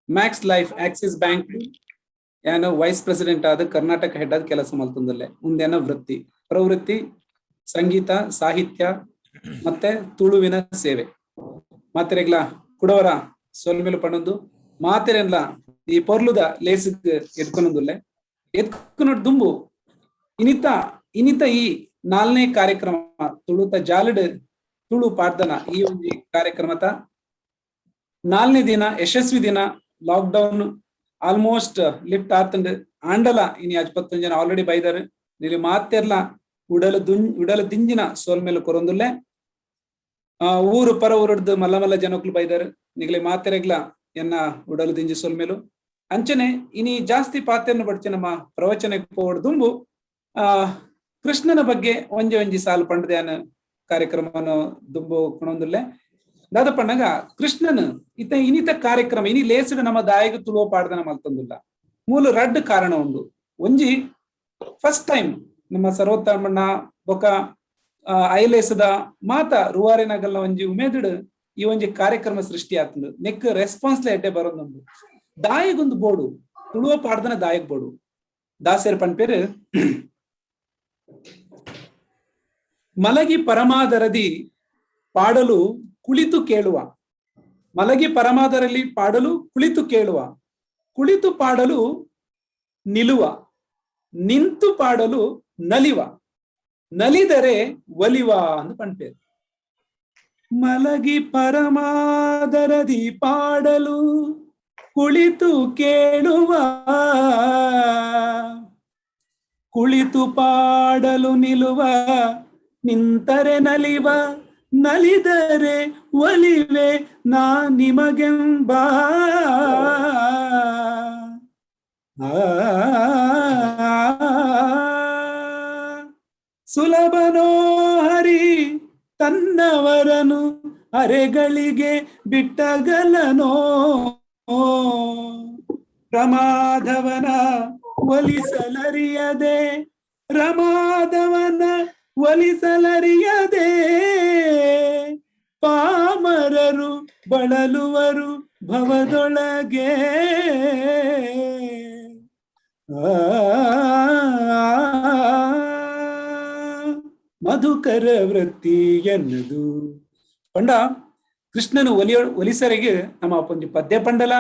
Max Life Axis Bank ಯಾನು vice president ಆದ Karnataka head ಆದ ಕೆಲಸ ಮಲ್ತೊಂದುಲ್ಲೆ. ಉಂದೆನ ವೃತ್ತಿ ಪ್ರವೃತ್ತಿ ಸಂಗೀತ, ಸಾಹಿತ್ಯ ಮತ್ತೆ ತುಳುವಿನ ಸೇವೆ. ಮಾತೆರೆಗ್ಲ ಕುಡವರ ಸೊಲ್ಮೆಲು ಪಣೊಂದು ಮಾತೆರೆನ್ಲ ಈ ಪೊರ್ಲುದ ಲೇಸ್ಗ್ ಎದ್ಕೊನೊಂದುಲ್ಲೆ. ಎದ್ಕೊನೊಡ್ ದುಂಬು ಇನಿತ ಇನಿತ ಈ ನಾಲ್ನೇ ಕಾರ್ಯಕ್ರಮ ತುಳುತ ಜಾಲಡ್ ತುಳು ಪಾಡ್ದನ ಈ ಒಂಜಿ ಕಾರ್ಯಕ್ರಮತ ನಾಲ್ನೇ ದಿನ, ಯಶಸ್ವಿ ದಿನ. ಲಾಕ್ ಡೌನ್ ಆಲ್ಮೋಸ್ಟ್ ಲಿಫ್ಟ್ ಆತಂಡ್ ಆಂಡಲ ಇನಿ ಅಜ್ಪತ್ತೊಂಜಿ ಜನ ಆಲ್ರೆಡಿ ಬೈದಾರ್. ನಿಲಿ ಮಾತೆರ್ಲ ಉಡಲು ದುಂ ಉಡಲು ದಿಂಜಿನ ಸೋಲ್ಮೇಲೆ ಕೊರೊಂದುಲ್ಲೆ. ಊರು ಪರ ಊರುಡ್ದು ಮಲ್ಲ ಮಲ್ಲ ಜನಕ್ಲು ಬೈದಾರ್. ನಿಗಲೆ ಮಾತೆರೆಗ್ಲ ಎನ್ನ ಉಡಲು ದಿಂಜಿ ಸೊಲ್ಮೆಲು. ಅಂಚನೆ ಇನಿ ಜಾಸ್ತಿ ಪಾತೆರ್ನ ಬಡ್ಚಿ, ನಮ್ಮ ಪ್ರವಚನಕ್ಕೆ ಪೋವಡ್ ದುಂಬು ಕೃಷ್ಣನ ಬಗ್ಗೆ ಒಂಜಿ ಒಂಜಿ ಸಾಲು ಪಂಡದ್ಯಾನ ಕಾರ್ಯಕ್ರಮವನ್ನು ದುಂಬು ಕೊಣೊಂದುಲ್ಲೆ. ದಾದ ಪಣ್ಣಗ ಕೃಷ್ಣನ್ ಇತ ಇನಿತ ಕಾರ್ಯಕ್ರಮ ಇನಿ ಲೇಸುಡು ನಮ್ಮ ದಾಯಗ ತುಳುವ ಪಾಡ್ದನ ಮಲ್ತೊಂದುಲ್ಲ. ಮೂಲ ರಡ್ಡ್ ಕಾರಣ ಉಂಡು. ಒಂಜಿ, ಫಸ್ಟ್ ಟೈಮ್ ನಮ್ಮ ಸರ್ವೋತ್ತಮಣ್ಣ ಬೊಕ ಐಲೇಸದ ಮಾತ ರುವಾರಿನಗಲ್ನ ಒಂಜಿ ಉಮೇದುಡು ಈ ಒಂಜಿ ಕಾರ್ಯಕ್ರಮ ಸೃಷ್ಟಿ ಆತಂಡು. ನೆಕ್ ರೆಸ್ಪಾನ್ಸ್ ಎಡ್ಡೆ ಬರೋದುಂಡು. ದಾಯಗೊಂದು ಬೋಡು ತುಳುವ ಪಾಡ್ದನ ದಾಯಗ್ ಬೋಡು. ದಾಸೆರ್ ಪನ್ಪೇರು, ಮಲಗಿ ಪರಮಾದರದಿ ಪಾಡಲು ಕುಳಿತು ಕೇಳುವ, ಮಲಗಿ ಪರಮಾದರಲ್ಲಿ ಪಾಡಲು ಕುಳಿತು ಕೇಳುವ, ಕುಳಿತು ಪಾಡಲು ನಿಲುವ, ನಿಂತು ಪಾಡಲು ನಲಿವ, ನಲಿದರೆ ಒಲಿವ ಅಂತ ಪನ್ಪೇರು. ಮಲಗಿ ಪರಮಾದರದಿ ಪಾಡಲು ಕುಳಿತು ಕೇಳುವ, ಕುಳಿತು ಪಾಡಲು ನಿಲುವ, ನಿಂತರೆ ನಲಿವ, ನಲಿದರೆ ಒಲಿವೆ ನಾ ನಿಮಗೆಂಬ. ಆ, ಸುಲಭನೋ ಹರಿ ತನ್ನವರನು ಅರೆಗಳಿಗೆ ಬಿಟ್ಟಗಲನೋ? ರಮಾಧವನ ಒಲಿಸಲರಿಯದೆ, ರಮಾಧವನ ಒಲಿಸಲರಿಯದೆ ಪಾಮರರು ಬಳಲುವರು ಭವದೊಳಗೆ. ಆ, ಮಧುಕರ ವೃತ್ತಿ ಎನ್ನದು. ಪಂಡ ಕೃಷ್ಣನು ಒಲಿಯ ಒಲಿಸರಿಗೆ ನಮ್ಮ ಒಂಜಿ ಪದ್ಯ ಪಂಡಲ,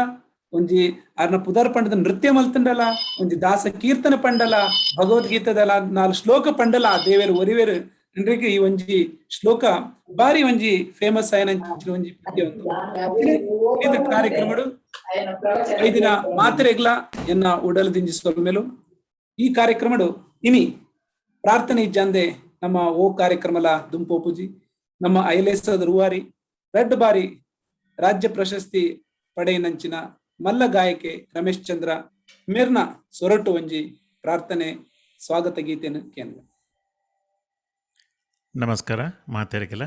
ಒಂಜಿ ಆರ್ನ ಪುದರ್ ಪಂಡದ ನೃತ್ಯ ಮಲ್ತಂಡಲ, ಒಂಜಿ ದಾಸ ಕೀರ್ತನ ಪಂಡಲ, ಭಗವದ್ಗೀತದಲ ನಾಲ್ ಶ್ಲೋಕ ಪಂಡಲ ದೇವೇರು ಒರಿವೇರು ಅಂದ್ರೆ ಈ ಒಂಜಿ ಶ್ಲೋಕ ಬಾರಿ ಒಂಜಿ ಫೇಮಸ್ ಆಯನ ಒಂಜಿ ಪದ್ಯ ಒಂದು. ಇದು ಕಾರ್ಯಕ್ರಮಡು ಐದಿನ ಮಾತ್ರೆಗ್ಲ ಎನ್ನ ಉಡಲ್ ದಿಂಜಿ ಸೊಲ್ಮೆಲು. ಈ ಕಾರ್ಯಕ್ರಮಡು ಇನಿ ಪ್ರಾರ್ಥನೆ ಇಜ್ಜಂದೆ ನಮ್ಮ ಓ ಕಾರ್ಯಕ್ರಮಲ ದುಂಪೋಪುಜಿ. ನಮ್ಮ ಐಲೇಸದ ರೂವಾರಿ, ರಡ್ಡ್ ಬಾರಿ ರಾಜ್ಯ ಪ್ರಶಸ್ತಿ ಪಡೆಯಿನಂಚಿನ ಮಲ್ಲ ಗಾಯಕೆ ರಮೇಶ್ ಚಂದ್ರ ಮಿರ್ನ ಸೊರಟು ಒಂಜಿ ಪ್ರಾರ್ಥನೆ ಸ್ವಾಗತ ಗೀತೆಯನ್ನು ಕೇಂದ್ರ. ನಮಸ್ಕಾರ ಮಾತಾಡಕ್ಕೆಲ್ಲ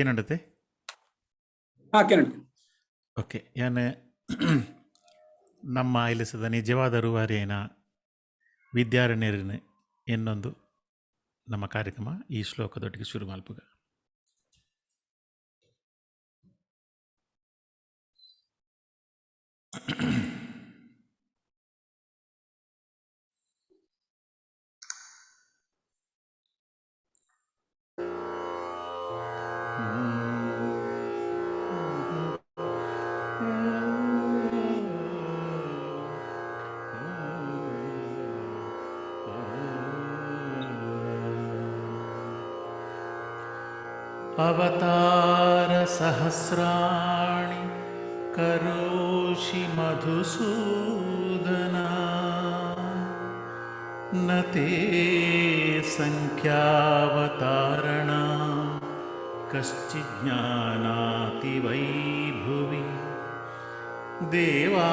ಏನಂಡತೆ? ಹಾ, ಕೇಳಿ. ಓಕೆ, ಯಾನೆ ನಮ್ಮ ಐಲಿಸದ ನಿಜವಾದ ರೂವಾರಿಯನ ವಿದ್ಯಾರಣ್ಯರಿನ ಇನ್ನೊಂದು ನಮ್ಮ ಕಾರ್ಯಕ್ರಮ ಈ ಶ್ಲೋಕದೊಟ್ಟಿಗೆ ಶುರು ಮಲ್ಪುಗ. ಅವತಾರ ಸಹಸ್ರಾಣಿ ಕರೋಷಿ ಮಧುಸೂದನ, ನ ತೇ ಸಂಖ್ಯಾವತಾರಣ ಕಶ್ಚಿಜ್ಞಾನಾತಿ ವೈ ಭುವಿ. ದೇವಾ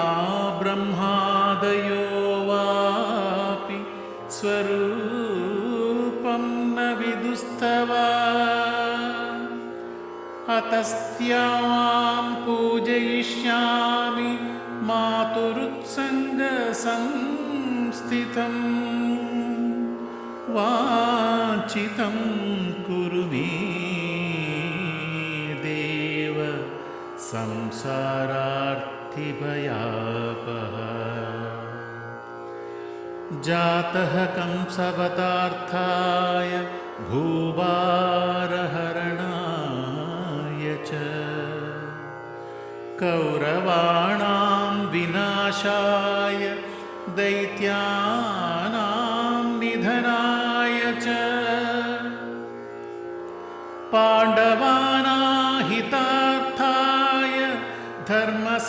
ಬ್ರಹ್ಮಾದಯೋ ವಾಪಿ ಸ್ವರೂಪಂ ನ ವಿದುಸ್ತವ. ಅತಸ್ತ್ವಾಂ ಪೂಜಯಿಷ್ಯಾಮಿ ಮಾತುರುತ್ಸಂಗ ಸಂಸ್ಥಿತಂ, ವಾಂಛಿತಂ ಕುರು ಮೇ ದೇವ. संसारार्थिभयापः। जातः कंसवतार्थाय भूभारहरणाय च कौरवाणां विनाशाय दैत्यानां निधनाय च पाण्डवानां हितार्थाय धर्मसंस्थापनाय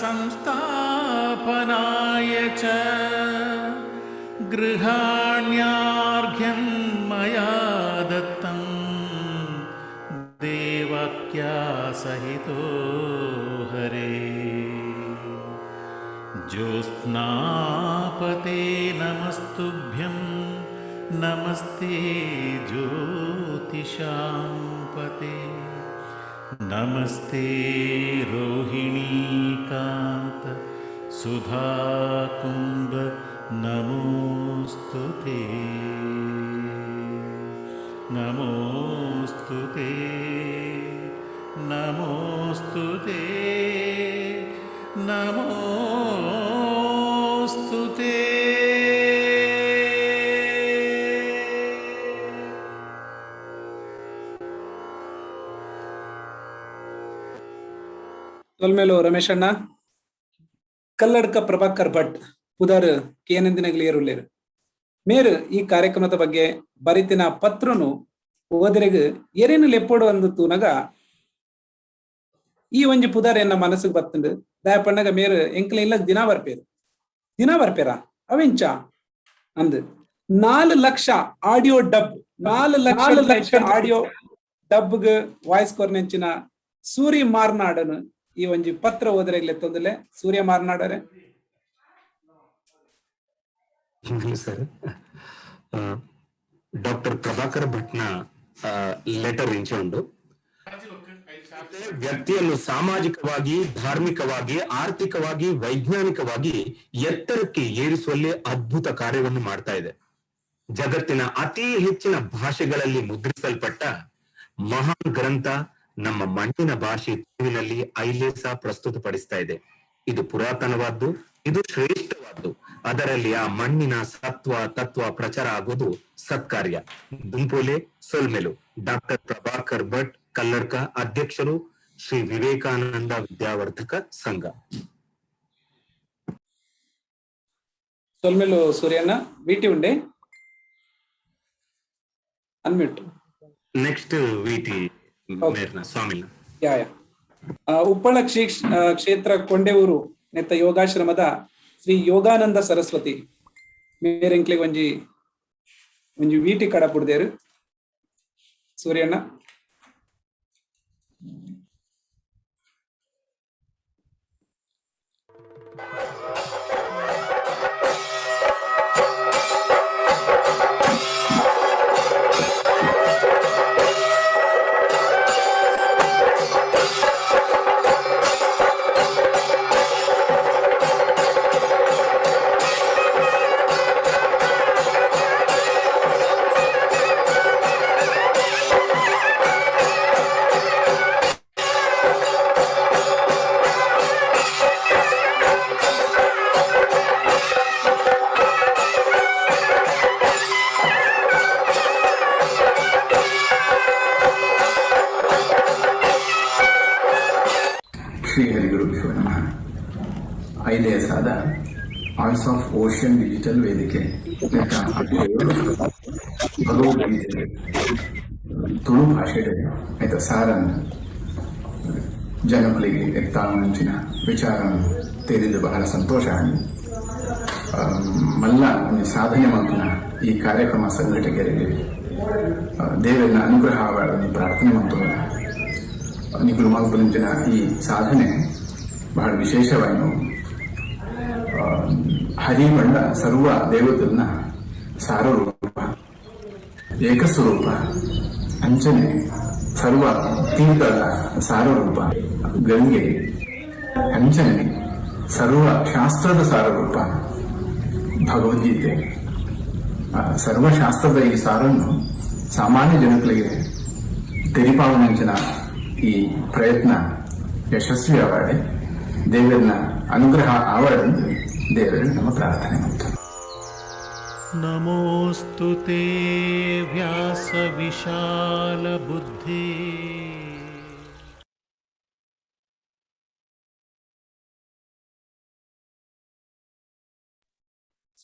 च गृहाण्यार्घ्यं मया दत्तं देवक्या सहितो हरे। ज्योत्स्नापते नमस्तुभ्यं नमस्ते ज्योतिषां पते नमस्ते रोहिणीकान्त सुधाकुम्भ नमोऽस्तु ते नमोऽस्तु ते नमोऽस्तु ते नमोऽस्तु ते. ತೊಲ್ಮೇಲು ರಮೇಶಣ್ಣ. ಕಲ್ಲಡ್ಕ ಪ್ರಭಾಕರ್ ಭಟ್ ಪುದರ್ ಕೇನಂದಿನಗ್ಲಿಯರುಲ್ಲೇರು ಮೇರು ಈ ಕಾರ್ಯಕ್ರಮದ ಬಗ್ಗೆ ಬರಿತಿನ ಪತ್ರನು ಓದರೆಗ್ ಎರೇನು ಲೆಪ್ಪೋಡು ಅಂದು ತೂನಗ ಈ ಒಂಜಿ ಪುದರ್ ಎನ್ನ ಮನಸ್ಸಿಗೆ ಬತ್ತುಂಡು. ದಯಪಣ್ಣಗ ಮೇರು ಎಂಕ್ಲ ಇಲ್ಲ ದಿನ ಬರ್ಪೇರು ದಿನ ಬರ್ಪೇರಾ ಅವೆಂಚ ಅಂದ್ 4 ಲಕ್ಷ audio dub 4 lakh lakh audio ಡಬ್ಗ್ voice ಕೊರ್ನೆಂಚಿನ Suri ಮಾರ್ನಾಡನು ಈ ಒಂಜಿ ಪತ್ರ ಓದರೆಗ್ಲೆ ತೊಂದಲೆ. ಸೂರ್ಯ ಮಾರ್ನಾಡರೆ. ಸರ್, ಡಾಕ್ಟರ್ ಪ್ರಭಾಕರ್ ಭಟ್ನ ಲೆಟರ್ ಇಂಚ ಉಂಡು. ವ್ಯಕ್ತಿಯನ್ನು ಸಾಮಾಜಿಕವಾಗಿ, ಧಾರ್ಮಿಕವಾಗಿ, ಆರ್ಥಿಕವಾಗಿ, ವೈಜ್ಞಾನಿಕವಾಗಿ ಎತ್ತರಕ್ಕೆ ಏರಿಸುವಲ್ಲಿ ಅದ್ಭುತ ಕಾರ್ಯವನ್ನು ಮಾಡ್ತಾ ಇದೆ. ಜಗತ್ತಿನ ಅತಿ ಹೆಚ್ಚಿನ ಭಾಷೆಗಳಲ್ಲಿ ಮುದ್ರಿಸಲ್ಪಟ್ಟ ಮಹಾನ್ ಗ್ರಂಥ ನಮ್ಮ ಮಣ್ಣಿನ ಭಾಷೆ ತುಳುವಿನಲ್ಲಿ ಐಲೇಸ ಪ್ರಸ್ತುತಪಡಿಸ್ತಾ ಇದೆ. ಇದು ಪುರಾತನವಾದ್ದು, ಇದು ಶ್ರೇಷ್ಠವಾದ್ದು. ಅದರಲ್ಲಿ ಆ ಮಣ್ಣಿನ ಸತ್ವ ತತ್ವ ಪ್ರಚಾರ ಆಗೋದು ಸತ್ಕಾರ್ಯ. ದುಂಪೋಲೆ ಸೊಲ್ಮೆಲು. ಡಾಕ್ಟರ್ ಪ್ರಭಾಕರ್ ಭಟ್ ಕಲ್ಲಡ್ಕ, ಅಧ್ಯಕ್ಷರು, ಶ್ರೀ ವಿವೇಕಾನಂದ ವಿದ್ಯಾವರ್ಧಕ ಸಂಘ. ಸೊಲ್ಮೆಲು ಸೂರ್ಯಣ್ಣ. ವಿಟಿ ಉಂಡೆ ಅನ್ಮ್ಯೂಟ್. ನೆಕ್ಸ್ಟ್ ವಿಟಿ ಮೇರ್ನ ಸ್ವಾಮಿನ. ಯಾ ಯಾ ಉಪ್ಪಳ ಕ್ಷೇತ್ರ ಕೊಂಡೆಊರು ನೆತ್ತ ಯೋಗಾಶ್ರಮದ ಶ್ರೀ ಯೋಗಾನಂದ ಸರಸ್ವತಿ ಮೇರೆಂಕ್ಲಿಗೆ ಒಂಜಿ ಒಂಜಿ ವೀಟಿ ಕಡಪುಡ್ದೇರು ಸೂರ್ಯಣ್ಣ. ಶ್ರೀ ಹರಿಗುರುಭ್ಯೋ ನಮಃ. ಐಲೇಸಾದ ವಾಯ್ಸ್ ಆಫ್ ಓಷನ್ ಡಿಜಿಟಲ್ ವೇದಿಕೆ ಭಗವದ್ಗೀತೆ ತುಳು ಭಾಷೆ ಆಯ್ತ ಸಾರನ್ನು ಜನಗಳಿಗೆ ಎತ್ತಾವಂಚಿನ ವಿಚಾರ ತೇರಿದ್ದು ಬಹಳ ಸಂತೋಷ ಆಗಿ ಮಲ್ಲ ಒಂದು ಸಾಧನೆ ಮಾಡ್ತಿನ ಈ ಕಾರ್ಯಕ್ರಮ ಸಂಘಟಕರಿಗೆ ದೇವರನ್ನ ಅನುಗ್ರಹ ಆವಾಡನ್ನು ಪ್ರಾರ್ಥನೆ ಮಾಡ್ತೋಣ. ನಿಗುರು ಮಲ್ಪುನಂಚಿನ ಈ ಸಾಧನೆ ಬಹಳ ವಿಶೇಷವಾಯಿನು. ಹರಿಮಂಡ ಸರ್ವ ದೇವತನ್ನ ಸಾರರೂಪ ಏಕಸ್ವರೂಪ ಅಂಚನೆ ಸರ್ವ ತೀರ್ಥದ ಸಾರರೂಪ ಗಂಗೆ ಅಂಚನೆ ಸರ್ವ ಶಾಸ್ತ್ರದ ಸಾರರೂಪ ಭಗವದ್ಗೀತೆ. ಸರ್ವಶಾಸ್ತ್ರದ ಈ ಸಾರನ್ನು ಸಾಮಾನ್ಯ ಜನಗಳಿಗೆ ತೆರಿಪಾವನಂಚಿನ ಈ ಪ್ರಯತ್ನ ಯಶಸ್ವಿ ಆವಾಡೆ ದೇವರನ ಅನುಗ್ರಹ ಆವಾಡೆಂದು ದೇವರನ್ನು ನಮ್ಮ ಪ್ರಾರ್ಥನೆ ಮಾಡ್ತಾರೆ. ನಮೋಸ್ತು ತೇ ವ್ಯಾಸ ವಿಶಾಲ ಬುದ್ಧಿ.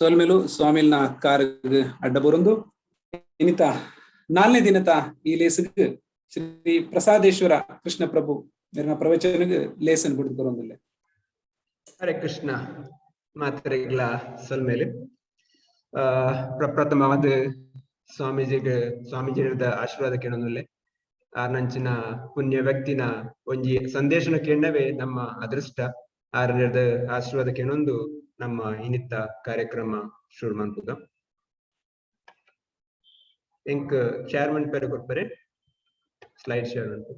ಸೋಲ್ಮೇಲು ಸ್ವಾಮಿಲ್ನ ಕಾರ್ ಅಡ್ಡ ಬರೊಂದು ಇನ್ನಿತ ನಾಲ್ನೇ ದಿನತ ಈ ಲೇಸ್ಗ್ ಶ್ರೀ ಪ್ರಸಾದೇಶ್ವರ ಕೃಷ್ಣ ಪ್ರಭು ಮೇರಿನ ಪ್ರವಚನಗ್ ಲೇಸನ್ ಬಿಡ್ದು ಬರೊಂದಿಲ್ಲ. ಹರೇ ಕೃಷ್ಣ. ಮಾತ್ರೆಗಳ ಸೊಲ್ಮೇಲೆ ಪ್ರಪ್ರಥಮವಾದ ಸ್ವಾಮೀಜಿಗೆ ಸ್ವಾಮೀಜಿಯದ ಆಶೀರ್ವಾದ ಕೇಳೋದಿಲ್ಲ. ಆರ್ನಂಚಿನ ಪುಣ್ಯ ವ್ಯಕ್ತಿನ ಒಂಜಿ ಸಂದೇಶನ ಕೇಳವೇ ನಮ್ಮ ಅದೃಷ್ಟ. ಆರನೇದ ಆಶೀರ್ವಾದ ಕೇಳೊಂದು ನಮ್ಮ ಇನ್ನಿತ್ತ ಕಾರ್ಯಕ್ರಮ ಶುರು ಮಾಡ್ಬೋದ. ಎಂಕ್ ಚೇರ್ಮನ್ ಪೇರು ಕೊಡ್ತಾರೆ, ಸ್ಲೈಡ್ ಶೇರ್ ಮನ್ಪು.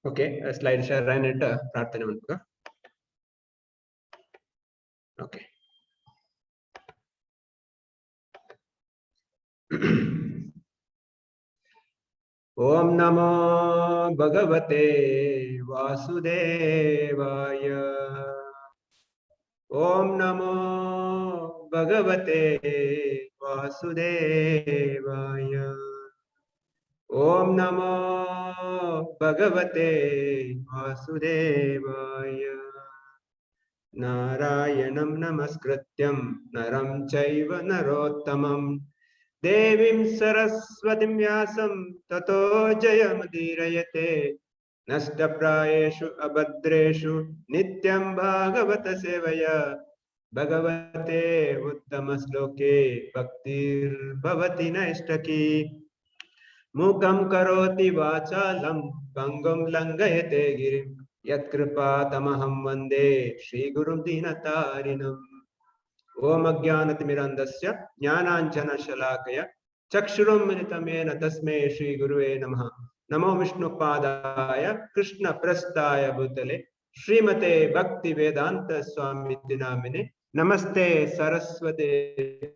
ಓಕೆ, ಸ್ಲೈಡ್ ಶೇರ್ ಆಯ್ನೆಟ್ಟ ಪ್ರಾರ್ಥನೆ ಮನ್ಪುಗ. ಓಕೆ, ಓಂ ನಮೋ ಭಗವತೆ ವಾಸುದೇವಾಯ. ಓಂ ನಮೋ ಭಗವತೆ ವಾಸುದೇವಾಯ. ಓಂ ನಮೋ ಭಗವತೆ ವಾಸುದೇವಾಯ. ನಾರಾಯಣಂ ನಮಸ್ಕೃತ್ಯಂ ನರಂ ಚೈವ ನರೋತ್ತಮಂ ದೇವೀಂ ಸರಸ್ವತಿಂ ವ್ಯಾಸಂ ತತೋ ಜಯಮುದೀರಯತೆ. ನಷ್ಟಪ್ರಾಯೇಷು ಅಭದ್ರೇಷು ನಿತ್ಯಂ ಭಾಗವತ ಸೇವಯ ಭಗವತೆ ಉತ್ತಮ ಶ್ಲೋಕೆ ಭಕ್ತಿರ್ಭವತಿ ನೈಷ್ಟಕಿ. ಮೂಕಂ ಕರೋತಿ ವಾಚಾಲಂ ಪಂಗುಂ ಲಂಘಯತೆ ಗಿರಿಂ ಯತ್ಕೃಪಾ ತಮಹಂ ವಂದೇ ಶ್ರೀ ಗುರುಂ ದೀನತಾರಿಣಂ. ಓಂ ಅಜ್ಞಾನತಿಮಿರಂಧಸ್ಯ ಜ್ಞಾನಾಂಜನ ಶಲಾಕಯ ಚಕ್ಷುರುಂ ಮಿಲಿತಮೇನ ತಸ್ಮೈ ಶ್ರೀ ಗುರುವೇ ನಮಃ. ನಮೋ ವಿಷ್ಣುಪಾದಾಯ ಕೃಷ್ಣ ಪ್ರಸ್ಥಾಯ ಭೂತಲೆ ಶ್ರೀಮತೆ ಭಕ್ತಿ ವೇದಾಂತ ಸ್ವಾಮಿ ನಾಮಿನೆ. ನಮಸ್ತೆ ಸರಸ್ವತೆ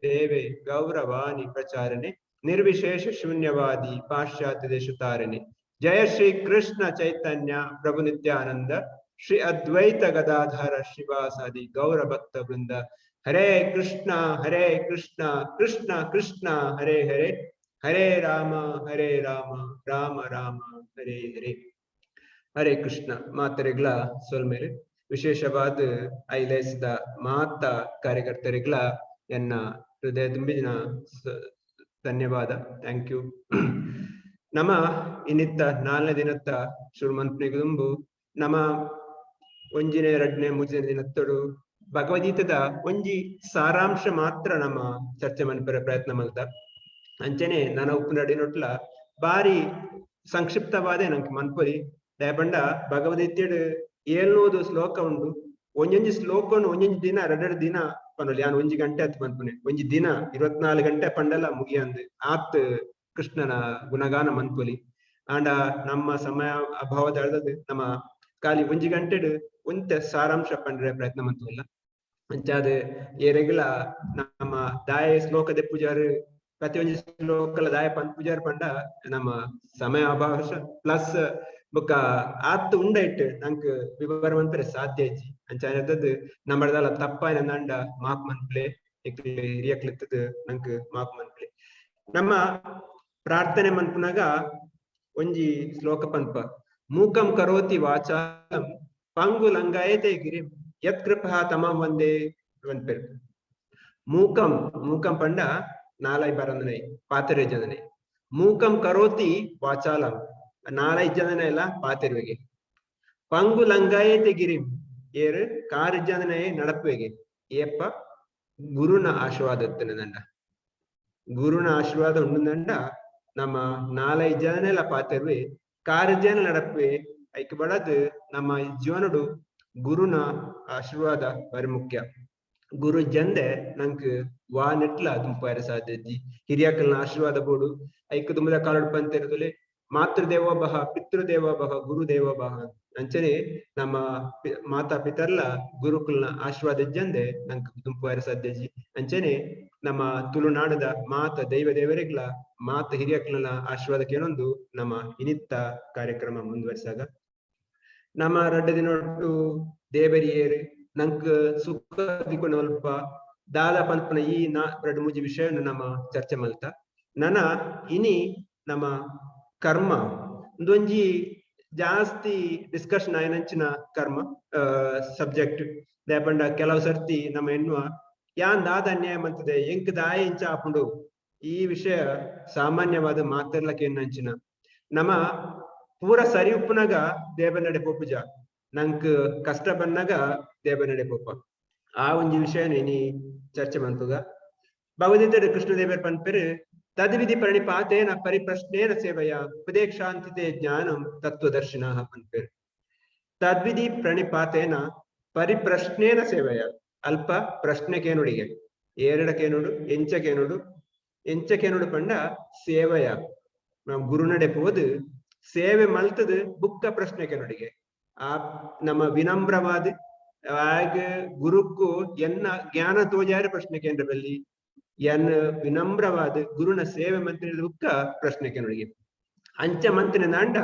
ದೇವೆ ಗೌರವಾಣಿ ಪ್ರಚಾರಣೆ ನಿರ್ವಿಶೇಷ ಶೂನ್ಯವಾದಿ ಪಾಶ್ಚಾತ್ಯ ದೇಶತಾರಿಣಿ. ಜಯ ಶ್ರೀ ಕೃಷ್ಣ ಚೈತನ್ಯ ಪ್ರಭು ನಿತ್ಯಾನಂದ ಶ್ರೀ ಅದ್ವೈತ ಗದಾಧರ ಶ್ರೀವಾಸಾದಿ ಗೌರ ಭಕ್ತ ವೃಂದ. ಹರೇ ಕೃಷ್ಣ ಹರೇ ಕೃಷ್ಣ ಕೃಷ್ಣ ಕೃಷ್ಣ ಹರೇ ಹರೇ, ಹರೇ ರಾಮ ಹರೇ ರಾಮ ರಾಮ ರಾಮ ಹರೇ ಹರೇ. ಹರೇ ಕೃಷ್ಣ. ಮಾತರಿಗಳ ಸೊಲ್ಮೇಲೆ ವಿಶೇಷವಾದ ಐಲೇಸಿದ ಮಾತಾ ಕಾರ್ಯಕರ್ತರಿಗಳ ಎನ್ನ ಹೃದಯ ತುಂಬಿನ ಧನ್ಯವಾದ, thank you. ನಮ್ಮ ಇನ್ನಿತ್ತ ನಾಲ್ನೇ ದಿನತ್ತ ಶುರು ಮಂತ್ನಿಗೆ ತುಂಬು ನಮ್ಮ ಒಂಜಿನ ಎರಡನೇ ಮೂರನೇ ದಿನತ್ತಡು ಭಗವದ್ಗೀತದ ಒಂಜಿ ಸಾರಾಂಶ ಮಾತ್ರ ನಮ್ಮ ಚರ್ಚೆ ಮನ್ಪರ ಪ್ರಯತ್ನ ಮಲ್ತ. ಅಂಚನೆ ನನ್ನ ಉಪ್ಪು ನಡಿನೊಟ್ಲ ಬಾರಿ ಸಂಕ್ಷಿಪ್ತವಾದ ನಂಗೆ ಮನ್ಪುರಿ. ದಯಪಂಡ ಭಗವದ್ಗೀತೆಡು 700 ಶ್ಲೋಕ ಉಂಡು. ಒಂಜೊಂಜಿ ಶ್ಲೋಕನು ಒಂಜೊಂಜಿ ದಿನ ಎರಡೆರಡು ದಿನ ಪನೊಲಿ. ಯಾನ್ ಒಂಜಿ ಗಂಟೆ ಹತ್ತು ಮನ್ಪುನೆ, ಒಂಜಿ ದಿನ 24 ಗಂಟೆ ಪಂಡಲ ಮುಗಿಯಂದು ಆತ್ ಕೃಷ್ಣನ ಗುಣಗಾನ ಮನ್ಪುಲಿ. ಆಂಡ ನಮ್ಮ ಸಮಯ ಅಭಾವದ ನಮ್ಮ ಖಾಲಿ ಒಂಜಿ ಗಂಟೆಡು ಒಂತೆ ಸಾರಾಂಶ ಪಂಡ್ರೆ ಪ್ರಯತ್ನ ಮಂತುಲ್ಲ. ಅಂಚಾದ ಏರೆಗ್ಲ ನಮ್ಮ ದಾಯ ಶ್ಲೋಕದ ಪೂಜಾರು ಪ್ರತಿಯೊಂಜಿ ಶ್ಲೋಕಲ ದಾಯ ಪಂದ್ ಪೂಜಾರ್ ಪಂಡ ನಮ್ಮ ಸಮಯ ಅಭಾವ ಪ್ಲಸ್ ಬೊಕ್ಕ ಆತ್ ಉಂಡ ಇಟ್ಟು ನಂಕ್ ವಿವರ ಮನ್ಪರೆ ಸಾಧ್ಯ ಇಜ್ಜಿ. ಅಂಚಾನದದ್ದು ನಮ್ಮದಲ್ಲ ತಪ್ಪಾಯಿನ ನಂಡ ಮಾಪ್ ಮನ್ಪ್ಲೆ ಹಿರಿಯಕ್ಲಿತ್ತದ ನಂಕ್ ಮಾಪ್ ಮನ್ಪ್ಲೆ. ನಮ್ಮ ಪ್ರಾರ್ಥನೆ ಮನ್ಪುನಾಗ ಒಂಜಿ ಶ್ಲೋಕ ಪನ್ಪ, ಮೂಕಂ ಕರೋತಿ ವಾಚಾಲಂ ಪಂಗು ಲಂಗಾಯತೆ ಗಿರಿಂ ಯತ್ ಕೃಪಾ ತಮಂ ವಂದೇ ಪನ್ಪೆರ್. ಮೂಕಂ ಮೂಕಂ ಪಂಡ ನಾಲೈ ಬರಂದನೆ ಪಾತೆರೆ ಜನನೆ. ಮೂಕಂ ಕರೋತಿ ವಾಚಾಲಂ ನಾಲೈ ಜನನೆ ಎಲ್ಲ ಪಾತೆರುವೆಗೆ. ಪಂಗು ಲಂಗಾಯತೆ ಗಿರಿಂ ಏರು ಕಾರು ಜನನೆ ನಡಪುವೆಗೆ. ಏಪ್ಪ ಗುರುನ ಆಶೀರ್ವಾದ ನಂಡ, ಗುರುನ ಆಶೀರ್ವಾದ ಉಂಡು ನಮ್ಮ ನಾಲೈ ಜನ ಎಲ್ಲ ಪಾತೆರುವೆ ಕಾರು ಜನ ನಡಪುವೆ. ಐಕ್ ಬಡದು ನಮ್ಮ ಜೀವನಡು ಗುರುನ ಆಶೀರ್ವಾದ ಬಾರಿ ಮುಖ್ಯ. ಗುರು ಜಂದೆ ನಂಕ್ ವಾ ನೆಟ್ಲ ದುಂಪಾರ ಸಾಧ್ಯಜ್ಜಿ. ಹಿರಿಯಾಕಲ್ನ ಆಶೀರ್ವಾದ ಬೋಡು ಐಕ್ ದುಂಬದ ಕಾಲಡ್ ಪಂತಿರದುಲೆ ಮಾತೃದೇವೋಭವ ಪಿತೃದೇವೋಭವ ಗುರುದೇವೋಭವ. ಅಂಚನೆ ನಮ್ಮ ಮಾತಾ ಪಿತರ್ಲ ಗುರುಕುಲ್ನ ಆಶೀರ್ವಾದ ಇಜ್ಜಂದೆ ನಂಕ್ ದುಂಪುವಾರ ಸಾಧ್ಯಜಿ. ಅಂಚನೆ ನಮ್ಮ ತುಳುನಾಡದ ಮಾತ ದೈವ ದೇವರಿಗ್ಲ ಮಾತ ಹಿರಿಯಕ್ಲನ ಆಶೀರ್ವಾದಕ್ಕೇನೊಂದು ನಮ್ಮ ಇನಿತ್ತ ಕಾರ್ಯಕ್ರಮ ಮುಂದುವರಿಸಾಗ ನಮ್ಮ ರಡ್ಡ ದಿನೊಟ್ಟು ದೇವರಿಯೇರು ನಂಕ್ ಸುಖ ದಿಕ್ಕೊಂಡ ದಾದ ಪನ್ಪುನ ಈ ನಾ ರಡ್ಡು ಮೂಜಿ ವಿಷಯವನ್ನು ನಮ್ಮ ಚರ್ಚೆ ಮಲ್ತ. ನನ ಇನಿ ನಮ್ಮ ಕರ್ಮ ಒಂದೊಂಜಿ ಜಾಸ್ತಿ ಡಿಸ್ಕಷನ್ ಆಯನಂಚಿನ ಕರ್ಮ ಸಬ್ಜೆಕ್ಟ್. ದಾಯೆಪಂಡ ಕೆಲವು ಸರ್ತಿ ನಮ್ಮ ಎನ್ನುವ ಯಾನ್ ದಾದ ಅನ್ಯಾಯ ಮಂತದೆ ಎಂಕ್ ದಾಯ ಇಂಚ ಆಪುಂಡು ಈ ವಿಷಯ ಸಾಮಾನ್ಯವಾದ ಮಾತೆರ್ಲಕ್ಕೆ ಎನ್ನಂಚಿನ. ನಮ್ಮ ಪೂರ ಸರಿ ಉಪ್ಪುನಗ ದೇವನಡೆ ಪೋಪುಜ, ನಂಕ್ ಕಷ್ಟ ಬನ್ನಗ ದೇವನಡೆ ಪೋಪ. ಆ ಒಂಜಿ ವಿಷಯ ಇನಿ ಚರ್ಚೆ ಮನ್ಪುಗ. ಭಗವದ್ಗೀತೆ ಕೃಷ್ಣದೇವರ ಪನ್ಪೆರು ತದ್ವಿಧಿ ಪರಿಣಿಪಾತೇನ ಪರಿಪ್ರಶ್ನೇನ ಸೇವಯ ಉಪದೇಕ್ಷಾಂತಿತೆ ಜ್ಞಾನಂ ತತ್ವದರ್ಶಿನ ಪನ್ಪೆರು. ತದ್ವಿಧಿ ಪ್ರಣಿಪಾತೇನ ಪರಿಪ್ರಶ್ನೇನ ಸೇವಯ, ಅಲ್ಪ ಪ್ರಶ್ನೆ ಕೇನುಡಿಗೆ ಏರಡ ಕೇನುಡು ಎಂಚ ಕೇನುಡು ಎಂಚ ಕೇನುಡು ಪಂಡ ಸೇವಯ ನಾವು ಗುರುನಡೆ ಪೋದು ಸೇವೆ ಮಲ್ತದು ಬುಕ್ಕ ಪ್ರಶ್ನೆ ಕೇನುಡಿಗೆ. ಆ ನಮ್ಮ ವಿನಮ್ರವಾದ ಆಗ ಗುರುಕ್ಕೂ ಎನ್ನ ಜ್ಞಾನ ತೋಜಾರ ಪ್ರಶ್ನೆ ಕೇಂದ್ರ ಬಲ್ಲಿ ಎನ್ ವಿನಮ್ರವಾದ ಗುರುನ ಸೇವೆ ಮಂತ್ರಿ ಬುಕ್ಕ ಪ್ರಶ್ನೆ ಕೇನುಡಿಗೆ. ಅಂಚ ಮಂತ್ರಿ ನಾಂಡ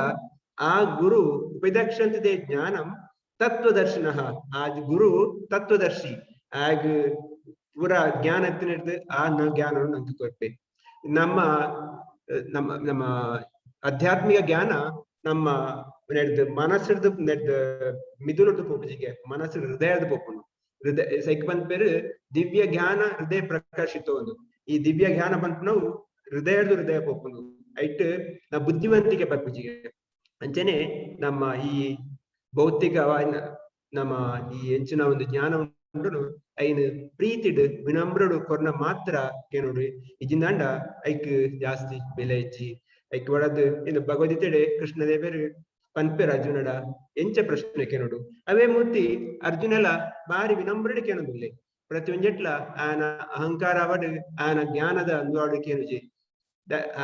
ಆ ಗುರು ಉಪದಕ್ಷಂತಿದೆ ಜ್ಞಾನಂ ತತ್ವದರ್ಶಿನ, ಆ ಗುರು ತತ್ವದರ್ಶಿ ಆಗ ಪೂರ ಜ್ಞಾನ ಎತ್ತಿನಿಡ್ದು ಆ ಜ್ಞಾನವನ್ನು ನಂಗೆ ಕೊರ್ಪೆ. ನಮ್ಮ ನಮ್ಮ ನಮ್ಮ ಆಧ್ಯಾತ್ಮಿಕ ಜ್ಞಾನ ನಮ್ಮ ನೆಡ್ದು ಮನಸ್ಸಿಡ್ದು ನೆಡ್ದು ಮಿದುಳುಡ್ದು ಪೋಪುಜಿಗೆ ಮನಸ್ಸು ಹೃದಯದ ಪೋಪುನು. ಹೃದಯ ಸೈಕ್ ಬಂದ പേര് ದಿವ್ಯ ಜ್ಞಾನ ಹೃದಯ ಪ್ರಕಾಶಿತ ಒಂದು. ಈ ದಿವ್ಯ ಜ್ಞಾನ ಬಂತು ಹೃದಯದ ಹೃದಯ ಪೋಪುನು ಐಟ್ ನಾ ಬುದ್ಧಿವಂತಿಕೆ ಬರ್ಪುಜಿಗೆ. ಅಂಚನೆ ನಮ್ಮ ಈ ಭೌತಿಕ ನಮ್ಮ ಈ ಎಂಚಿನ ಒಂದು ಜ್ಞಾನ ಉಂಟು ಐನ್ ಪ್ರೀತಿಡ್ ವಿನಮ್ರಡು ಕೊರ್ನ ಮಾತ್ರ ಕೇನೋಡು ಇಜಿಂದಾಂಡ ಐಕ್ ಜಾಸ್ತಿ ಬೆಲೆ ಹೆಚ್ಚಿ ಐಕ್ ಒಡದು. ಇನ್ನು ಭಗವದ್ಗೀತೆ ಕೃಷ್ಣದೇವರು ಪನ್ಪೆರ್ ಅರ್ಜುನಡ ಎಂಚ ಪ್ರಶ್ನೆ ಕೇನೋಡು. ಅವೇ ಮೂರ್ತಿ ಅರ್ಜುನಲ ಬಾರಿ ವಿನಮ್ರಡು ಕೇನೋದಿಲ್ಲ. ಪ್ರತಿಯೊಂಜೆಟ್ಲ ಆಯನ ಅಹಂಕಾರ ಅವಡು ಆಯನ ಜ್ಞಾನದ ಅಂದುವಾಡು ಕೇನುಜಿ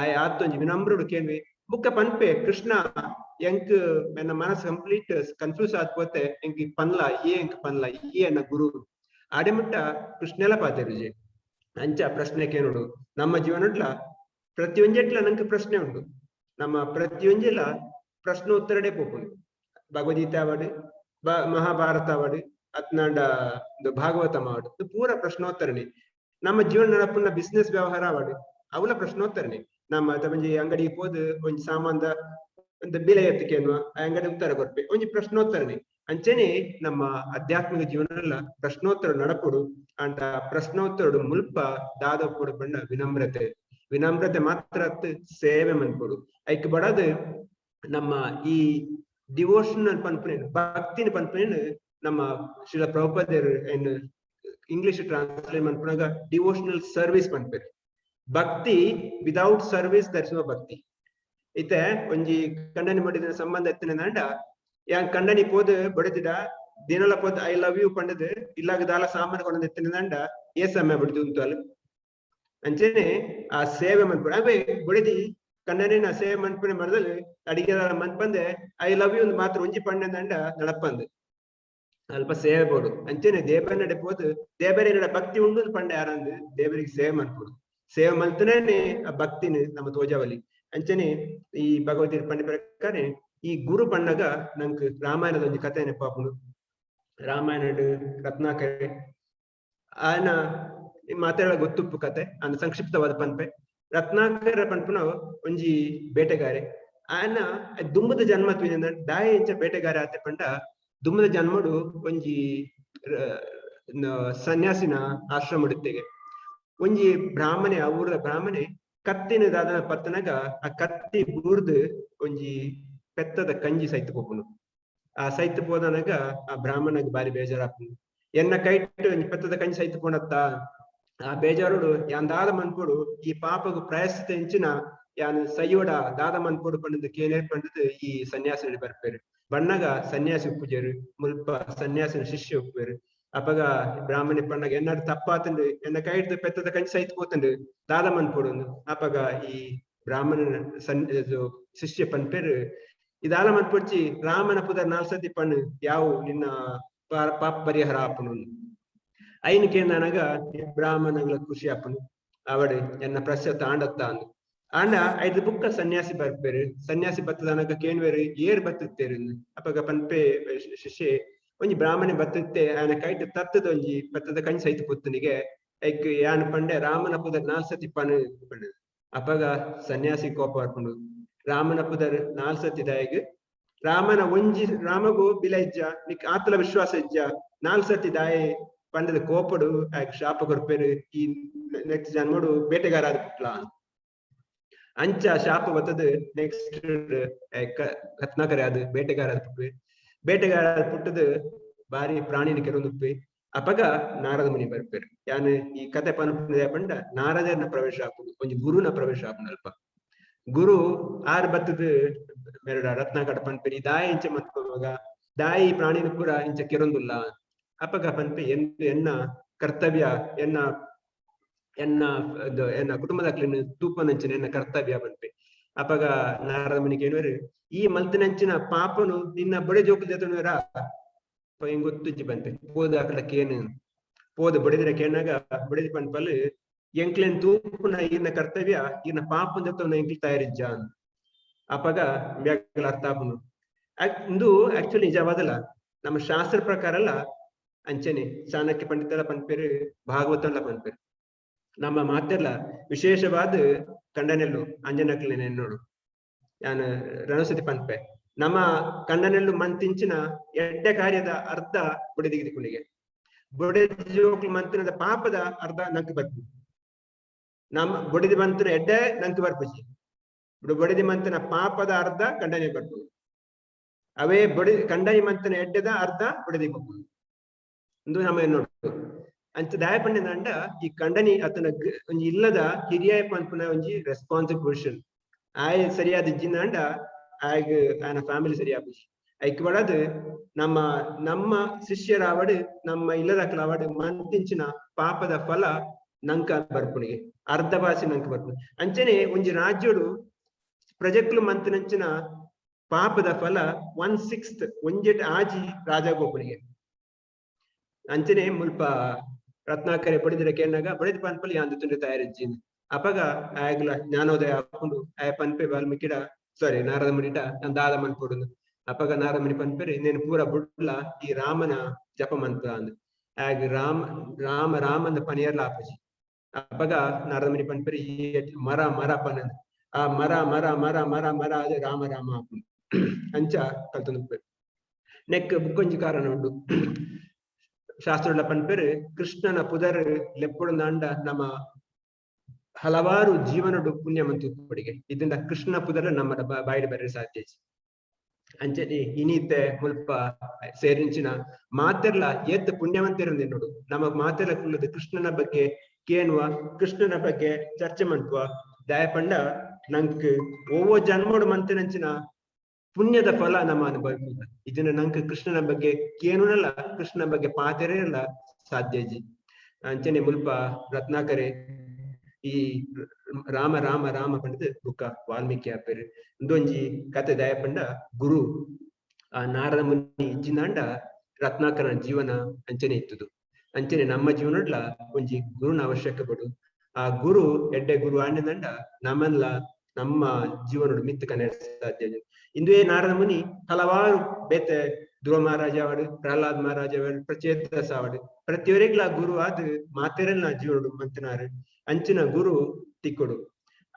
ಆಯ ಆತ್ತೊಂಜಿ ವಿನಮ್ರಡು ಕೇನ್ವಿ. ಬುಕ್ಕ ಪನ್ಪೆ ಕೃಷ್ಣ ಎಂಕ್ ಎನ್ನ ಮನಸ್ಸು ಕಂಪ್ಲೀಟ್ ಕನ್ಫ್ಯೂಸ್ ಆದ್ಪೋತೆ ಎಂಕ್ ಪನ್ಲ ಏ ಎಂಕ್ ಪನ್ಲ ಈ ಎನ್ನ ಗುರು ಆಡೆಮುಟ್ಟ ಕೃಷ್ಣೆಲ ಪಾತೆರುಜಿ. ಅಂಚ ಪ್ರಶ್ನೆ ಕೇನೋಡು. ನಮ್ಮ ಜೀವನಡ್ಲ ಪ್ರತಿಯೊಂಜೆಟ್ಲ ನಂಗೆ ಪ್ರಶ್ನೆ ಉಂಟು. ನಮ್ಮ ಪ್ರತಿಯೊಂಜೆಲ ಪ್ರಶ್ನೋತ್ತರಡೆ ಪೋಪುಂಡು. ಭಗವದ್ಗೀತೆ ಆವಡ್ ಮಹಾಭಾರತ ಆವಡ್ ಅತ್ನಾಂಡ ಭಾಗವತ ಮಾವಡ್ ಪೂರ ಪ್ರಶ್ನೋತ್ತರನೆ. ನಮ್ಮ ಜೀವನ ನಡಪುನ ಬಿಸ್ನೆಸ್ ವ್ಯವಹಾರ ಆವಡ್ ಅವಲ ಪ್ರಶ್ನೋತ್ತರನೆ. ನಮ್ಮ ಒಂಜಿ ಅಂಗಡಿಗೆ ಪೋದು ಒಂಜಿ ಸಾಮಾನ್ದ ಒಂದು ಬೆಲೆ ಎತ್ತಿಕೇನುವ ಆ ಅಂಗಡಿ ಉತ್ತರ ಕೊರ್ಪೆ ಒಂಜಿ ಪ್ರಶ್ನೋತ್ತರನೆ. ಅಂಚನೆ ನಮ್ಮ ಆಧ್ಯಾತ್ಮಿಕ ಜೀವನ ಪ್ರಶ್ನೋತ್ತರ ನಡಪುಡು. ಅಂಡ ಪ್ರಶ್ನೋತ್ತರಡು ಮುಲ್ಪ ದಾದಪ್ಪುಡು ಪಂಡ ವಿನಮ್ರತೆ. ವಿನಮ್ರತೆ ಮಾತ್ರ ಸೇವೆ ಮನ್ಪುಡು. ಐಕ್ ಬಡದು ನಮ್ಮ ಈ ಡಿವೋಷನಲ್ ಪನ್ಪುನೇನು ಭಕ್ತಿನ ಪನ್ಪುನೇನು ನಮ್ಮ ಶ್ರೀಲ ಪ್ರಭುಪಾದರು ಏನು ಇಂಗ್ಲಿಷ್ ಟ್ರಾನ್ಸ್ಲೇಟ್ ಮನ್ಪುನಾಗ ಡಿವೋಷನಲ್ ಸರ್ವಿಸ್ ಪನ್ಪೆರು. ಭಕ್ತಿ ವಿದೌಟ್ ಸರ್ವಿಸ್ ಧರಿಸುವ ಭಕ್ತಿ. ಇತ್ತೆ ಒಂಜಿ ಕಂಡನಿ ಮಾಡಿದ ಸಂಬಂಧ ಎತ್ತಿನ ಯಾನ್ ಕಂಡನಿ ಪೋದು ಬಡತಿಡ ದಿನಲ ಪೋದು I love you ಪಂಡದು ಇಲ್ಲಾಗ ದಾಲ ಸಾಮಾನು ಕೊಂಡು ಎತ್ತಿನ ಏ ಸಮಯ ಬಡಿದು ಉಂಟು. ಅಂಚನೆ ಆ ಸೇವೆ ಮನ್ಪುಡು. ಅವೇ ಬಡಿದಿ ಕಂಡನಿ ಸೇವೆ ಮನ್ಪುನೆ ಮರದಲ್ಲಿ ಅಡಿಗೆ ಮನ್ಪಂದೆ I love you ಮಾತ್ರ ಒಂಜಿ ಪಂಡಂದಂಡ ನಡಪಂದು ಅಲ್ಪ ಸೇವೆ ಬೋಡು. ಅಂಚನೆ ದೇವರನ್ನಡೆ ಪೋದು ದೇವರಿನಡ ಭಕ್ತಿ ಉಂಡು ಪಂಡ ಯಾರಂದು ದೇವರಿಗೆ ಸೇವೆ ಮನ್ಪುಡು. ಸೇವೆ ಮಲ್ತನೇ ಆ ಭಕ್ತಿನ ನಮ್ಮ ತೋಜಾವಲಿ. ಅಂಚನೆ ಈ ಭಗವದ್ಗೀತೆ ಪಂಡ ಪ್ರಕಾರ ಈ ಗುರು ಪಣ್ಣಗ ನಂಕ್ ರಾಮಾಯಣದ ಒಂಜಿ ಕಥೆ ನೆನಪಾಪುಂಡು. ರಾಮಾಯಣ ರತ್ನಾಕರೆ ಆಯನ ಮಾತೆಲ್ಲ ಗೊತ್ತುಪ್ಪು ಕತೆ ಆನ ಸಂಕ್ಷಿಪ್ತವಾದ ಪನ್ಪೆ. ರತ್ನಾಕರ ಪನ್ಪುನ ಒಂಜಿ ಬೇಟೆಗಾರೆ. ಆಯನ ದುಂಬದ ಜನ್ಮ ದಾಯ ಎಂಚ ಬೇಟೆಗಾರ ಆತೆ ಪಂಡ ದುಂಬದ ಜನ್ಮಡು ಒಂಜಿ ಸನ್ಯಾಸಿನ ಆಶ್ರಮ ಒಂಜಿ ಬ್ರಾಹ್ಮಣೆ ಆ ಊರದ ಬ್ರಾಹ್ಮಣೆ ಕತ್ತಿನ ದಾದನ ಪತ್ತನಗ ಆ ಕತ್ತಿ ಬೂರ್ದು ಒಂಜಿ ಪೆತ್ತದ ಕಂಜಿ ಸೈತ್ ಪೋಪುಂಡು. ಆ ಸೈತ್ ಪೋದನಗ ಆ ಬ್ರಾಹ್ಮಣಗ್ ಬಾರಿ ಬೇಜಾರಾಪುಂಡು. ಎನ್ನ ಕೈಟ್ ಒಂಜಿ ಪೆತ್ತದ ಕಂಜಿ ಸೈತ್ ಪೋಣತ್ತ ಆ ಬೇಜಾರುಡು ಯಾನ್ ದಾದ ಮನ್ಪೊಡು ಈ ಪಾಪಗು ಪ್ರಾಯಶ್ಚಿತ್ತ ಎಂಚಿನ ಯಾನ್ ಸೈಯೋಡ ದಾದ ಮನ್ಪೊಡು ಪಂಡದು ಕೇನೆ ಪಂಡದು ಈ ಸನ್ಯಾಸಿ ಬರ್ಪೇರು. ಬಣ್ಣಗ ಸನ್ಯಾಸಿ ಉಪ್ಪುಜೇರು ಮುಲ್ಪ ಸನ್ಯಾಸಿನ ಶಿಷ್ಯ ಉಪ್ಪುವೇರು. ಅಪಗ ಬ್ರಾಹ್ಮಣಿ ಪಣ್ಣಗ ಎನ್ನಾಡು ತಪ್ಪಾತಂಡು ಎನ್ನ ಕೈಡ್ದು ಪೆತ್ತದ ಕಂಜಿ ಸೈತ್ ಪೋತಂಡು ದಾದ ಮನ್ಪೊಡು ಅಪಗ ಈ ಬ್ರಾಹ್ಮಣನ ಸನ್ ಶಿಷ್ಯ ಪನ್ಪೆರ್ ಇದಾಲ ಮನ್ಪೊಡ್ಚಿ, ರಾಮನ ಪುದರ್ ನಾಲ್ ಸತಿ ಪಣ್, ಯಾವು ನಿನ್ನ ಪಾಪ ಪರಿಹಾರ ಆಪುನು. ಐನ್ ಕೇಂದನಗ ಬ್ರಾಹ್ಮಣಗಳ ಖುಷಿ ಆಪುನು, ಅವಡು ಎನ್ನ ಪ್ರಶ್ನೆ ತಾಂಡತ್ತ ಅಂದು. ಆಂಡ ಐದು ಬುಕ್ಕ ಸನ್ಯಾಸಿ ಬರ್ಪೇರು. ಸನ್ಯಾಸಿ ಬತ್ತದನಗ ಕೇಣ್ವೇರು, ಏರ್ ಬತ್ತುತ್ತೇರು? ಅಪಗ ಪನ್ಪೆ ಶಿಷ್ಯೆ, ಒಂಜಿ ಬ್ರಾಹ್ಮಣೆ ಬತ್ತುತ್ತೆ, ಆಯನ ಕೈಟ್ ತತ್ತದ ಒಂಜಿ ಬತ್ತದ ಕಂಚ್ ಸೈತ್ ಪುತ್ತನಿಗೆ, ಐಕ್ ಯಾನ್ ಪಂಡೆ ರಾಮನ ಪುದರ್ ನಾಲ್ ಸತಿ ಪಣ್ ಪಂಡ. ಅಪಗ ಸನ್ಯಾಸಿ ಕೋಪ ಬರ್ಪುಂಡು. ರಾಮನ ಪುದರ್ ನಾಲ್ ಸತಿ ದಾಯಗ್? ರಾಮನ ಒಂಜಿ ರಾಮಗೂ ಬಿಲ ಇಜ್ಜ, ನಿಕ್ ಆತಲ ವಿಶ್ವಾಸ ಇಜ್ಜ, ನಾಲ್ ಸತಿ ದಾಯೆ ಪಂಡದ ಕೋಪಡು ಆಯ್ಕ್ ಶಾಪ ಕೊರ್ಪೇರು, ಈ ನೆಕ್ಸ್ಟ್ ಜನ್ಮಡು ಬೇಟೆಗಾರ ಆದ್ ಪುಟ್ಲಾ. ಅಂಚ ಶಾಪ ಬತ್ತದ ನೆಕ್ಸ್ಟ್ ರತ್ನಾಕರೆ ಆದ್ ಬೇಟೆಗಾರ ಆದ್ ಪುಟ್ಟುವೆ. ಬೇಟೆಗಾರ ಆದ್ ಪುಟ್ಟದ ಬಾರಿ ಪ್ರಾಣಿನ ಕೆರೊಂದುಪ್ಪೆ. ಅಪಗ ನಾರದ ಮುನಿ ಬರ್ಪೇರು. ಯಾನ್ ಈ ಕತೆ ಪನ್ಪುನ ಪಂಡ ನಾರದನ ಪ್ರವೇಶ ಆಪುಂಡು, ಒಂಜಿ ಗುರುನ ಪ್ರವೇಶ ಆಪುಂಡು. ಅಲ್ಪ ಗುರು ಆರ್ ಬತ್ತದ ಮೆರಡ ರತ್ನಾಕರ ಪನ್ಪೇರಿ, ದಾಯಿ ಇಂಚ ಮತ್ಪುವಾಗ ದಾಯಿ ಪ್ರಾಣಿನ ಪೂರ ಇಂಚ ಕೆರೊಂದುಲ್ಲ. ಅಪಗ ಪನ್ಪೆ, ಎನ್ನ ಕರ್ತವ್ಯ, ಎನ್ನ ಎನ್ನ ಎನ್ನ ಕುಟುಂಬದಕ್ಲೆನ್ ತೂಪನಂಚಿನ ಎನ್ನ ಕರ್ತವ್ಯ ಪನ್ಪೆ. ಅಪಗ ನಾರದ ಮುನಿ ಕೇಳುವರು, ಈ ಮಲ್ತಿನಂಚಿನ ಪಾಪನು ನಿನ್ನ ಬಡೆ ಜೋಕು ಜೊತೆನುವರ ಗೊತ್ತುಜ್ಜಿ ಪನ್ಪೆ. ಪೋದ ಅಕಲ ಕೇನು ಪೋದ ಬಡಿದ್ರೆ ಕೇನಾಗ ಬಡಿದ ಪನ್ಪಲ್, ಎಂಕ್ಲೆನ್ ತೂಪುನ ಈರ್ನ ಕರ್ತವ್ಯ, ಈರ್ನ ಪಾಪನ್ ಜೊತೆ ಎಂಕ್ಲಿ ತಯಾರಿಜ್ಜ. ಅಪಗ ಬ್ಯಾಗಲ ಅರ್ಥ ಆಪುನು. ಇಂದು ಆಕ್ಚುಲಿ ನಿಜವಾದಲ್ಲ, ನಮ್ಮ ಶಾಸ್ತ್ರ ಪ್ರಕಾರ ಅಲ್ಲ. ಅಂಚನೆ ಚಾಣಕ್ಯ ಪಂಡಿತರ ಪನ್ಪೇರು, ಭಾಗವತಲ್ಲ ಪನ್ಪೇರು. ನಮ್ಮ ಮಾತೆಲ್ಲ ವಿಶೇಷವಾದ ಕಂಡನೆಲ್ಲು ಅಂಜನಕ್ಲೆನೆ ನೋಡು ಯಾನ್ ರಣಸತಿ ಪನ್ಪೆ, ನಮ್ಮ ಕಂಡನೆಲ್ಲು ಮಂತಿಂಚಿನ ಎಡ್ಡೆ ಕಾರ್ಯದ ಅರ್ಧ ಬುಡೆದಿಗೆ ಕುಣಿಗೆ, ಬೊಡೆ ಜೋಕ್ಲು ಮಂತಿನದ ಪಾಪದ ಅರ್ಧ ನಂಕ್ ಬರ್ಪು. ನಮ್ಮ ಬೊಡೆದಿ ಮಂತಿನ ಎಡ್ಡೆ ನಂಕ್ ಬರ್ಪುಜಿ, ಬೊಡೆದಿ ಮಂತಿನ ಪಾಪದ ಅರ್ಧ ಕಂಡನೆ ಬರ್ಪು. ಅವೇ ಬೊಡಿ ಕಂಡನಿ ಮಂತಿನ ಎಡ್ಡೆದ ಅರ್ಧ ಬೊಡೆದಿ ಬರ್ಪು. ಇಂದು ನಮ್ಮ ನೋಡು ಅಂಚ ದಾಯ ಪಂಡಿನಂಡ ಈ ಕಂಡನಿ ಆತನ ಒಂಜಿ ಇಲ್ಲದ ಹಿರಿಯ ಪನ್ಪುನ ಒಂಜಿ ರೆಸ್ಪಾನ್ಸಿಬಲ್ ಆಯ್ ಸರಿಯಾದ ಇಜ್ಜಿನಾಂಡ ಆಯ್ಗ್ ಆಯನ ಫ್ಯಾಮಿಲಿ ಸರಿಯಾಪುಜಿ. ಐಕ್ ಬಡದು ನಮ್ಮ ನಮ್ಮ ಶಿಷ್ಯರಾವಡು ನಮ್ಮ ಇಲ್ಲದಕ್ಲಾವಡು ಮಂತಿಂಚಿನ ಪಾಪದ ಫಲ ನಂಕ ಬರ್ಪುನಿಗೆ, ಅರ್ಧ ಭಾಷೆ ನಂಕ ಬರ್ಪುನಿ. ಅಂಚನೆ ಒಂಜಿ ರಾಜ್ಯಡು ಪ್ರಜೆಕ್ಲು ಮಂತಿನಂಚಿನ ಪಾಪದ ಫಲ 1/6 ಒಂಜೆಟ್ ಆಜಿ ರಾಜಗೋಪನಿಗೆ. ಅಂಚನೆ ಮುಲ್ಪ ರತ್ನಾಕರೆ ಬಡಿದ್ರೆ ಕೇನಾಗ ಬಡಿದ ಪನ್ಪಲಿ ಯಾಂದು ತುಂಡು ತಯಾರಿಜ್ಜಿನ್. ಅಪಗ ಆಯಗ್ಲ ಜ್ಞಾನೋದಯ ಹಾಕೊಂಡು ಆಯ ಪನ್ಪೆ ವಾಲ್ಮೀಕಿಡ, ಸಾರಿ ನಾರದ ಮುನಿಟ, ನಾನ್ ದಾದ ಮನ್ಪೊಡುಂದು. ಅಪಗ ನಾರದ ಮುನಿ ಪನ್ಪೆರೆ, ನೇನು ಪೂರ ಬುಡ್ಲ ಈ ರಾಮನ ಜಪ ಮಂತ್ರ ಅಂದ್. ಆಗ ರಾಮ ರಾಮ ರಾಮಂದ ಪನಿಯರ್ಲ ಆಪುಜಿ. ಅಪಗ ನಾರದ ಮುನಿ ಪನ್ಪೆರೆ, ಈ ಮರ ಮರ ಪನಂದ್, ಆ ಮರ ಮರ ಮರ ಮರ ಮರ ಅದೇ ರಾಮ ರಾಮ ಆಪುಂಡು. ಅಂಚ ಕಲ್ತೊಂದು ನೆಕ್ ಬುಕ್ಕೊಂಜಿ ಕಾರಣ ಉಂಡು. ಶಾಸ್ತ್ರಗಳ ಪನ್ಪೆರು, ಕೃಷ್ಣನ ಪುದರ್ ಲೆಪ್ಪುಡುಂದಾಂಡ ನಮ್ಮ ಹಲವಾರು ಜೀವನಡು ಪುಣ್ಯ ಮಂತು ಪಡಿಗೆ. ಇದರಿಂದ ಕೃಷ್ಣ ಪುದರ್ ನಮ್ಮ ಬಾಯಿಡ್ ಬರ್ರೆ ಸಾಧ್ಯ. ಅಂಚನೆ ಇನಿತೆ ಮುಲ್ಪ ಸೇರಿಂಚಿನ ಮಾತೆರ್ಲ ಏತ್ ಪುಣ್ಯವಂತೆರಂದೆ ನೋಡು. ನಮ್ಮ ಮಾತೆರ್ಲ ಕುಲ್ಲದ ಕೃಷ್ಣನ ಬಗ್ಗೆ ಕೇಣುವ, ಕೃಷ್ಣನ ಬಗ್ಗೆ ಚರ್ಚೆ ಮನ್ಪುವ. ದಯಪಂಡ ನಂಕ್ ಒವ್ವೋ ಜನ್ಮೋಡು ಮಂತಿನಂಚಿನ ಪುಣ್ಯದ ಫಲ ನಮ್ಮ ಅನುಭವಿಸುದ. ಇದನ್ನ ನಂಕ್ ಕೃಷ್ಣನ ಬಗ್ಗೆ ಕೇಣುನಲ್ಲ, ಕೃಷ್ಣನ ಬಗ್ಗೆ ಪಾತೆರೆಲ್ಲ ಸಾಧ್ಯ ಜಿ. ಅಂಚನೆ ಮುಲ್ಪ ರತ್ನಾಕರೆ ಈ ರಾಮ ರಾಮ ರಾಮ ಪಂಡದು ಬುಕ್ಕ ವಾಲ್ಮೀಕಿ ಆಪೇರು. ಇಂದೊಂಜಿ ಕತೆ ದಯಪಂಡ ಗುರು ಆ ನಾರದ ಮುನಿ ಇಜ್ಜಿನಾಂಡ ರತ್ನಾಕರನ ಜೀವನ ಅಂಚನೆ ಇತ್ತುದು. ಅಂಚನೆ ನಮ್ಮ ಜೀವನಡ್ಲ ಒಂಜಿ ಗುರುನ ಅವಶ್ಯಕ ಪಡು. ಆ ಗುರು ಎಡ್ಡೆ ಗುರು ಆಂಡಂಡ ನಮ್ಮನ್ಲ ನಮ್ಮ ಜೀವನಡು ಮಿತ್ತು ಕನೆ ಸಾಧ್ಯ. ಇಂದುವೇ ನಾರದ ಮುನಿ ಹಲವಾರು ಬೇತೆ ಧ್ರುವ ಮಹಾರಾಜ ಅವಡು, ಪ್ರಹ್ಲಾದ್ ಮಹಾರಾಜ ಅವಡು, ಪ್ರಚೇತಸ ಅವಡು, ಪ್ರತಿಯೊರಿಗ್ಲ ಗುರು ಆದ್ ಮಾತೆರೆಲ್ಲ ಜೀವನಡು ಮಂತನಾರು. ಅಂಚಿನ ಗುರು ತಿಕ್ಕೊಡು.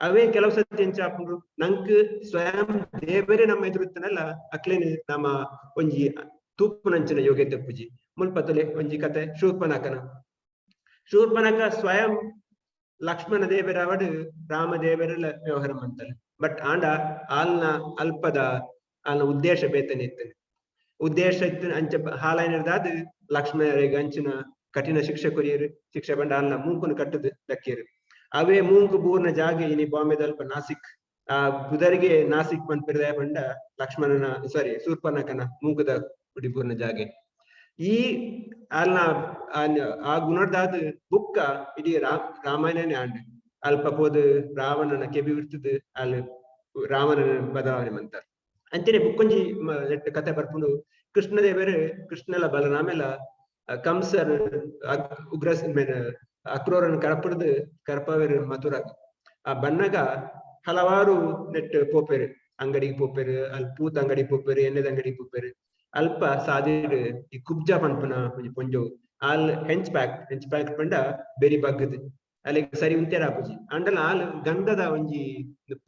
ಅವೇ ಕೆಲವು ಸತಿ ಎಂಚಾಪುಂಡು, ನಂಕ್ ಸ್ವಯಂ ದೇವರೇ ನಮ್ಮ ಎದುರುತ್ತನಲ್ಲ ಅಕ್ಲೇನು ನಮ್ಮ ಒಂಜಿ ತೂಪುನಂಚಿನ ಯೋಗ್ಯತೆ ಪೂಜಿ. ಮುಲ್ಪತೊಲೆ ಒಂಜಿ ಕತೆ ಶೂರ್ಪನಖನ. ಶೂರ್ಪನಖ ಸ್ವಯಂ ಲಕ್ಷ್ಮಣ ದೇವರವಡು ರಾಮ ದೇವರೆಲ್ಲ ವ್ಯವಹಾರ ಮಂತಲ್ಲ. ಬಟ್ ಆಂಡ ಆಲ್ನ ಅಲ್ಪದ ಆಲ್ನ ಉದ್ದೇಶ ಬೇತನೆ ಇತ್ತನೆ. ಉದ್ದೇಶ ಇತ್ತು ಅಂಚ ಹಾಲಾಯನದಾದ ಲಕ್ಷ್ಮಣರಿಗೆ ಅಂಚಿನ ಕಠಿಣ ಶಿಕ್ಷೆ ಕೊರಿಯರು. ಶಿಕ್ಷೆ ಬಂಡ ಆಲ್ನ ಮೂಂಕುನು ಕಟ್ಟದು ದಕ್ಕಿಯರು. ಅವೇ ಮೂಂಕು ಬೂರ್ನ ಜಾಗೆ ಇನಿ ಬಾಂಬೆದಲ್ಪ ನಾಸಿಕ್. ಆ ಬುಧರಿಗೆ ನಾಸಿಕ್ ಪನ್ಪಿರದ ಬಂಡ ಲಕ್ಷ್ಮಣನ ಸಾರಿ ಶೂರ್ಪನಖನ ಮೂಕುದ ಗುಡಿ ಬೂರ್ನ ಜಾಗೆ. ಈ ಆಲ್ನ ಆ ಗುಣದಾದ ಬುಕ್ಕ ಇಡೀ ರಾಮಾಯಣನೇ ಆಂಡ್. ಅಲ್ಪ ಪೋದು ರಾವಣನ ಕೆಬಿ ಬಿಡ್ತದ ಅಲ್ಲಿ ರಾವಣನ ಬದಲಾವಣೆ ಮಂತಾರ್. ಅಂಚನೆ ಬುಕ್ಕೊಂಜಿ ನೆಟ್ ಕತೆ ಬರ್ಪುಂಡು. ಕೃಷ್ಣದೇವರು ಕೃಷ್ಣಲ ಬಲರಾಮೆಲ ಕಂಸರ್ ಉಗ್ರ ಅಕ್ರೂರನ್ ಕರಪುಡ್ದು ಕರಪವೇರು ಮಥುರಾಗ್. ಆ ಬನ್ನಗ ಹಲವಾರು ನೆಟ್ ಪೋಪೆರು, ಅಂಗಡಿಗೆ ಪೋಪೆರು, ಅಲ್ ಪೂತ ಅಂಗಡಿ ಪೋಪೆರು, ಎಣ್ಣೆದ ಅಂಗಡಿ ಪೋಪೆರು. ಅಲ್ಪ ಸಾದಿಡ್ ಈ ಕುಬ್ಜ ಪನ್ಪುನ ಒಂಜಿ ಪೊಂಜೋವು ಆಲ್ ಹೆಂಚ್ ಪ್ಯಾಕ್, ಹೆಂಚ್ ಪ್ಯಾಕ್ ಪಂಡ ಬೆರಿ ಬಗ್ಗದ್ ಅಲ್ಲಿಗೆ ಸರಿ ಉಂತೇರ ಆಪುಜಿ. ಅಂಡಲ ಆಲ್ ಗಂಧದ ಒಂಜಿ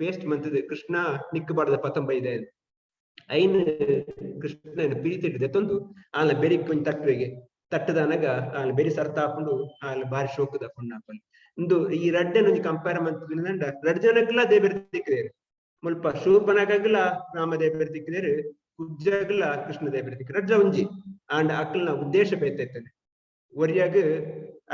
ಪೇಸ್ಟ್ ಮಂತದ್ ಕೃಷ್ಣ ನಿಕ್ಕು ಬಾಡದ ಪತೊಂಬೈದೆ ಐನ್ ಕೃಷ್ಣನ ಪ್ರೀತಿಡ್ ದೆತ್ತೊಂದು ಆಲ್ನ ಬೆರಿಕ್ ಒಂಜಿ ತಟ್ಟುವೆಗೆ ತಟ್ಟುದಾನಗ ಆಲ್ ಬೆರಿ ಸರ್ತ ಆಪುಂಡು, ಆಲ್ ಬಾರಿ ಶೋಕುದ ಪೊಣ್ಣಾಪಲ್. ಇಂದು ಈ ರಡ್ಡೆನ್ ಒಂಜಿ ಕಂಪೇರ್ ಮಂತುಂಡ ರಡ್ಡ್ ಜನಕ್ಲ ದೇವೆರ್ ತಿಕ್ಕಿದೆರ್. ಮುಲ್ಪ ಶೂರ್ಪನಖಗ್ಲ ರಾಮ ದೇವೆರ್ ತಿಕ್ಕಿದೆರ್, ಕುಬ್ಜಗ್ಲ ಕೃಷ್ಣ ದೇವೆರ್ ತಿಕ್ಕಿದೆರ್. ರಡ್ಡ ಒಂಜಿ ಆಂಡ ಅಕ್ಲ್ನ ಉದ್ದೇಶ ಬೇತೆ ಇತ್ತನೆ. ಒರಿಯಾಗ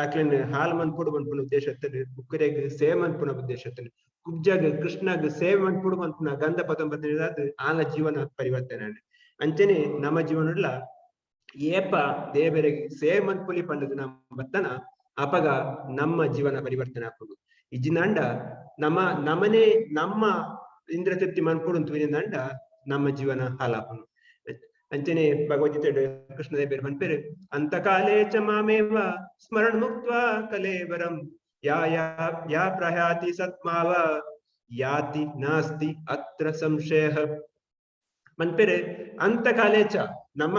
ಅಕ್ಲೆನ್ ಹಾಲ್ ಮನ್ಪೊಡು ಮನ್ಪುನ ಉದ್ದೇಶ ಇತ್ತನೆ, ಬುಕ್ಕರೆಗ್ ಸೇವೆ ಮನ್ಪುನ ಉದ್ದೇಶ ಇತ್ತನೆ. ಕುಬ್ಜಗ್ ಕೃಷ್ಣಗ್ ಸೇವೆ ಮನ್ಪೊಡು ಮನ್ಪುನ ಗಂಧ ಪತೊಂಬತ್ತನೇದಾದ್ ಆಲ ಜೀವನ ಪರಿವರ್ತನೆ ಆಂಡ್. ಅಂಚನೆ ನಮ್ಮ ಜೀವನಡ್ಲ ಏಪ ದೇವರಿಗೆ ಸೇವೆ ಮನ್ಪುಲಿ ಪಂಡದು ನಮ್ಮ ಬತ್ತನ ಅಪಗ ನಮ್ಮ ಜೀವನ ಪರಿವರ್ತನೆ ಆಪುಂಡು. ಇಜ್ಜಿನಾಂಡ ನಮ್ಮ ನಮನೆ ನಮ್ಮ ಇಂದ್ರ ತೃಪ್ತಿ ಮನ್ಪೊಡು ಅಂತುವಿನಂಡ ನಮ್ಮ ಜೀವನ ಹಾಲಾಪುಂಡು. ಅಂಚನೆ ಭಗವದ್ಗೀತೆ ಕೃಷ್ಣದೇವರು ಪನ್ಪೆರು, ಅಂತಕಾಲೇ ಚ ಮಾಮೇವ ಸ್ಮರಣ ಮುಕ್ತ್ವಾ ಕಲೇವರಂ ಯಾ ಯಾ ಯಾ ಪ್ರಯಾತಿ ಸತ್ಮಾವ ಯಾತಿ ನಾಸ್ತಿ ಅತ್ರ ಸಂಶಯ. ಮನ್ಪೆರೆ ಅಂತಕಾಲೇ ಚ ನಮ್ಮ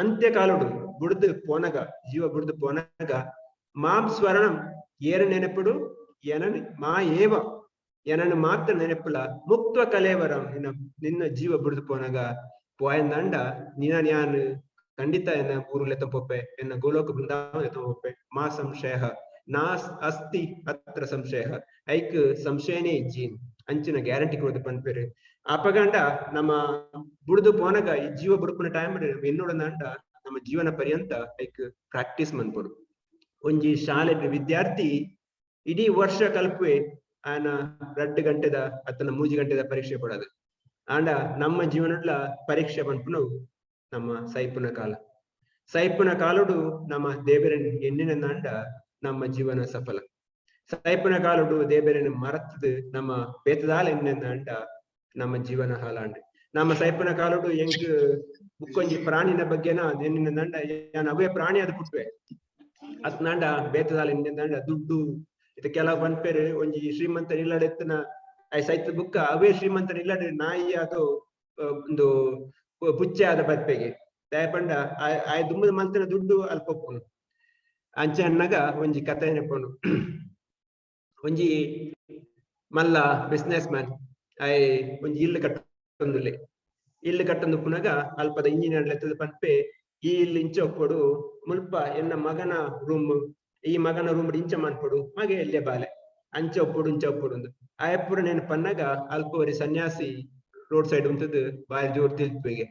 ಅಂತ್ಯಕಾಲಡು ಬುಡ್ದು ಪೋನಗ, ಜೀವ ಬುಡ್ದು ಪೋನಗ ಮಾಂ ಸ್ಮರಣಂ ಏರ ನೆನಪುಡು ಎನನ್ ಮಾ ಏವ ಎನನ್ ಮಾತ್ರ ನೆನಪುಲ ಮುಕ್ತ್ವ ಕಲೇವರಂ ನಿನ್ನ ನಿನ್ನ ಜೀವ ಬುಡ್ದು ಪೋನಗ ಪೋಯಂದಂಡ ನಿನ್ನ ನ್ಯಾನ್ ಖಂಡಿತ ಎನ್ನ ಊರುಲೆ ಪೊಪ್ಪೆ, ಎನ್ನ ಗೋಲೋಕ ಬೃಂದಾವನ ಪೊಪ್ಪೆ. ಮಾ ಸಂಶಯ ನಾಸ್ ಅಸ್ತಿ ಅತ್ರ ಸಂಶಯ, ಐಕ್ ಸಂಶಯನೇ ಇಜ್ಜಿ ಅಂಚಿನ ಗ್ಯಾರಂಟಿ ಕೊಡದು ಪನ್ಪೆರು. ಅಪಗಂಡ ನಮ್ಮ ಬುಡ್ದು ಪೋನಗ ಈ ಜೀವ ಬುಡುಪುನ ಟೈಮ್ ಎನ್ನೋಡಂಡ ನಮ್ಮ ಜೀವನ ಪರ್ಯಂತ ಐಕ್ ಪ್ರಾಕ್ಟೀಸ್ ಮನ್ಪೊಡು. ಒಂಜಿ ಶಾಲೆ ವಿದ್ಯಾರ್ಥಿ ಇಡೀ ವರ್ಷ ಕಲ್ಪುವೆ ಆನ 2 ಗಂಟೆದ ಅತ್ತನ 3 ಗಂಟೆದ ಪರೀಕ್ಷೆ ಕೊಡೋದು. ಆಂಡ ನಮ್ಮ ಜೀವನಡ್ಲ ಪರೀಕ್ಷೆ ಪನ್ಪುನು ನಮ್ಮ ಸೈಪುನ ಕಾಲ. ಸೈಪುನ ಕಾಲುಡು ನಮ್ಮ ದೇವರನ್ ಎಣ್ಣಿನಂಡ ನಮ್ಮ ಜೀವನ ಸಫಲ. ಸೈಪುನ ಕಾಲುಡು ದೇವರನ್ನು ಮರತದು ನಮ್ಮ ಬೇತದಾಲ ಎಣ್ಣಿನಂಡ ನಮ್ಮ ಜೀವನ ಹಾಲಾಂಡ್. ನಮ್ಮ ಸೈಪುನ ಕಾಲುಡು ಎಂಕ್ ಬುಕ್ಕೊಂಜಿ ಪ್ರಾಣಿನ ಬಗ್ಗೆನ ಎಣ್ಣಿನಂಡ ಯಾನ್ ಅವೇ ಪ್ರಾಣಿ ಅದು ಪುಟ್ಟುವೆ ಅತ್ನಾಂಡ ಬೇತದಾಲ ಎಣ್ಣಿನಂಡ ದುಡ್ಡು ಇದು ಕೆಲವು ಪನ್ಪೆರು. ಒಂಜಿ ಶ್ರೀಮಂತ ಇಲ್ಲಡೆತ್ತನ I ಸೈತ ಬುಕ್ಕ ಅವೇ ಶ್ರೀಮಂತನ ಇಲ್ಲಡೆ ನಾಯಿ ಅದು ಒಂದು ಪುಚ್ಚೆ ಆದ ಬರ್ಪೆಗೆ ದಯಪಂಡ ಆಯ್ ದುಮ್ಮದ ಮಲ್ತಿನ ದುಡ್ಡು ಅಲ್ಪ ಒಪ್ಪುನು. ಅಂಚೆ ಅನ್ನಾಗ ಒಂಜಿ ಕತೆ ನೆಪುನು. ಒಂಜಿ ಮಲ್ಲ ಬಿಸ್ನೆಸ್ ಮ್ಯಾನ್ ಆಯ್ ಒಂಜಿ ಇಲ್ಲು ಕಟ್ಟೊಂದುಲ್ಲೆ. ಇಲ್ಲು ಕಟ್ಟೊಂದು ಪುನಗ ಅಲ್ಪದ ಇಂಜಿನಿಯರ್ ಲೆತ್ತದ ಪನ್ಪೆ, ಈ ಇಲ್ಲು ಇಂಚ ಒಪ್ಪೊಡು, ಮುಲ್ಪ ಎನ್ನ ಮಗನ ರೂಮ್, ಈ ಮಗನ ರೂಮ್ ಇಂಚ ಮನ್ಪೊಡು, ಮಗೆ ಎಲ್ಲೆ ಬಾಲೆ ಅಂಚ ಒಪ್ಪೊಡು ಇಂಚ ಒಪ್ಪೊಡು ಅಂದ್. ಆಯಪುರ ನೇನು ಪನ್ನಗ ಅಲ್ಪ ಒರಿ ಸನ್ಯಾಸಿ ರೋಡ್ ಸೈಡ್ ಉಂತದು ಬಾರಿ ಜೋರ್ ತಿಲ್ಪುವೆಗೆ.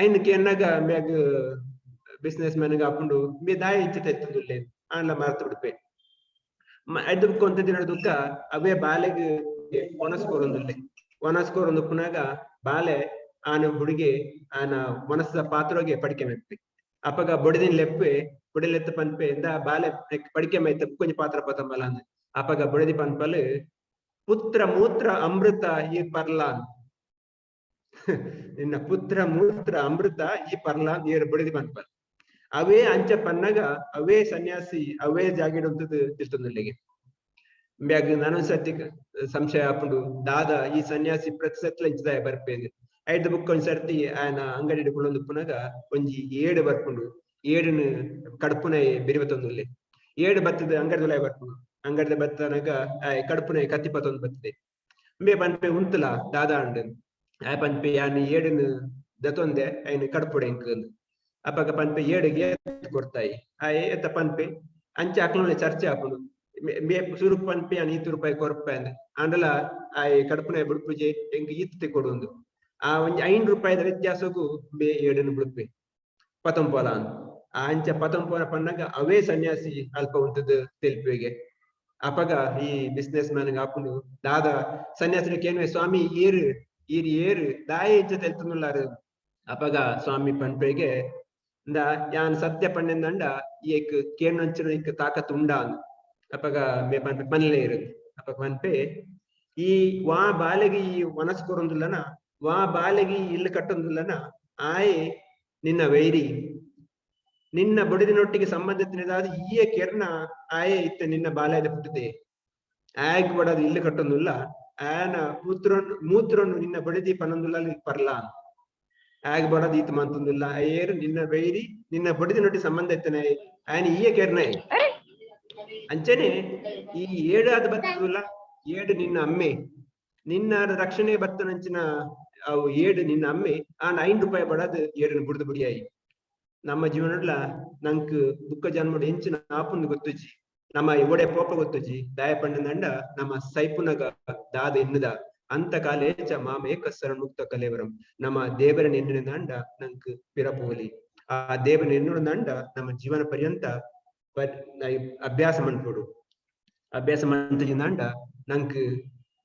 ಐನ್ ಕೇನ್ನಗ ಮ್ಯಾಗ್ ಬಿಸ್ನೆಸ್ ಮ್ಯಾನ್ ಆಪುಂಡು ಮೇ ದಾಯ ಇಂಚ ತೆತ್ತುಂದುಲ್ಲೆ ಆಂಡ್ಲ ಮರತ್ ಬಿಡ್ಪೆ. ಐದು ಬುಕ್ಕ ದಿನ ದುಕ್ಕ ಅವೇ ಬಾಲೆಗ್ ಒಣಸ್ ಕೊರೊಂದುಲ್ಲೆ. ಒಣಸ್ ಕೊರೊಂದು ಪುನಗ ಬಾಲೆ ಆನ ಹುಡುಗೆ ಆನ ಒಣಸದ ಪಾತ್ರೋಗೆ ಪಡಿಕೆ ಮೆಪ್ಪೆ. ಅಪಗ ಬೊಡಿದಿನ ಲೆಪ್ಪೆ, ಬೊಡಿಲೆತ್ತ ಪನ್ಪೆ ಇಂದ ಬಾಲೆ ಪಡಿಕೆ ಮೈತ ಕೊಂಚ ಪಾತ್ರ ಪತಂಬಲ ಅಂದ್. ಅಪಗ ಬೊಡದಿ ಪನ್ಪಲ್ ಪುತ್ರ ಮೂತ್ರ ಅಮೃತ ಈ ಪರ್ಲಾನ್, ನಿನ್ನ ಪುತ್ರ ಮೂತ್ರ ಅಮೃತ ಈ ಪರ್ಲಾನ್ ಏರು ಬೊಡದಿ ಪನ್ಪಲ್. ಅವೇ ಅಂಚ ಪನ್ನಗ ಅವೇ ಸನ್ಯಾಸಿ ಅವೇ ಜಾಗಿಡುಂತದ್ದು ತಿರ್ತೊಂದುಲ್ಲೆಗೆ. ಬ್ಯಾಗ್ ನಾನೊಂದ್ ಸರ್ತಿ ಸಂಶಯ ಆಪುಂಡು ದಾದ ಈ ಸನ್ಯಾಸಿ ಪ್ರತಿ ಇಂಚದಾಯ ಬರ್ಪೇಂದು. ಐದು ಬುಕ್ ಒಂಜಿ ಸರ್ತಿ ಆಯನ ಅಂಗಡಿ ಕುಳ್ಳೊಂದು ಪುನಗ ಒಂಜಿ ಏಡು ಬರ್ಪುಂಡು. ಏಡುನು ಕಡ್ಪುನ ಬೆರಿಬತ್ತೊಂದುಲ್ಲೆ. ಏಡು ಬತ್ತದ ಅಂಗಡಿದೊಳಗೆ ಬರ್ಪುಂಡು. ಅಂಗಡಿದ ಬತ್ತನಗ ಆಯ್ ಕಡ್ಪುನ ಕತ್ತಿ ಪತ್ತೊಂದು ಬತ್ತದೆ. ಅಂಬೆ ಪನ್ಪೆ ಉಂತುಲ ದಾದ ಅಂಡ್. ಆಯ್ ಪನ್ಪೆ ಯಾನ್ ಏಡುನು ದತ್ತೊಂದೆ ಐನ್ ಕಡ್ಪುಡೆ ಎಂಕ್. ಅಪಗ ಪನ್ಪೆ ಏಡುಗೆ ಏತ್ ಕೊರ್ತಾಯಿ ಆಯ್ ಎತ್ತ ಪನ್ಪೆ. ಅಂಚೆ ಅಕ್ಲೋನೆ ಚರ್ಚೆ ಆಪುಂಡು. ಮೇ ಸುರುಕ್ ಪನ್ಪೆ ಯಾನ್ ಈತ್ ರೂಪಾಯಿ ಕೊರ್ಪೆ ಅಂದ್. ಆಂಡಲ ಆಯ್ ಕಡ್ಪುನ ಬುಡ್ಪುಜೆ, ಎಂಕ್ ಈತ್ ಕೊಡುಂದು. ಆ ಒಂಜಿ 5 ರೂಪಾಯಿದ ವ್ಯತ್ಯಾಸಗು ಬೇ ಏಡುನು ಬುಡ್ಪೆ ಪತೊಂಪೋಲ ಅಂದ್. ಆ ಅಂಚ ಪತೊಂಪೋಲ ಪನ್ನಗ ಅವೇ ಸನ್ಯಾಸಿ ಅಲ್ಪ ಉಂತುದು ತೆಲ್ಪುವೆಗೆ. ಅಪಗ ಈ ಬಿಸ್ನೆಸ್ ಮ್ಯಾನ್ ಆಪುಂಡು ದಾದ ಸನ್ಯಾಸಿನ ಕೇನ್ವೆ ಸ್ವಾಮಿ ಏರು ಈರ್ ಏರು ದಾಯ ಇಂಚ ತೆಲ್ತುನುಲ್ಲಾರು. ಅಪಗ ಸ್ವಾಮಿ ಪನ್ಪೆಗೆ ಇಂದ ಯಾನ್ ಸತ್ಯ ಪಣ್ಣೆಂದಂಡ ಏಕ್ ಕೇನೊಂಚಿನ ಇಕ್ ತಾಕತ್ ಉಂಡಾ ಅಂದ್. ಅಪಗ ಮೇ ಪನ್ಪೆ ಪನ್ಲೆ ಇರು. ಅಪಗ ಪನ್ಪೆ, ಈ ವಾ ಬಾಲೆಗೆ ಈ ವನಸ್ ಕೊರೊಂದುಲ್ಲನ, ವಾ ಬಾಲೆಗೆ ಈ ಇಲ್ಲು ಕಟ್ಟೊಂದುಲ್ಲನ, ಆಯೆ ನಿನ್ನ ವೈರಿ, ನಿನ್ನ ಬೊಡೆದಿನೊಟ್ಟಿಗೆ ಸಂಬಂಧ ತಿನ್ನದಾದ ಈಯೆ ಕೆರ್ನ ಆಯೆ ಇತ್ತ ನಿನ್ನ ಬಾಲ್ಯದ ಪುಟ್ಟದೆ, ಆಯಗ್ ಬಡದು ಇಲ್ಲು ಕಟ್ಟೊಂದುಲ್ಲ, ಆಯನ ಪೂತ್ರನ್ ಮೂತ್ರನ್ನು ನಿನ್ನ ಬಡದಿ ಪನೊಂದುಲ್ಲ ಪರ್ಲ, ಆಗ ಬಡದು ಈತ ಮಂತೊಂದುಲ್ಲ, ಏರು ನಿನ್ನ ವೈರಿ, ನಿನ್ನ ಬೊಡೆದಿನೊಟ್ಟಿಗೆ ಸಂಬಂಧ ಇತ್ತನೆ ಆಯನ ಈಯೆ ಕೆರ್ನ. ಅಂಚನೆ ಈ ಏಡಾದ ಬರ್ತದಲ್ಲ, ಏಡು ನಿನ್ನ ಅಮ್ಮೆ, ನಿನ್ನ ರಕ್ಷಣೆ ಬರ್ತನಂಚಿನ ಅವು ಏಡು ನಿನ್ನ ಅಮ್ಮೆ, ಆ 5 ರೂಪಾಯಿ ಬಡದು ಏಡನ್ನು ಬುಡ್ದು ಬುಡಿಯಾಯಿ. ನಮ್ಮ ಜೀವನಡ್ಲ ನಂಕ್ ದುಃಖ ಜನ್ಮಡು ಎಂಚಿನ ಆಪುಂದು ಗೊತ್ತುಜಿ, ನಮ್ಮ ಒಡೆ ಪೋಪ ಗೊತ್ತುಜಿ, ದಾಯ ಪಂಡಂಡ ನಮ್ಮ ಸೈಪುನಗ ದಾದ ಎನ್ನುದ ಅಂತ ಕಾಲೇಚ ಮಾಮೇಕ ಮುಕ್ತ ಕಲೇವರಂ, ನಮ್ಮ ದೇವರನ್ನ ಎನ್ನುದಂಡ ನಂಕ್ ಪಿರಪೋಲಿ, ಆ ದೇವರನ್ನ ಎನ್ನುದಂಡ ನಮ್ಮ ಜೀವನ ಪರ್ಯಂತ ಅಭ್ಯಾಸ ಮನ್ಪೊಡು, ಅಭ್ಯಾಸ ಮಂತಜಿಂದಾಂಡ ನಂಕ್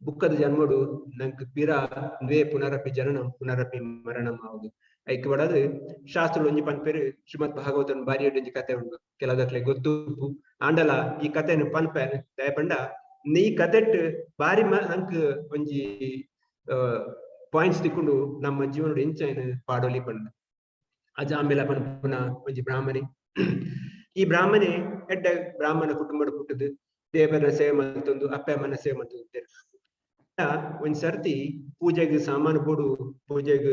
ಬುಕ್ಕದ ಜನ್ಮಡು ನಂಕ್ ಪಿರ ದ್ವೇ ಪುನರಪಿ ಜನನಂ ಪುನರಪಿ ಮರಣಂ ಆವುದು. ಐಕ್ ಬಡದು ಶಾಸ್ತ್ರ ಒಂಜಿ ಪನ್ಪೇರು ಶ್ರೀಮದ್ ಭಾಗವತನ ಬಾರಿ ಒಂಜಿ ಕತೆ ಉಂಡು, ಕೆಲವುದಕ್ಲೆ ಗೊತ್ತುಪ್ಪು ಆಂಡಲ ಈ ಕಥೆಯನ್ನು ಪನ್ಪೇನು ದಯಪಂಡ ಈ ಕತೆಟ್ ಬಾರಿ ನಂಕ್ ಒಂಜಿ ಪಾಯಿಂಟ್ಸ್ ತಿಕ್ಕೊಂಡು ನಮ್ಮ ಜೀವನಡು ಎಂಚೈನ್ ಪಾಡೋಲಿ ಪಂಡ. ಅಜಾಂಬಿಲ ಪನ್ಪುನ ಒಂಜಿ ಬ್ರಾಹ್ಮಣೆ, ಈ ಬ್ರಾಹ್ಮಣೆ ಎಡ್ಡ ಬ್ರಾಹ್ಮಣ ಕುಟುಂಬದ ಪುಟ್ಟದು, ದೇವರ ಸೇವೆ ಮಲ್ತೊಂದು ಅಪ್ಪ ಅಮ್ಮನ ಸೇವೆ ಮಲ್ತೊಂದು. ಒಂದ್ ಸರ್ತಿ ಪೂಜೆಗ್ ಸಾಮಾನು ಬೋಡು, ಪೂಜೆಗ್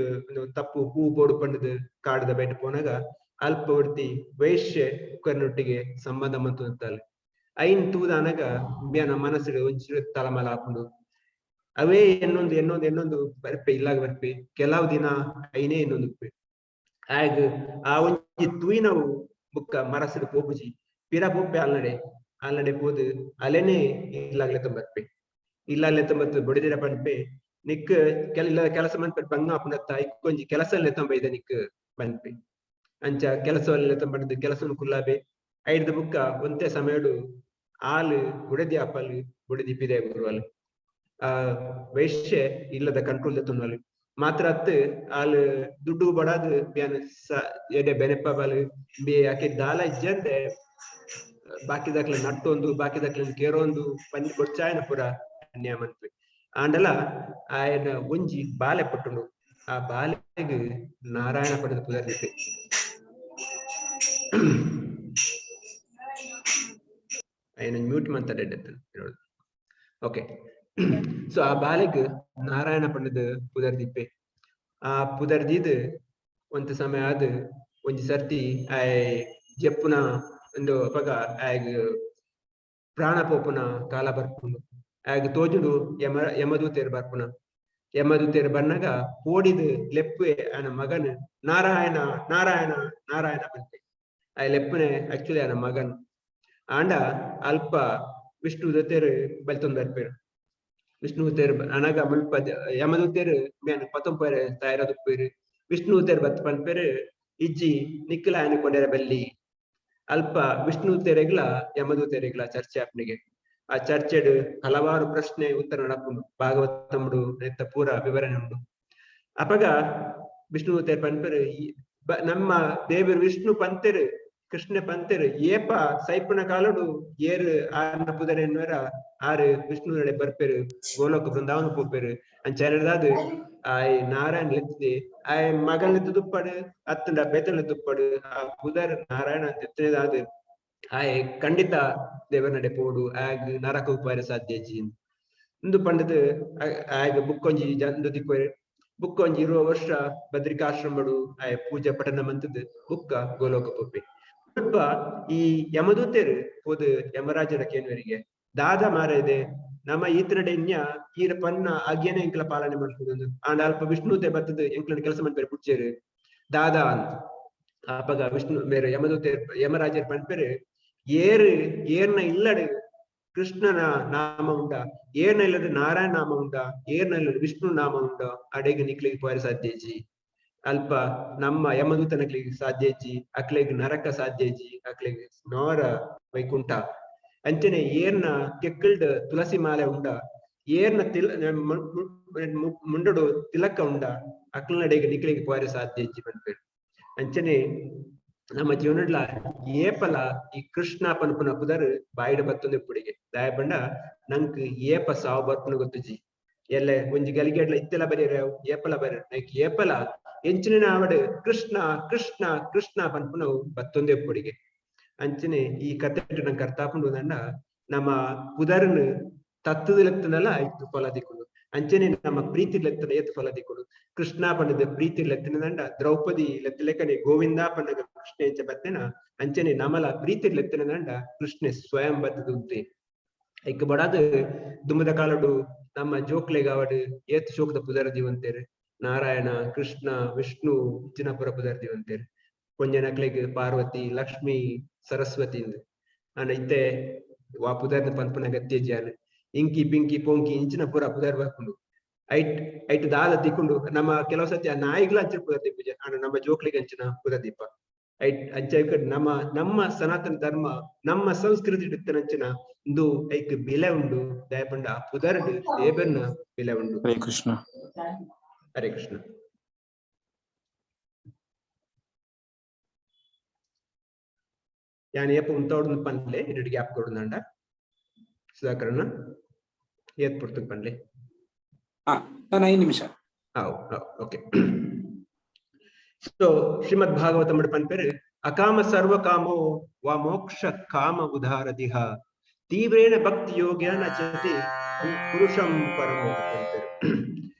ತಪ್ಪು ಹೂ ಬೋಡು ಪಂಡದು ಕಾಡದ ಬೇಟೆ ಪೋನಾಗ ಅಲ್ಪ ಒರ್ತಿ ವೈಶ್ಯ ಉಕ್ಕರ್ನೊಟ್ಟಿಗೆ ಸಂಬಂಧ ಮಂತೊಂತಾಳೆ. ಐನ್ ತೂದಾನಗ ಬ್ಯಾನ ಮನಸ್ಸುಡು ಒಂಚೂರು ತಲಮಲ ಹಾಕೊಂಡು ಅವೇ ಎನ್ನೊಂದು ಎನ್ನೊಂದು ಎನ್ನೊಂದು ಬರ್ಪೆ ಇಲ್ಲಾಗ ಬರ್ಪೆ, ಕೆಲವು ದಿನ ಐನೇ ಇನ್ನೊಂದು ಆಗ ಆ ಒಂಜಿ ತೂಯಿನವು ಬುಕ್ಕ ಮರಸುಡು ಪೋಪುಜಿ, ಪಿರ ಪೋಪೆ ಅಲ್ನಡೆ ಅಲ್ನಡೆ ಪೋದು ಅಲೆನೆ ಇಲ್ಲಾಗ್ಲೆ ಬರ್ಪೆ, ಇಲ್ಲಾಗ್ಲೆ ತೊಂಬತ್ತು ಬೊಡಿದಿರ ಪನ್ಪೆ ನಿಕ್ ಕೆಲ ಇಲ್ಲ ಕೆಲಸ ಮನ್ಪೆ ಬಂಗ ಆಪುನತ್ತ ಇಕ್ಕೊಂಜಿ ಕೆಲಸ ತೊಂಬ ನಿಕ್ ಪನ್ಪೆ. ಅಂಚ ಕೆಲಸ ತೊಂಬಂದು ಕೆಲಸನು ಕುಲ್ಲಾಬೆ ಐಡ್ದ ಬುಕ್ಕ ಒಂತೆ ಸಮಯಡು ಆಲು ಬುಡದಿ ಆಪಲ್ ಬುಡದಿ ಪಿದೆ ಗುರುವಲ್ ಆ ವೈಶ್ಯ ಇಲ್ಲದ ಕಂಟ್ರೋಲ್ ತೊಂದಲ್ ಮಾತ್ರ ಅತ್ತು ಆಲ್ ದುಡ್ಡು ಬಡಾದು ಬ್ಯಾನ ಎಡೆ ಬೆನೆಪ್ಪ ಬಾಲ್ ಬೇ ಆಕೆ ದಾಲ ಇಜ್ಜಂದೆ ಬಾಕಿ ದಾಖಲೆ ನಟ್ಟೊಂದು ಬಾಕಿ ದಾಖಲೆ ಕೇರೊಂದು ಪನ್ನಿ ಬೊಡ್ಚಾಯನ ಪುರ ಅನ್ಯಾಯ ಮನ್ಪೆ. ಆಂಡಲ ಆಯನ ಒಂಜಿ ಬಾಲೆ ಪಟ್ಟುಂಡು, ಆ ಬಾಲೆಗ್ ನಾರಾಯಣ ಪಡೆದ ಪುದರ್ದಿತ್ತೆ. ಆಯನ ಮ್ಯೂಟ್ ಮಂತ ಓಕೆ. ಸೊ ಆ ಬಾಲೆಗ್ ನಾರಾಯಣ ಪಂಡದ ಪುದರ್ದಿಪ್ಪೆ. ಆ ಪುದರ್ದಿದ್ ಒಂತ ಸಮಯ ಆದ್ ಒಂಜಿ ಸರ್ತಿ ಆಯ್ ಜೆಪ್ಪುನ ಒಂದು ಅಪಗ ಆಯಗ್ ಪ್ರಾಣ ಪೋಪುನ ಕಾಲ ಬರ್ಪುಂಡು. ಆಗ ತೋಜುಂಡು ಯಮ ಯಮದೂತೆರ್ ಬರ್ಪುನ, ಯಮದೂತೆರ್ ಬನ್ನಗ ಪೋಡಿದ್ ಲೆಪ್ಪೆ ಆನ ಮಗನ್ ನಾರಾಯಣ ನಾರಾಯಣ ನಾರಾಯಣ ಪನ್ಪೆ. ಆ ಲೆಪ್ಪುನೆ ಆಕ್ಚುಲಿ ಆನ ಮಗನ್ ಆಂಡ ಅಲ್ಪ ವಿಷ್ಣು ದೂತೆರ್ ಬಲ್ತೊಂದು ಬರ್ಪೇರು. ವಿಷ್ಣು ದೂತೆರ್ ಅನಗ ಮುಲ್ಪ ಯಮದೂತೆರ್ ಮೇನ್ ಪತ್ತೊಂಪೇರೆ ತಯಾರದುಪ್ಪೇರು. ವಿಷ್ಣು ದೂತೆರ್ ಬತ್ ಪನ್ಪೇರು ಇಜ್ಜಿ ನಿಕ್ಕಲ ಆಯನ ಕೊಡೆರ ಬಲ್ಲಿ. ಅಲ್ಪ ವಿಷ್ಣು ತೆರೆಗ್ಲ ಯಮದೂತೆರೆಗ್ಲ ಚರ್ಚೆ ಆಪ್ನಿಗೆ. ಆ ಚರ್ಚೆಡ್ ಹಲವಾರು ಪ್ರಶ್ನೆ ಉತ್ತರ ನಡಪುಂಡು, ಭಾಗವತముడు ನೆತ್ತ ಪೂರ ವಿವರಣೆ ಉಂಡು. ಅಪಗ ವಿಷ್ಣು ತೇರ್ ಪನ್ಪೆರು ನಮ್ಮ ದೇವರು ವಿಷ್ಣು ಪಂತೆರು ಕೃಷ್ಣ ಪಂತೆರು ಏಪ ಸೈಪುನ ಕಾಲಡು ಏರು ಆರ್ನ ಪುದರ್ ಎನ್ನುವರ ಆರು ವಿಷ್ಣು ನಡೆ ಬರ್ಪೆರು, ಗೋಲೋಕ ಬೃಂದಾವನ ಪೋಪೆರು. ಅಂಚಾರದಾದು ಆಯ್ ನಾರಾಯಣ ಲೆತ್ತದೆ ಆಯ್ ಮಗನ್ ದುಪ್ಪಡು ಅತ್ತಂಡ ಬೇತನ ದುಪ್ಪಡು ಆ ಪುದರ್ ನಾರಾಯಣ ಅಂತ ಎತ್ತನೇದಾದು ಆಯ್ ಖಂಡಿತ ದೇವರ ನಡೆ ಪೋಡು ಆಗ್ ನರಕ ಉಪಾಯ ಸಾಧ್ಯ ಜಿ ಇಂದು ಪಂಡದು ಆಗ ಬುಕ್ಕೊಂಜಿ ಜಂದು ದಿಕ್ಕೋರೆ ಬುಕ್ಕೊಂಜಿ 20 ವರ್ಷ ಬದ್ರಿಕಾಶ್ರಮಡು ಆಯ್ ಪೂಜೆ ಪಠಣ ಮಂತದ್ದು ಬುಕ್ಕ ಗೋಲೋಕ ಪೊಪ್ಪೆ. ಸ್ವಲ್ಪ ಈ ಯಮದೂತೆರು ಪೋದು ಯಮರಾಜರ ಕೇನ್ವರಿಗೆ ದಾದ ಮಾರದೆ ನಮ್ಮ ಈತನಡೆ ಇನ್ಯ ಈರ ಪನ್ನ ಅಗ್ಯನೆ ಎಂಕ್ಲ ಪಾಲನೆ ಮಾಡ್ಕೊಂಡು ಆಂಡ ಅಲ್ಪ ವಿಷ್ಣುತೆ ಬರ್ತದ ಎಂಕ್ಲನ ಕೆಲಸ ಮಾಡ್ಪೇರು ಪುಡ್ಚೇರು ದಾದಾ ಅಂತ. ಅಪಗ ವಿಷ್ಣು ಬೇರೆ ಯಮದೂತೆರ್ ಯಮರಾಜರ್ ಪನ್ಪೇರು ಏರು ಏರ್ನ ಇಲ್ಲಡು ಕೃಷ್ಣನ ನಾಮ ಉಂಡ, ಏರ್ನ ಇಲ್ಲದ ನಾರಾಯಣ ನಾಮ ಉಂಡ, ಏರ್ನ ಇಲ್ಲದ ವಿಷ್ಣು ನಾಮ ಉಂಡ, ಅಡೆಗೆ ನಿಕ್ಲಿಗೆ ಪೋಯರ ಸಾಧ್ಯಜಿ. ಅಲ್ಪ ನಮ್ಮ ಯಮದೂತನಕ್ಲಿಗೆ ಸಾಧ್ಯಜಿ, ಅಕ್ಲೆಗ್ ನರಕ ಸಾಧ್ಯಜಿ, ಅಕ್ಲೆಗ್ ನೋರ ವೈಕುಂಠ. ಅಂಚನೆ ಏರ್ನ ಕೆಕ್ಕಲ್ಡ್ ತುಳಸಿ ಮಾಲೆ ಉಂಡ, ಏರ್ನ ತಿಲ ಮುಂಡಡು ತಿಲಕ ಉಂಡ, ಅಕ್ಲನಡೆಗೆ ನಿಕ್ಲಿಗೆ ಪೋಯರ ಸಾಧ್ಯಜಿ ಪನ್ಪೇರು. ಅಂಚನೆ ನಮ್ಮ ಜೀವನಡ್ಲ ಏಪಲ ಈ ಕೃಷ್ಣ ಪನ್ಪುನ ಪುದರ್ ಬಾಯಿಡ ಬತ್ತೊಂದು ಇಪ್ಪುಡಿಗೆ. ದಾಯಪಂಡ ನಂಕ್ ಏಪ ಸಾವು ಬರ್ಪುನ ಗೊತ್ತುಜಿ. ಎಲ್ಲೆ ಒಂಜಿ ಗಲಿಗೆಡ್ಲ ಇತ್ತೆಲ ಬರಿಯರೆ ಏಪಲ ಬರಿಯರೆ ನೈಕ್ ಏಪಲ ಎಂಚಿನ ಆವಡ್ ಕೃಷ್ಣ ಕೃಷ್ಣ ಕೃಷ್ಣ ಪನ್ಪುನವು ಬತ್ತೊಂದೇ ಪೊಡಿಗೆ. ಅಂಚನೆ ಈ ಕತೆ ನಂಗೆ ಅರ್ಥ ಆಪುಂಡು ಅಂಡ ನಮ್ಮ ಪುದರ್ನ್ ತತ್ತದ ಲೆತ್ತನಲ ಐತು ಫಲ ದಿಕ್ಕುಂಡು. ಅಂಚನೆ ನಮ್ಮ ಪ್ರೀತಿ ಲೆತ್ತನ ಏತ್ ಫಲ ದಿಕ್ಕುಂಡು. ಕೃಷ್ಣ ಪಂಡದ ಪ್ರೀತಿ ಲೆತ್ತಿನದಂಡ ದ್ರೌಪದಿ ಲೆತ್ತಲೆಕ್ಕನೆ ಗೋವಿಂದ ಪಂಡಗ ಕೃಷ್ಣ ಎಂಚ ಬತ್ತೇನ ಅಂಚನೆ ನಮಲ ಪ್ರೀತಿ ಲೆತ್ತಿನದಂಡ ಕೃಷ್ಣೆ ಸ್ವಯಂ ಬತ್ತದುಂತೆ. ಐಕ್ ಬಡಾದ್ ದುಮ್ಮದ ಕಾಲಡು ನಮ್ಮ ಜೋಕ್ಲೆಗಾವಡ್ ಏತ್ ಶೋಕದ ಪುದರ ದೀವಂತೇರು. ನಾರಾಯಣ ಕೃಷ್ಣ ವಿಷ್ಣು ಇಚ್ಚಿನಪುರ ಪುದರ್ ದೀವಂತೇರು. ಕೊಂಜ ನಕ್ಲೆಗ್ ಪಾರ್ವತಿ ಲಕ್ಷ್ಮಿ ಸರಸ್ವತಿ ಅಂಡ ಇತ್ತೆ ವಾ ಪುದರ್ನ ಪನ್ಪುನ ಗತ್ಯಜ್ಯಾನ್ ಇಂಕಿ ಪಿಂಕಿ ಪೊಂಕಿ ಇಂಚಿನ ಪೂರ ಪುದರ್ ಬರ್ಪುಂಡು. ಐಟ್ ಐಟ್ ದಾದ ತಿಕ್ಕೊಂಡು ನಮ್ಮ ಕೆಲವು ಸತಿ ಆ ನಾಯಿಗ್ಲ ಅಂಚಿನ ಪುದರ್ ದೀಪುಜ ಆಂಡ ನಮ್ಮ ಜೋಕ್ಲಿಗೆ ಅಂಚಿನ ಪುದರ್ ದೀಪ ಐಟ್ ಅಂಚ ನಮ್ಮ ನಮ್ಮ ಸನಾತನ ಧರ್ಮ ನಮ್ಮ ಸಂಸ್ಕೃತಿ ಇತ್ತನಂಚಿನ ಇಂದು ಐಕ್ ಬಿಲೆ ಉಂಡು. ದಯಪಂಡ ಆ ಪುದರ್ಡ್ ದೇವರ್ನ ಬಿಲೆ ಉಂಡು. ಹರೇ ಕೃಷ್ಣ. ಹರೇ ಕೃಷ್ಣ. ಯಾನ್ ಏಪ ಉಂತವಡ್ದು ಪನ್ಲೆ ಎರಡು ಗ್ಯಾಪ್ ಕೊಡುಂಡ ಸುಧಾಕರಣ್ಣ ಏತ್ ಪುರ್ತಕ್ ಪನ್ಲೆ. ನಾನು 5 ನಿಮಿಷ. ಹಾವ್ ಹಾವ್ ಓಕೆ. ಸೊ ಶ್ರೀಮದ್ ಭಾಗವತ ಪನ್ಪೇರು ಅಕಾಮ ಸರ್ವ ಕಾಮೋ ವಾ ಮೋಕ್ಷ ಕಾಮ ಉದಾರದಿಹ ತೀವ್ರೇಣ ಭಕ್ತಿ ಯೋಗ್ಯನ ಚತಿ ಪುರುಷಂ ಪರಮೋ ಪನ್ಪೇರು.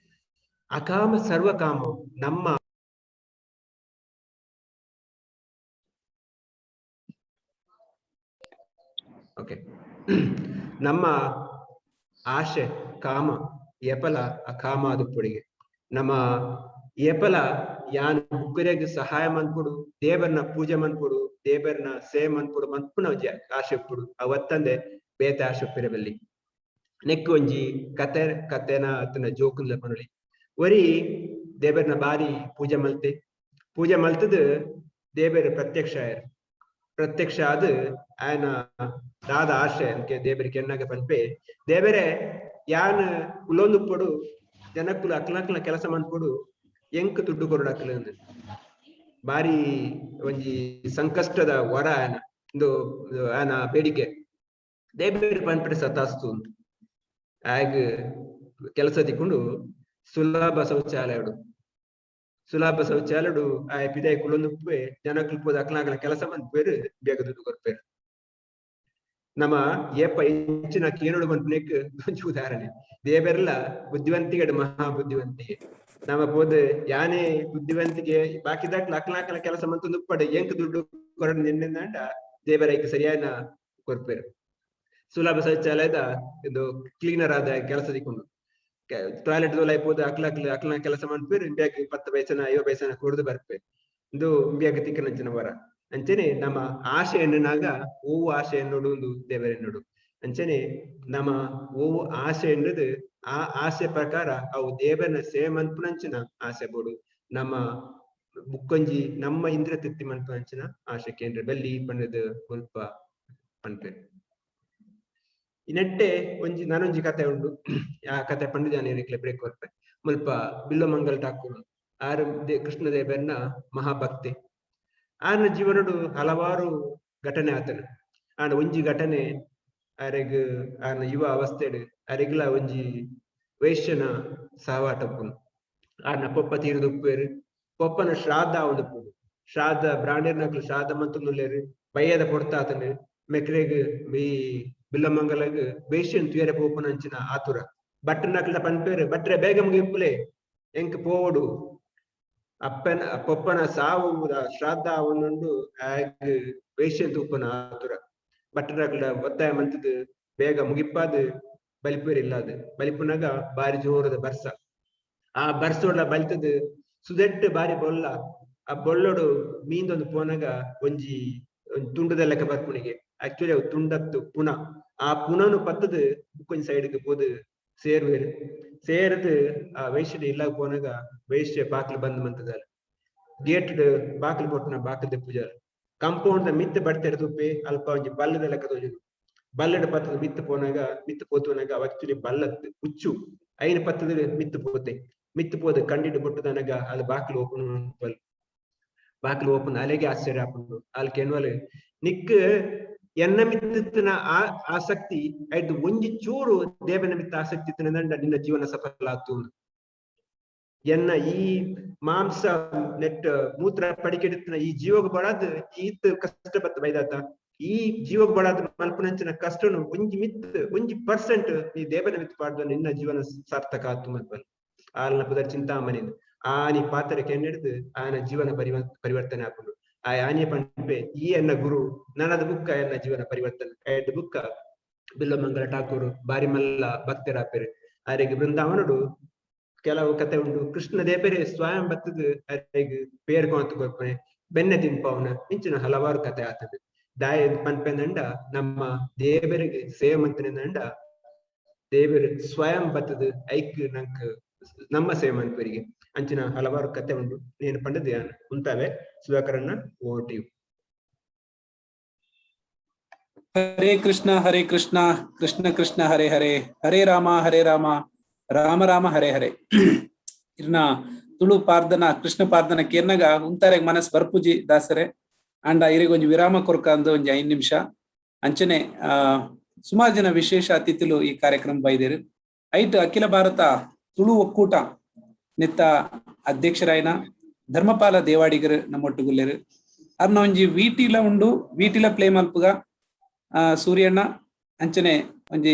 ಅಕಾಮ ಸರ್ವ ಕಾಮೋ ನಮ್ಮ ಓಕೆ ನಮ್ಮ ಆಶೆ ಕಾಮ ಏಪಲ ಅಕಾಮ ಅದು ಪೊಡಿಗೆ ನಮ್ಮ ಏಪಲ ಯಾನ್ ಬುಕ್ಕರೆಗ್ ಸಹಾಯ ಮನ್ಪುಡು ದೇವರ್ನ ಪೂಜೆ ಮನ್ಪುಡು ದೇವರ್ನ ಸೇವೆ ಮನ್ಪುಡು ಮನ್ಪುನ ಆಶೆ ಉಪ್ಪುಡು ಅವತ್ತಂದೆ ಬೇತೆ ಆಶೆ ಉಪ್ಪಿರಬಲ್ಲಿ. ನೆಕ್ಕು ಒಂಜಿ ಕತೆ ಕತೆನ ಅತ್ತನ ಜೋಕುಂದ್ಲ ಪನೊಲಿ. ಒರಿ ದೇವರ್ನ ಬಾರಿ ಪೂಜೆ ಮಲ್ತೆ ಪೂಜೆ ಮಲ್ತದ ದೇವರು ಪ್ರತ್ಯಕ್ಷ ಆಯರ್. ಪ್ರತ್ಯಕ್ಷ ಆದ್ ಆಯನ ದಾದ ಆಶೆ ಅಂಕೆ ದೇವರಿಗೆ ಕೆನ್ನಾಗ ಪನ್ಪೆ ದೇವರೇ ಯಾನ್ ಕುಲೊಂದುಪ್ಪೊಡು ಜನಕ್ಕುಲು ಅಕ್ಲಕ್ಲ ಕೆಲಸ ಮನ್ಪೊಡು ಎಂಕ್ ದುಡ್ಡು ಕೊರಡಕ್ಲು ಅಂದ್ ಬಾರಿ ಒಂಜಿ ಸಂಕಷ್ಟದ ವರ ಆಯನ ಇಂದು ಆಯನ ಬೇಡಿಕೆ. ದೇಬೇರ್ ಪನ್ಪೆ ಸತಾಸ್ತು ಆಗ ಕೆಲಸ ತಿಕ್ಕೊಂಡು ಸುಲಭ ಶೌಚಾಲಯಡು ಸುಲಭ ಶೌಚಾಲಯಡು ಆಯ ಪಿದಾಯಿ ಕುಲೊಂದುಪ್ಪೆ ಜನಕ್ಕುಲು ಪೋದು ಅಕ್ಲಕ್ಲ ಕೆಲಸ ಮನ್ಪೇರು ಬೇಗ ದುಡ್ಡು ಕೊರ್ಪೇರು. ನಮ್ಮ ಏಪ ಹೆಚ್ಚಿನ ಕೇನುಡು ಮನ್ಪುನೆಕ್ ಒಂಜಿ ಉದಾಹರಣೆ. ದೇವೆರ್ಲ ಬುದ್ಧಿವಂತಿಗೆ ಮಹಾ ಬುದ್ಧಿವಂತಿಗೆ ನಮ್ಮ ಪೋದು ಯಾನೇ ಬುದ್ಧಿವಂತಿಗೆ ಬಾಕಿದಾಕ್ಲ ಅಕ್ಲಾಕಲ ಕೆಲಸ ಮಂತೊಂದು ಉಪ್ಪಡೆ ಎಂಕ್ ದುಡ್ಡು ಕೊರಡು ನಿನ್ನೆಂದಾಂಡ ದೇವರೈಕ್ ಸರಿಯಾದ ಕೊರ್ಪೇರು. ಸುಲಭ ಶೌಚಾಲಯದ ಇದು ಕ್ಲೀನರ್ ಆದ ಕೆಲಸ ದಿಕ್ಕೊಂಡು ಟಾಯ್ಲೆಟ್ ದೋಲ ಪೋದು ಅಕ್ಲಾಕ್ಲ ಅಕ್ಲ ಕೆಲಸ ಮನ್ಪೇರು ಇಂಬ್ಯಾಗ್ 10 ಪೈಸನ 50 ಪೈಸನ ಕೊಡ್ದು ಬರ್ಪೇರು. ಇಂದು ಇಂಬ್ಯಾಗ್ ತಿಕ್ಕನಂಚಿನ ವರ. ಅಂಚನೆ ನಮ್ಮ ಆಶೆ ಎನ್ನುನಾಗ ಓವು ಆಶೆ ಎನ್ನೋಡು ಒಂದು ದೇವರೆನ್ನೋಡು. ಅಂಚನೆ ನಮ್ಮ ಓವು ಆಶೆ ಎನ್ನುದು ಆ ಆಸೆ ಪ್ರಕಾರ ಅವು ದೇವರನ್ನ ಸೇವೆ ಮನ್ಪುನಂಚಿನ ಆಸೆ ಬೋಡು. ನಮ್ಮ ಬುಕ್ಕೊಂಜಿ ನಮ್ಮ ಇಂದ್ರ ತೃಪ್ತಿ ಮನ್ಪುನಂಚಿನ ಆಶೆ ಕೇಂದ್ರ ಬೆಲ್ಲಿ ಪಂಡದ ಮುಲ್ಪ ಪನ್ಪೇರು. ಈ ನೆಟ್ಟೆ ಒಂಜಿ ನಾನೊಂಜಿ ಕತೆ ಉಂಡು. ಆ ಕತೆ ಪಂಡಿಜಾನ ಬ್ರೇಕ್ ಕೊರ್ಪೆ. ಮುಲ್ಪ ಬಿಲ್ಲಮಂಗಲ್ ಠಾಕೂರ್ ಆರು ಕೃಷ್ಣ ದೇವರನ್ನ ಮಹಾಭಕ್ತಿ. ಆನ ಜೀವನಡು ಹಲವಾರು ಘಟನೆ ಆತನು. ಆಂಡ ಒಂಜಿ ಘಟನೆ ಆರೆಗ್ ಆನ ಯುವ ಅವಸ್ಥೆಡ್ ಅರೆಗ್ಲ ಒಂಜಿ ವೈಶ್ಯನ ಸಹವಾಟಪ್ಪುನು. ಆರ್ನ ಪೊಪ್ಪ ತೀರುದುಪ್ಪೇರು ಪೊಪ್ಪನ ಶ್ರಾದ್ದ ಉಂದುಪ್ಪುನು. ಶ್ರಾದ್ದ ಬ್ರಾಂಡೇರ್ನಕ್ಲು ಶ್ರಾದ್ದ ಮಂತೊಂದುಲ್ಲೇರು ಬಯ್ಯದ ಪೊರ್ತಾತನು ಮೆಕ್ರೆಗ್ ಈ ಬಿಲ್ಲಮಂಗಲಗ್ ವೈಶ್ಯನ್ ತುಯರೆ ಪೋಪುನ ಅಂಚಿನ ಆತುರ. ಭಟ್ರನಕ್ಲ ಪನ್ಪೇರು ಭಟ್ರೆ ಬೇಗ ಮುಗಿಪ್ಪುಲೆ ಎಂಕ್ ಪೋವೊಡು ಅಪ್ಪನ ಪೊಪ್ಪನ ಸಾವು ಶ್ರಾದ್ದ ಅವನುಂಡು ಆಗ್ ವೈಶ್ಯನ್ ತೂಪುನ ಆತುರ. ಭಟ್ರನಕ್ಲ ಒತ್ತಾಯ ಮಂತದ ಬೇಗ ಮುಗಿಪ್ಪಾದ ಬಲಿಪೇರು ಇಲ್ಲಾದ ಬಲಿಪುನಾಗ ಬಾರಿ ಜೋರದ ಬರ್ಸ. ಆ ಬರ್ಸೋಡ್ಲ ಬಲಿತದ ಸುದೆಟ್ಟು ಬಾರಿ ಬೊಲ್ಲ. ಆ ಬೊಳ್ಳೋಡು ಮೀಂದೊಂದು ಪೋನಾಗ ಒಂಜಿ ತುಂಡದ ಲೆಕ್ಕ ಬರ್ಪುನಿಗೆ. ಆಕ್ಚುಲಿ ಅವು ತುಂಡತ್ತು ಪುನ. ಆ ಪುನನು ಪತ್ತದ ಬುಕ್ಕೊಂಜಿ ಸೈಡ್ಗೆ ಪೋದು ಸೇರುವೇರು. ಸೇರದು ಆ ವೈಶ್ಯದ ಇಲ್ಲಾಗ ಪೋನಾಗ ವೈಶ್ಯ ಬಾಕ್ಲು ಬಂದ್ ಮಂತದಾರ. ಗೇಟ್ ಬಾಕ್ಲು ಪೊಟ್ಟುನ ಬಾಕಲ್ದ ಪೂಜಾರ ಕಾಂಪೌಂಡ್ the ಮಿತ್ತ ಬಡ್ತೆರ್ ತುಪ್ಪೆ ಅಲ್ಪ ಒಂಜಿ ಬಲ್ಲದ ಲೆಕ್ಕ ತೋಜುದು. ಬಲ್ಲಡ ಪತ್ತದ ಮಿತ್ತ ಪೋನಾಗ ಮಿತ್ತ ಪೋತುನಾಗ ಅವ ಆಕ್ಚುಲಿ ಬಲ್ಲತ್ ಉಚ್ಚು ಐನ ಪತ್ತದ ಮಿತ್ತ ಪೋತೆ. ಮಿತ್ತ ಪೋದ ಕಂಡಿಡು ಬೊಟ್ಟದನಗ ಅದು ಬಾಕ್ಲು ಓಪನ್ ಬಾಕ್ಲು ಓಪನ್ ಅಲೆಗೆ ಆಶ್ಚರ್ಯ ಆಪುಂಡು. ಅಲ್ ಕೆನ್ವಲ್ ನಿಕ್ ಎನ್ನ ಮಿತ್ತಿನ ಆ ಆಸಕ್ತಿ ಐದು ಒಂಜಿ ಚೂರು ದೇವನ ಮಿತ್ತ ಆಸಕ್ತಿ ಇತ್ತಿನ ನಿನ್ನ ಜೀವನ ಸಫಲ ಆತು. ಎನ್ನ ಈ ಮಾಂಸ ನೆಟ್ ಮೂತ್ರ ಪಡಿಕೆಡುತ್ತಿನ ಈ ಜೀವಗ ಬಡಾದ್ ಈತ್ ಕಷ್ಟ ಬತ್ತ ಬೈದಾತ, ಈ ಜೀವಗ ಬಡಾದ್ ಮಲ್ಪುನಂಚಿನ ಕಷ್ಟನು ಒಂಜಿ ಮಿತ್ ಒಂಜಿ ಪರ್ಸೆಂಟ್ ನೀ ದೇವನ ಮಿತ್ ಪಾಡ್ದು ನಿನ್ನ ಜೀವನ ಸಾರ್ಥಕ ಆತು ಮಲ್ಪಲ್. ಆಲ್ನ ಪುದರ್ ಚಿಂತಾಮಣಿ ಆನಿ ಪಾತ್ರ ಕೆನ್ನೆಡ್ದು ಆನ ಜೀವನ ಪರಿವರ್ತನೆ ಆಪುಂಡು. ಆ ಆನಿಯ ಪನ್ಪೆ ಈ ಎನ್ನ ಗುರು ನನದ ಬುಕ್ಕ ಎನ್ನ ಜೀವನ ಪರಿವರ್ತನೆ ಐದು ಬುಕ್ಕ. ಬಿಲ್ಲಮಂಗಲ ಠಾಕೂರ್ ಬಾರಿ ಮಲ್ಲ ಭಕ್ತರಾಪೆರು. ಆರೆಗ್ ಬೃಂದಾವನಡು ಕೆಲವು ಕತೆ ಉಂಡು. ಕೃಷ್ಣ ದೇಪೆರೆ ಸ್ವಯಂ ಬತ್ತದ ಅರೆಗ್ ಪೇರ್ ಕಾಂತ ಕೊರ್ಪನೆ ಬೆನ್ನೆ ತಿನ್ಪವನ ಇಂಚಿನ ಹಲವಾರು ಕತೆ ಆತದೆ. ದಾಯ ಪನ್ಪೆಂದಂಡ ನಮ್ಮ ದೇವರಿಗೆ ಸೇವೆ ಮಂತನೆಂದಂಡ ದೇವರು ಸ್ವಯಂ ಬತ್ತದ ಐಕ್ ನಂಕ್ ನಮ್ಮ ಸೇವೆ ಮನ್ಪರಿಗೆ ಅಂಚಿನ ಹಲವಾರು ಕತೆ ಉಂಡು. ನೇನು ಪಂಡದ ಉಂತಾವೆ. ಸುಧಾಕರನ್ನ over to you. Hare Krishna Hare Krishna Krishna Krishna Hare Hare Hare Rama Hare Rama Rama Rama Hare Hare. ಇರ್ನ ತುಳು ಪಾರ್ದನ ಕೃಷ್ಣ ಪಾರ್ದನ ಕೇರ್ನಗ ಉಂತಾರೆ ಮನಸ್ ಬರ್ಪುಜಿ ದಾಸರೆ. ಅಂಡ ಇರೆಗ್ ಒಂಜಿ ವಿರಾಮ ಕೊರ್ಕ ಅಂದ್ ಒಂಜಿ 5 ನಿಮಿಷ. ಅಂಚನೆ ಸುಮಾರು ಜನ ವಿಶೇಷ ಅತಿಥಿಲು ಈ ಕಾರ್ಯಕ್ರಮ ಬೈದೇರು. ಐಟ್ ಅಖಿಲ ಭಾರತ ತುಳು ಒಕ್ಕೂಟ ನಿತ್ತ ಅಧ್ಯಕ್ಷರಾಯನ ಧರ್ಮಪಾಲ ದೇವಾಡಿಗರು ನಮ್ಮೊಟ್ಟುಗುಲ್ಲೇರು. ಅರ್ನ ಒಂಜಿ ವೀಟಿಲ ಉಂಡು, ವೀಟಿಲ ಪ್ಲೇ ಮಲ್ಪುಗ. ಸೂರ್ಯಣ್ಣ ಅಂಚನೆ ಒಂಜಿ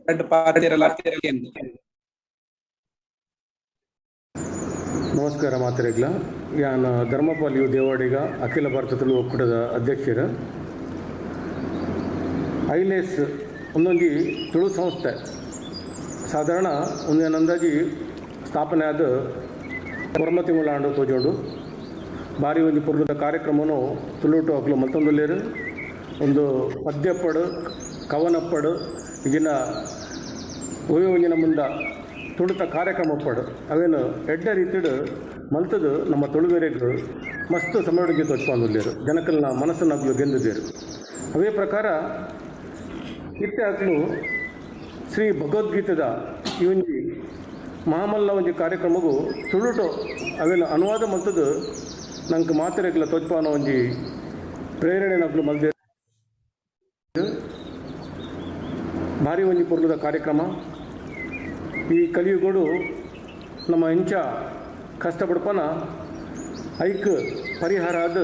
ರಡ್ಡ್ ಪಾತೆರಲ. ನಮಸ್ಕಾರ ಮಾತೆರೆಗ್ಲ. ಯಾನ್ ಧರ್ಮಪಾಲ್ you Devadiga, ಅಖಿಲ ಭಾರತ ತುಳು ಒಕ್ಕೂಟದ ಅಧ್ಯಕ್ಷರು. ಐಲೇಸ್ ಒಂದೊಂಜಿ ತುಳು ಸಂಸ್ಥೆ ಸಾಧಾರಣ ಒಂದೊಂದು ಅಂದಾಜಿ ಸ್ಥಾಪನೆ ಆದ ಒರ್ಮ ತಿಂಗಳಾಂಡು ತೋಜೋಡು. ಬಾರಿ ಒಂಜಿ ಪೊರ್ಲುದ ಕಾರ್ಯಕ್ರಮನು ತುಳುಟು ಅಕ್ಲು ಮಲ್ತೊಂದುಲ್ಲೆರ್. ಒಂದು ಪದ್ಯಪ್ಪಡು ಕವನಪ್ಪಡು ಇಜಿನ ಒಯ್ಯ ಒಂಜಿನ ಮುಂದ ತುಳುತ ಕಾರ್ಯಕ್ರಮ ಪಡು ಅವೇನು ಎಡ್ಡೆ ರೀತಿಡು ಮಲ್ತದು ನಮ್ಮ ತುಳುವೆರೆಗ್ ಮಸ್ತ್ ಸಮಯೊಡುಗೆ ತೋಚ್ಪಾಂದುಲ್ಲೆರ್. ಜನಕಲ್ನ ಮನಸ್ಸನ್ನು ಅಕ್ಲು ಗೆಂದುದೇರು. ಅವೇ ಪ್ರಕಾರ ಇತ್ತೆ ಅಕ್ಲು ಶ್ರೀ ಭಗವದ್ಗೀತೆದ ಈ ಒಂಜಿ ಮಹಾಮಲ್ಲ ಒಂಜಿ ಕಾರ್ಯಕ್ರಮಗು ತುಳುಟು ಅವೆಲ್ಲ ಅನುವಾದ ಮಲ್ತದು ನಂಗೆ ಮಾತೆರೆಗ್ಲ ತೋಚ್ಪಾನ ಒಂಜಿ ಪ್ರೇರಣೆ ನಕ್ಲು ಮಲ್ದೇರು. ಭಾರಿ ಒಂಜಿ ಪೊರ್ಲುದ ಕಾರ್ಯಕ್ರಮ. ಈ ಕಲಿಯುಗಡು ನಮ್ಮ ಇಂಚ ಕಷ್ಟಪಡ್ಪನ ಐಕ್ ಪರಿಹಾರ ಆದ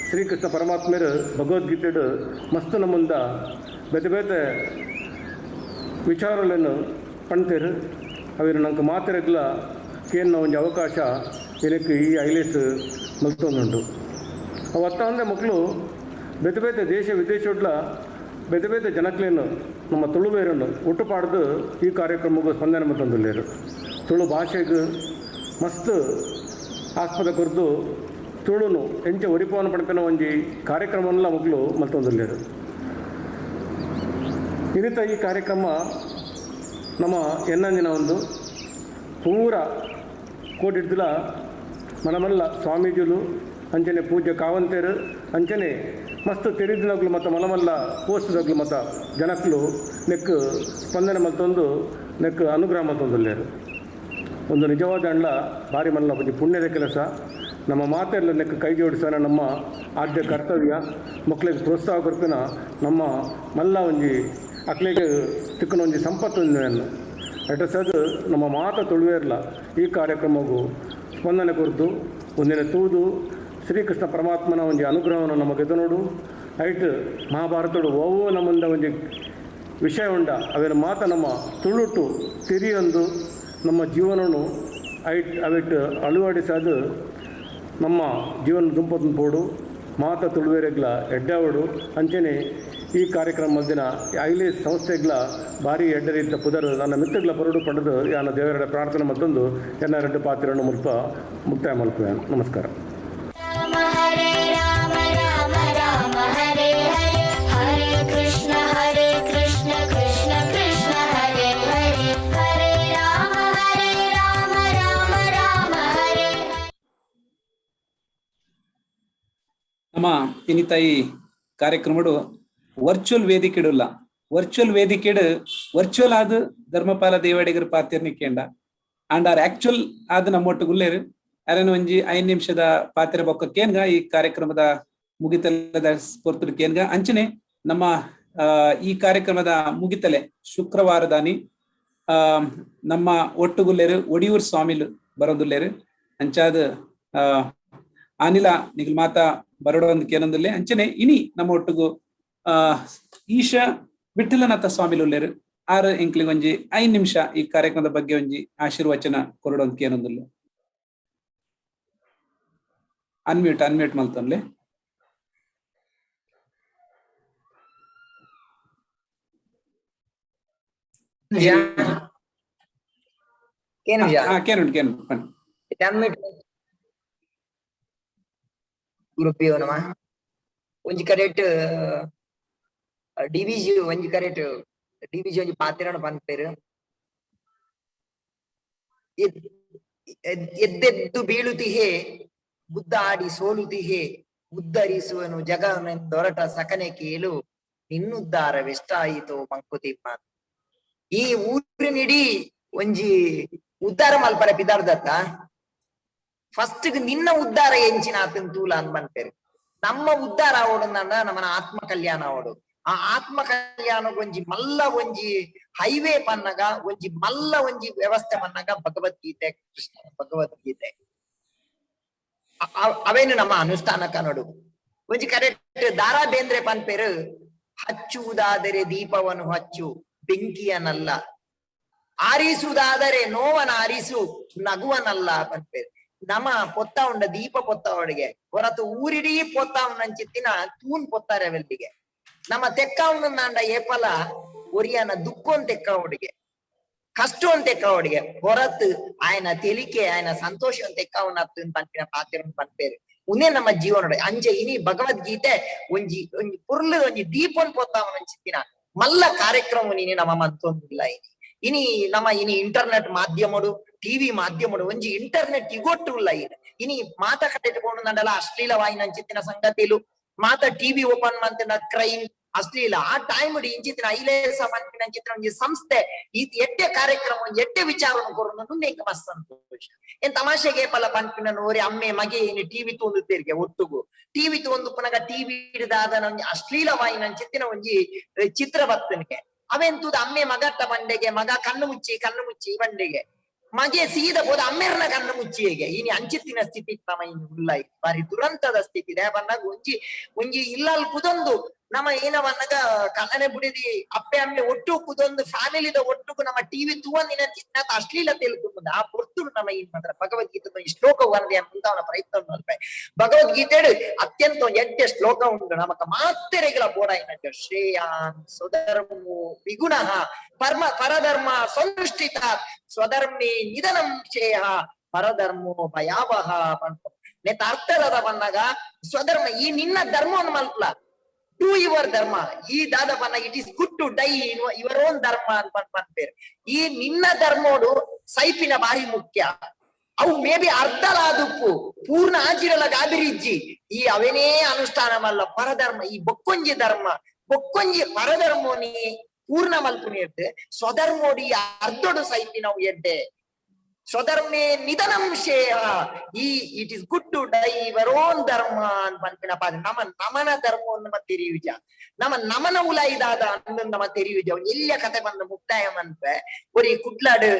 ಶ್ರೀಕೃಷ್ಣ ಪರಮಾತ್ಮರು ಭಗವದ್ಗೀತೆಡು ಮಸ್ತ್ ನಮ್ಮಂದ ಬೇತೆ ಬೇತೆ ವಿಚಾರಗಳನ್ನು ಪಣ್ತೇರು. ಅವೇನು ನಂಗೆ ಮಾತೆರೆಗ್ಲ ಕೇನ್ನ ಒಂಜಿ ಅವಕಾಶ ಏನಕ್ಕೆ ಈ ಐಲೇಸ್ ಮಲ್ತೊಂದುಂಡು. ಅವು ಅತ್ತ ಅಂದರೆ ಮಕ್ಕಳು ಬೇತೆ ಬೇತೆ ದೇಶ ವಿದೇಶಡ್ಲ ಬೇತೆ ಬೇತೆ ಜನಕ್ಲೇನು ನಮ್ಮ ತುಳುವೇರನ್ನು ಒಟ್ಟು ಪಾಡ್ದು ಈ ಕಾರ್ಯಕ್ರಮಕ್ಕೆ ಸ್ಪಂದನೆ ಮತ್ತೊಂದುಲ್ಲೇರು. ತುಳು ಭಾಷೆಗೆ ಮಸ್ತ್ ಆಸ್ಪದ ಕೊರ್ದು ತುಳುನು ಎಂಚ ಒರಿಪವನ ಪಡ್ಪಿನ ಒಂಜಿ ಕಾರ್ಯಕ್ರಮವನ್ನೆಲ್ಲ ಮಕ್ಕಳು ಮಲ್ತೊಂದುಲ್ಲೇರು. ಇರಿತ ಈ ಕಾರ್ಯಕ್ರಮ ನಮ್ಮ ಎನ್ನಂದಿನ ಒಂದು ಪೂರ ಕೋಟಿಡ್ದುಲ ಮನಮಲ್ಲ ಸ್ವಾಮೀಜಿಲು ಅಂಚನೆ ಪೂಜ್ಯ ಕಾವಂತೇರು ಅಂಚನೆ ಮಸ್ತ್ ತೆರಿದಿನಗ್ಲು ಮತ್ತು ಮಲಮಲ್ಲ ಪೋಸ್ಟ್ದಗ್ಲು ಮತ್ತು ಜನಕ್ಲು ನೆಕ್ ಸ್ಪಂದನೆ ಮತ್ತೊಂದು ನೆಕ್ ಅನುಗ್ರಹ ಮತ್ತೊಂದುಲ್ಲೇರು. ಒಂದು ನಿಜವಾದ ಅಂಡ್ಲ ಭಾರಿ ಮಲ್ಲ ಒಂಜಿ ಪುಣ್ಯದ ಕೆಲಸ. ನಮ್ಮ ಮಾತೆಲ್ಲ ನೆಕ್ ಕೈ ಜೋಡಿಸೋಣ ನಮ್ಮ ಆದ್ಯ ಕರ್ತವ್ಯ. ಮಕ್ಕಳಿಗೆ ಪ್ರೋತ್ಸಾಹ ಕೊರ್ಪಿನ ನಮ್ಮ ಮಲ್ಲ ಒಂಜಿ ಅಕ್ಲೆಗ್ ತಿಕ್ಕುನ ಒಂಜಿ ಸಂಪತ್ತು ಅಡ್ರೆಸ್ ನಮ್ಮ ಮಾತ ತುಳುವೇರ್ಲ ಈ ಕಾರ್ಯಕ್ರಮಗೂ ಸ್ಪಂದನೆ ಕೊರ್ದು ಒಂದಿನ ತೂದು ಶ್ರೀಕೃಷ್ಣ ಪರಮಾತ್ಮನ ಒಂಜಿ ಅನುಗ್ರಹವನ್ನು ನಮಗೆ ನೋಡು. ಐಟ್ ಮಹಾಭಾರತಡು ಒವ್ವು ನಮ್ಮಂದ ಒಂಜಿ ವಿಷಯ ಉಂಡ ಅವೇನು ಮಾತ ನಮ್ಮ ತುಳುಟು ತಿರಿಯೊಂದು ನಮ್ಮ ಜೀವನನು ಐಟ್ ಅವಿಟ್ ಅಳವಡಿಸೋದು ನಮ್ಮ ಜೀವನ ದುಂಪೊತ್ತುನ ಪೋಡು ಮಾತ ತುಳುವೇರೆಗ್ಲ ಎಡ್ಡಾವಡು. ಅಂಚನೆ ಈ ಕಾರ್ಯಕ್ರಮ ದಿನ ಐಲಿ ಸಂಸ್ಥೆಗ್ಲ ಭಾರಿ ಎಡ್ಡರಿದ್ದ ಪುದರ್ ನನ್ನ ಮಿತ್ರಗ್ಲ ಪರಡು ಪಡೆದು ಯಾನ ದೇವರ ಪ್ರಾರ್ಥನೆ ಮತ್ತೊಂದು ಎನ್ನ ಎರಡು ಪಾತ್ರವನ್ನು ಮುಲ್ಪ ಮುಕ್ತಾಯ ಮಲ್ಪುವೆ. ನಮಸ್ಕಾರ. ರಾಮ ಹರೇ ರಾಮ ರಾಮ ರಾಮ ಹರೇ ಹರೇ ಹರೇ ಕೃಷ್ಣ ಹರೇ ಕೃಷ್ಣ ಕೃಷ್ಣ ಕೃಷ್ಣ ಹರೇ ಹರೇ ಹರೇ ರಾಮ ಹರೇ ರಾಮ ರಾಮ ರಾಮ ಹರೇ ಹರೇ. ನಮ್ಮ ಇನಿತಾಯಿ ಕಾರ್ಯಕ್ರಮಡು ವರ್ಚುವಲ್ ವೇದಿಕೆಡುಲ್ಲ. ವರ್ಚುವಲ್ ವೇದಿಕೆಡು ವರ್ಚುವಲ್ ಆದ ಧರ್ಮಪಾಲ ದೇವಾಡಿಗರ ಪಾತ್ರನಿಕೇಂಡ and R actual ಆದ ನಮ್ಮೊಟ್ಟು ಗುಲ್ಲೇರು ಅರೇನು ಒಂಜಿ 5 ನಿಮಿಷದ ಪಾತ್ರ ಬೊಕ್ಕ ಕೇನ್ಗ ಈ ಕಾರ್ಯಕ್ರಮದ ಮುಗಿತಲ್ಲದ ಸ್ಫೂರ್ತುಡು ಕೇನ್ಗ. ಅಂಚನೆ ನಮ್ಮ ಈ ಕಾರ್ಯಕ್ರಮದ ಮುಗಿತಲೆ ಶುಕ್ರವಾರದಾನಿ ನಮ್ಮ ಒಟ್ಟುಗುಲ್ಲೇರು ಒಡಿಯೂರ್ ಸ್ವಾಮಿಲು ಬರೋದುಲ್ಲೇರು. ಅಂಚಾದ ಆನಿಲ ನಿಗಲ್ ಮಾತಾ ಬರೋಡ ಒಂದು ಕೇನೊಂದುಲ್ಲೆ. ಅಂಚನೆ ಇನಿ ನಮ್ಮ ಒಟ್ಟುಗು ಈಶಾ ವಿಠಲನಾಥ ಸ್ವಾಮಿಲು ಉಲ್ಲೇರು. ಆರು ಎಂಕ್ಲಿಗ್ ಒಂಜಿ 5 ನಿಮಿಷ ಈ ಕಾರ್ಯಕ್ರಮದ ಬಗ್ಗೆ ಒಂಜಿ ಆಶೀರ್ವಚನ ಕೊರಡೊಂದು ಕೇನೊಂದುಲ್ಲೆ. ಅನ್ಮ್ಯೂಟ್ ಅನ್ಮ್ಯೂಟ್ ಮಲ್ತೊನ್ಲೆ. ಕೇನುಂಟು ಕೇನುಂಟು ಬನ್ನಿ. ಗುರುಭ್ಯೋ ನಮಃ. ಒಂಜಿ ಕರೆಕ್ಟ್ ಡಿವಿಜಿ, ಒಂಜಿ ಕರೆಕ್ಟ್ ಡಿವಿಜಿ ಒಂಜಿ ಪಾತೆರಣ ಪನ್ಪೆರ್. ಎದ್ದೆದ್ದು ಬೀಳುತಿಹೆ ಗುದ್ದಾಡಿ ಸೋಲುತಿಹೆ ಉದ್ಧರಿಸುವನು ಜಗನೆಂದೊರಟ ಸಕನೆ ಕೇಳು ನಿನ್ನುದ್ಧಾರವೆಷ್ಟಾಯಿತೋ ಮಂಕುತಿಮ್ಮ. ಈ ಊರಿನಿಡೀ ಒಂಜಿ ಉದ್ಧಾರ ಮಲ್ಪರೆ ಪಿದಾರ್ದತ್ತ ಫಸ್ಟ್ ನಿನ್ನ ಉದ್ಧಾರ ಎಂಚಿನ ಆತನ್ ತೂಲ ಅಂದ್ ಪನ್ಪೆರ್. ನಮ್ಮ ಉದ್ಧಾರ ಆವೊಡು ನಮ್ಮನ ಆತ್ಮ ಕಲ್ಯಾಣ ಆವೊಡು. ಆ ಆತ್ಮ ಕಲ್ಯಾಣ ಒಂಜಿ ಮಲ್ಲ ಒಂಜಿ ಹೈವೇ ಪನ್ನಗ, ಒಂಜಿ ಮಲ್ಲ ಒಂಜಿ ವ್ಯವಸ್ಥೆ ಪನ್ನಗ ಭಗವದ್ಗೀತೆ, ಕೃಷ್ಣ ಭಗವದ್ಗೀತೆ ಅವೇನು ನಮ್ಮ ಅನುಷ್ಠಾನ ಕನ್ನಡು. ಒಂಜಿ ಕರೆಕ್ಟ್ ದಾರಾ ಬೇಂದ್ರೆ ಪನ್ಪೆರು, ಹಚ್ಚುವುದಾದರೆ ದೀಪವನ್ನು ಹಚ್ಚು ಬೆಂಕಿಯನಲ್ಲ, ಆರಿಸುವುದಾದರೆ ನೋವನ ಆರಿಸು ನಗುವನಲ್ಲ ಪನ್ಪೆರು. ನಮ್ಮ ಪೊತ್ತ ಉಂಡ ದೀಪ ಪೊತ್ತ ಒಳಗೆ ಹೊರತು ಊರಿಡೀ ಪೊತ್ತ ಉಂಡಂಚಿತ್ತಿನ ತೂನ್ ಪೊತ್ತಾರೆ ವೆಲ್ಲಿಗೆ. ನಮ್ಮ ತೆಕ್ಕ ನಾಂಡ ಏಪಲ ಒರಿಯನ ದುಃಖನ್ ತೆಕ್ಕ ಒಡಿಗೆ ಕಷ್ಟ ತೆಕ್ಕ ಒಡಿಗೆ ಹೊರತು ಆಯನ ತೆಲಿಕೆ ಆಯನ ಸಂತೋಷ ತೆಕ್ಕ ಪನ್ಪಿನ ಪಾತ್ರ ಪನ್ಪೇರು. ಉನ್ನೇ ನಮ್ಮ ಜೀವನ ಅಂಚೆ ಇನಿ ಭಗವದ್ಗೀತೆ ಒಂಜಿ ಒಂಜಿ ಪುರ್ಲು ಒಂಜಿ ದೀಪನ್ ಪೊತ್ತ ಮಲ್ಲ ಕಾರ್ಯಕ್ರಮ ನೀನಿ ನಮ್ಮ ಮಂತೊಂದಿಲ್ಲ. ಇನಿ ಇನಿ ನಮ್ಮ ಇನಿ ಇಂಟರ್ನೆಟ್ ಮಾಧ್ಯಮಡು ಟಿವಿ ಮಾಧ್ಯಮಡು ಒಂಜಿ ಇಂಟರ್ನೆಟ್ ಇಗೊಟ್ಟು ಉಲ್ಲ. ಇನಿ ಇನಿ ಮಾತ ಕಡೆಟ್ಕೊಂಡು ನಂಡಲ ಅಶ್ಲೀಲವಾಯಿನ ಅಂಚಿತ್ತಿನ ಸಂಗತಿಲು ಮಾತ ಟಿವಿ ಓಪನ್ ಮಂತಿನ ಕ್ರೈಮ್ ಅಶ್ಲೀಲ ಆ ಟೈಮ್ ಇಂಚಿತ್ತಿನ ಐಲೇಸ ಪನ್ಪಿನ ಅಂಚಿತ್ತಿನ ಒಂಜಿ ಸಂಸ್ಥೆ ಈ ಎಡ್ಡೆ ಕಾರ್ಯಕ್ರಮ ಒಂಜಿ ಎಡ್ಡೆ ವಿಚಾರವನ್ನು ಕೊರೊಂದು ಎಂಕ್ ಮಸ್ತ್ ಸಂತೋಷ. ಏನ್ ತಮಾಷೆಗೆ ಪಲ ಪನ್ಪಿನ ಓರಿ ಅಮ್ಮೆ ಮಗೆ ಇನಿ ಟಿವಿ ತೂಂದು ತೆರಿಗೆ ಒಟ್ಟುಗು ಟಿವಿ ತೂಂದು ಪುನಗ ಟಿವಿ ಹಿಡಿದಾದ ಒಂಜಿ ಅಶ್ಲೀಲವಾಯಿನ ಅಂಚಿತ್ತಿನ ಒಂಜಿ ಚಿತ್ರ ಬತ್ತನಿಗೆ ಅವೆಂತುದು ಅಮ್ಮೆ ಮಗಟ್ಟ ಬಂಡೆಗೆ ಮಗ ಕಣ್ಣು ಮುಚ್ಚಿ ಕಣ್ಣು ಮುಚ್ಚಿ ಬಂಡೆಗೆ ಮಗೆ ಸೀದ ಹೋದ ಅಮ್ಮೆರ್ನ ಕಣ್ಣು ಮುಚ್ಚಿಗೆ ಇನಿ ಅಂಚಿತ್ತಿನ ಸ್ಥಿತಿ ನಮ್ಮ ಇನಿ ಉಲ್ಲ. ಬಾರಿ ದುರಂತದ ಸ್ಥಿತಿ ಬಂದಾಗ ಒಂಜಿ ಒಂಜಿ ಇಲ್ಲಲ್ ಕುದೊಂದು ನಮ್ಮ ಏನ ಬನ್ನಗ ಕಣ್ಣನೆ ಬುಡಿದಿ ಅಪ್ಪೆ ಅಮ್ಮೆ ಒಟ್ಟು ಕುದೊಂದು ಫ್ಯಾಮಿಲಿದ ಒಟ್ಟುಗು ನಮ್ಮ ಟಿವಿ ತೂವಂದಿನ ಚಿನ್ನ ಅಶ್ಲೀಲ ತೆಲುಕು ಆ ಪೊರ್ತುಡು ನಮ್ಮ ಏನ್ ಮಾತ್ರ ಭಗವದ್ಗೀತೆ ಈ ಶ್ಲೋಕ ವರದಿ ಮುಂತಾವನ ಪ್ರಯತ್ನ ಮಲ್ಪೆ. ಭಗವದ್ಗೀತೆ ಅತ್ಯಂತ ಎಡ್ಡೆ ಶ್ಲೋಕ ಉಂಟು ನಮಕ ಮಾತೆರೆಗಳ ಬೋಡ ಶ್ರೇಯಾನ್ ಸ್ವಧರ್ಮೋ ವಿಗುಣ ಪರಮ ಪರಧರ್ಮ ಸಂನುಷ್ಠಿತ ಸ್ವಧರ್ಮೇ ನಿಧನಂ ಶ್ರೇಯ ಪರಧರ್ಮೋ ಭಯಾವಹ ಪನ್ಪ. ನೇತ ಅರ್ಥದ ಬಂದಾಗ ಸ್ವಧರ್ಮ ಈ ನಿನ್ನ ಧರ್ಮವನ್ನು ಮಲ್ಪಲ ಟು your ಧರ್ಮ ಈ ದಾದ ಪನ್ನ it is good to die your own ಧರ್ಮ ಅಂತ ಪನ್ಪೇರು. ಈ ನಿನ್ನ ಧರ್ಮೋಡು ಸೈಪಿನ ಬಾರಿ ಮುಖ್ಯ. ಅವು ಮೇ ಬಿ ಅರ್ಧಲಾದುಪ್ಪು ಪೂರ್ಣ ಆಚಿರಲ ಗಾಬಿರಿಜ್ಜಿ ಈ ಅವೇನೇ ಅನುಷ್ಠಾನಮಲ್ಲ ಪರಧರ್ಮ ಈ ಬೊಕ್ಕೊಂಜಿ ಧರ್ಮ ಬೊಕ್ಕೊಂಜಿ ಪರಧರ್ಮೋನಿ ಪೂರ್ಣ ಮಲ್ಪುನಿರ್ದು ಸ್ವಧರ್ಮೋಡಿ ಅರ್ಧೊಡು ಸೈಪಿನವು ಎಡ್ಡೆ ಸ್ವಧರ್ಮೇ ನಿಧನಂ ಶ್ರೇಯ ಈ it is good to die your own ಧರ್ಮ ಅಂತ ಪನ್ಪಿನ ಪಾದ. ನಮ್ಮ ನಮನ ಧರ್ಮವನ್ನು ನಮ್ಮ ತೆರಿಯುಜ ನಮ್ಮ ನಮನ ಉಲಾಯಿದಾದ ಅಂದು ನಮ್ಮ ತೆರಿಯುಜ. ಎಲ್ಲಿಯ ಕತೆ ಬಂದ ಮುಕ್ತಾಯ ಮನ್ಪೆ ಒರಿ ಕುಡ್ಲಾಡು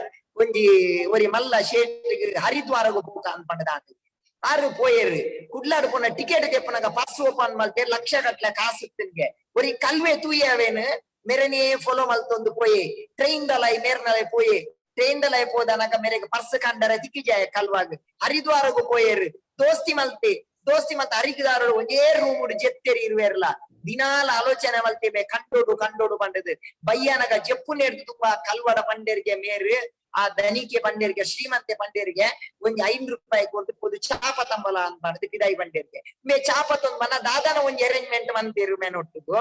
ಒಂಜಿ ಒರಿ ಮಲ್ಲ ಶೇಟ್ ಹರಿದ್ವಾರಗು ಪೋಕ ಅನ್ಪಂಡದ ಆರು ಪೋಯೇರು ಕುಡ್ಲಾಡು ಪೋನ ಟಿಕೆಟ್ ದೆಪ್ಪನಗ ಪರ್ಸ್ ಓಪನ್ ಮಲ್ತೆ ಲಕ್ಷ ಗಟ್ಲೆ ಕಾಸು ತಿನ್ಗೆ ಒರಿ ಕಲ್ವೆ ತೂಯವೇನು ಮೆರನೇ ಫಾಲೋ ಮಲ್ತೊಂದು ಪೋಯೆ ಟ್ರೈನ್ ದಲೈ ಮೇರ್ನಲೈ ಪೋಯೆ ಟ್ರೈನ್ ದಲೈ ಪೋದನಗ ಮೇರೆಗೆ ಪರ್ಸ್ ಕಂಡರೆ ದಿಕ್ಕಿಜಾಯ ಕಲ್ವಾಗ ಹರಿದ್ವಾರಗು ಪೋಯೇರು ದೋಸ್ತಿ ಮಲ್ತೆ ದೋಸ್ತಿ ಮಲ್ತ ಹರಿದ್ವಾರಡು ಒಂಜೇ ರೂಮ್ ಜೆತ್ತೇರಿ ಇರುವೇರ್ಲ ದಿನಾಲ ಆಲೋಚನೆ ಮಲ್ತೆ ಮೇ ಕಂಡೋಡು ಕಂಡೋಡು ಪಂಡದು ಬಯ್ಯನಗ ಜಪ್ಪು ನೇರ್ದು ತುಂಬಾ ಕಲ್ವಡ ಪಂಡೇರಿಗೆ ಮೇರು ಆ ದನಿಕೆ ಪಂಡೇರಿಗೆ ಶ್ರೀಮಂತೆ ಪಂಡೇರಿಗೆ ಒಂಜಿ 5 ರೂಪಾಯಿ ಕೊಟ್ಟು ಪೋದು ಚಾಪ ತಂಬಲ ಅಂತ ಪಂಡದು ಪಿದಾಯಿ ಪಂಡೇರಿಗೆ ಮೇ ಚಾಪ ತಂದ್ ಮನ ದಾದಾನ ಒಂಜಿ ಅರೇಂಜ್ಮೆಂಟ್ ಮಂತೇರು ಮೇನೊಟ್ಟುಗು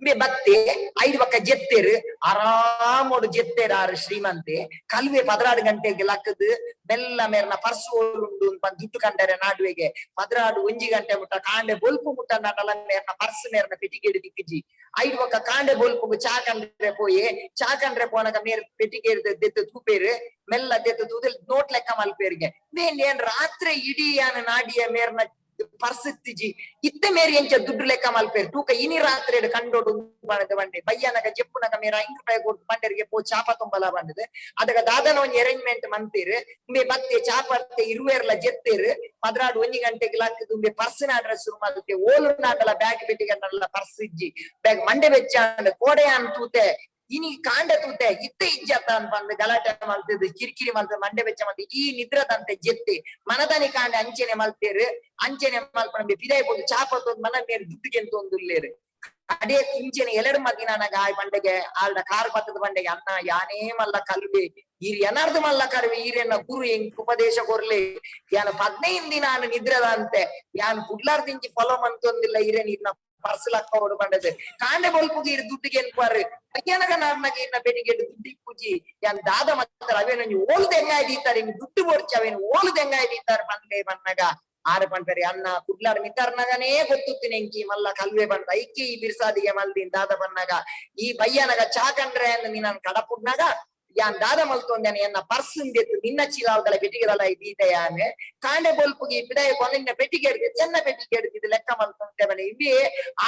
ಮೇ ಬತ್ತೆ ಐದು ಪಕ್ಕ ಜೆತ್ತೇರು ಆರಾಮೋಡು ಜೆತ್ತೇರು ಆರು ಶ್ರೀಮಂತೆ ಕಲ್ವೆ 16 ಗಂಟೆಗೆ ಲಕ್ಕದು ಬೆಲ್ಲ ಮೇರ್ನ ಪರ್ಸು ಉಂಡು ದುಡ್ಡು ಕಂಡರೆ ನಾಡುವೆಗೆ 16 ಒಂಜಿ ಗಂಟೆ ಮುಟ್ಟ ಕಾಂಡೆ ಬೊಲ್ಪು ಮುಟ್ಟ ನಡಲ ಮೇರ್ನ ಪರ್ಸ್ ಮೇರ್ನ ಪೆಟ್ಟಿಗೆಡು ದಿಕ್ಕಿಜಿ ಐದು ಪಕ್ಕ ಕಾಂಡೆ ಬೊಲ್ಪುಗು ಚಾ ಕಂಡ್ರೆ ಪೋಯೆ ಚಾ ಕಂಡ್ರೆ ಪೋನಗ ಮೇರ್ ಪೆಟ್ಟಿಗೆ ದೆತ್ತು ತೂಪೇರು ಮೆಲ್ಲ ದೆತ್ತು ತೂದಲ್ ನೋಟ್ ಲೆಕ್ಕ ಮಲ್ಪೇರಿಗೆ ಮೇನ್ ಏನ್ ರಾತ್ರಿ ಇಡೀ ಯಾನ ನಾಡಿಯ ಮೇರ್ನ ಪರ್ಸ್ ಇತ್ತಿಜಿ. ಇತ್ತೆ ಮೇರಿ ಎಂಚ ದುಡ್ಡು ಲೆಕ್ಕ ಮಲ್ಪೇರು ತೂಕ ಇನಿ ರಾತ್ರಿ ಕಂಡೋಡು ಬಣದ ಬಂಡೆ ಬಯ್ಯನಗ ಜೆಪ್ಪುನಗ ಮೇರ 5 ರೂಪಾಯಿ ಕೊಟ್ಟು ಬಂಡೆರಿಗೆ ಪೋ ಚಾಪ ತುಂಬಲ ಬಂದದೆ. ಅದಗ ದಾದನ ಒಂಜಿ ಅರೇಂಜ್ಮೆಂಟ್ ಮಂತೀರ್. ಉಂಬೆ ಬತ್ತೆ ಚಾಪರ್ತೆ ಇರುವೇರ್ಲ ಜೆತ್ತೇರು. 12 1 ಗಂಟೆಗೆ ಲಕ್ಕದು ಉಂಬೆ ಪರ್ಸ್ ನಾಡ್ರೆ ಶುರು ಮಲ್ತೆ. ಓಲು ನಾಡಲ ಬ್ಯಾಗ್ ಪೆಟ್ಟಿಗೆ ಪರ್ಸ್ ಇಜ್ಜಿ. ಬ್ಯಾಗ್ ಮಂಡೆ ಬೆಚ್ಚ ಕೋಡೆಯಾನ್ ತೂತೆ. ಇನಿ ಕಾಂಡ ತೂತೆ ಇತ್ತೆ ಇಜ್ಜತ್ತ ಬಂದು ಗಲಾಟೆ ಮಲ್ತದ್ದು, ಕಿರಿಕಿರಿ ಮಲ್ತದ್ದು, ಮಂಡೆ ಬೆಚ್ಚ ಮಲ್ತ ಈ ನಿದ್ರದಂತೆ ಜೆತ್ತೆ. ಮನದನಿ ಕಾಂಡ ಅಂಚೆನೆ ಮಲ್ತೇರು. ಅಂಚೆನೆ ಮಲ್ಪನ ಪಿದಾಯಿ ಪೋದು ಚಾಪತ್ತೊಂದು ಮನ ಮೇರ್ ದುಡ್ಡುಗೆಂತ ಒಂದು ಉಲ್ಲೇರು. ಅಡೇ ಇಂಚೆನೆ ಎಲೆಡು ಮದಿನಾನಗ ಆಯ್ ಬಂಡೆಗೆ ಆಲ್ಡ ಕಾರ್ ಬತ್ತದ ಬಂಡೆಗೆ, ಅನ್ನ ಯಾನೇ ಮಲ್ಲ ಕಲ್ವೆ ಈರ್ ಎನಾರ್ದು ಮಲ್ಲ ಕರ್ವೆ. ಈರೆನ್ನ ಗುರು ಎಂಕ್ ಉಪದೇಶ ಕೊರ್ಲೆ. ಯಾನ 15 ದಿನ ನಿದ್ರದಂತೆ ಯಾನ್ ಕುಡ್ಲಾರ್ ದಿಂಚಿ ಫಾಲೋ ಮಂತೊಂದಿಲ್ಲ. ಈರೇನ್ ಇರ್ನ ಪರ್ಸ್ ಲಕ್ಕ ಬಂಡದೆ. ಕಾಂಡೆ ಬೊಲ್ಪುಗೆ ಇರ್ ದುಡ್ಡಿಗೆ ಎನ್ಪಾರು. ಅಯ್ಯನಗ ನಾರ್ನಗ ಇನ್ನ ಬೆಡಿಗೆ ದುಡ್ಡಿ ಪೂಜಿ ಯಾನ್ ದಾದ ಮತ್ತರ. ಅವೇನು ಓಲು ದೆಂಗಾಯ ದೀತಾರೆ, ದುಡ್ಡು ಬೋಡ್ಚಿ ಅವೇನು ಓಲು ದೆಂಗಾಯ ದೀತಾರೆ ಬಂದೆ ಬನ್ನಗ ಆರು ಪಂಪೆರಿ. ಅನ್ನ ಕುಡ್ಲಾರ್ ಮಿತರ್ನಗನೇ ಗೊತ್ತುತ್ತಿನ ಎಂಕಿ ಮಲ್ಲ ಕಲ್ವೆ ಬಂದ ಐಕಿ ಈ ಬಿರ್ಸಾದಿಗೆ ಮಲ್ದಿನ್ ದಾದ ಬನ್ನಗ ಈ ಬಯ್ಯನಗ ಚಾಕಂಡ್ರೆ ನೀನನ್ ಕಡಪುಡ್ನಾಗ ಯಾನ್ ದಾದ ಮಲ್ತೊಂದೇನೆ? ಎನ್ನ ಪರ್ಸ್ ದೆತ್ತು ನಿನ್ನ ಚೀಲಾವದಲ ಪೆಟ್ಟಿಗೆದಲ್ಲ ದೀತೆಯಾನೆ. ಕಾಂಡೆ ಬೊಲ್ಪುಗಿ ಪಿದಾಯ ಕೊನಿನ್ನ ಪೆಟ್ಟಿಗೆ ಹಿಡ್ದು ಚೆನ್ನ ಪೆಟ್ಟಿಗೆ ಹಿಡ್ದು ಲೆಕ್ಕ ಮಲ್ತೊಂದೆ ಬನೆ. ಇವಿ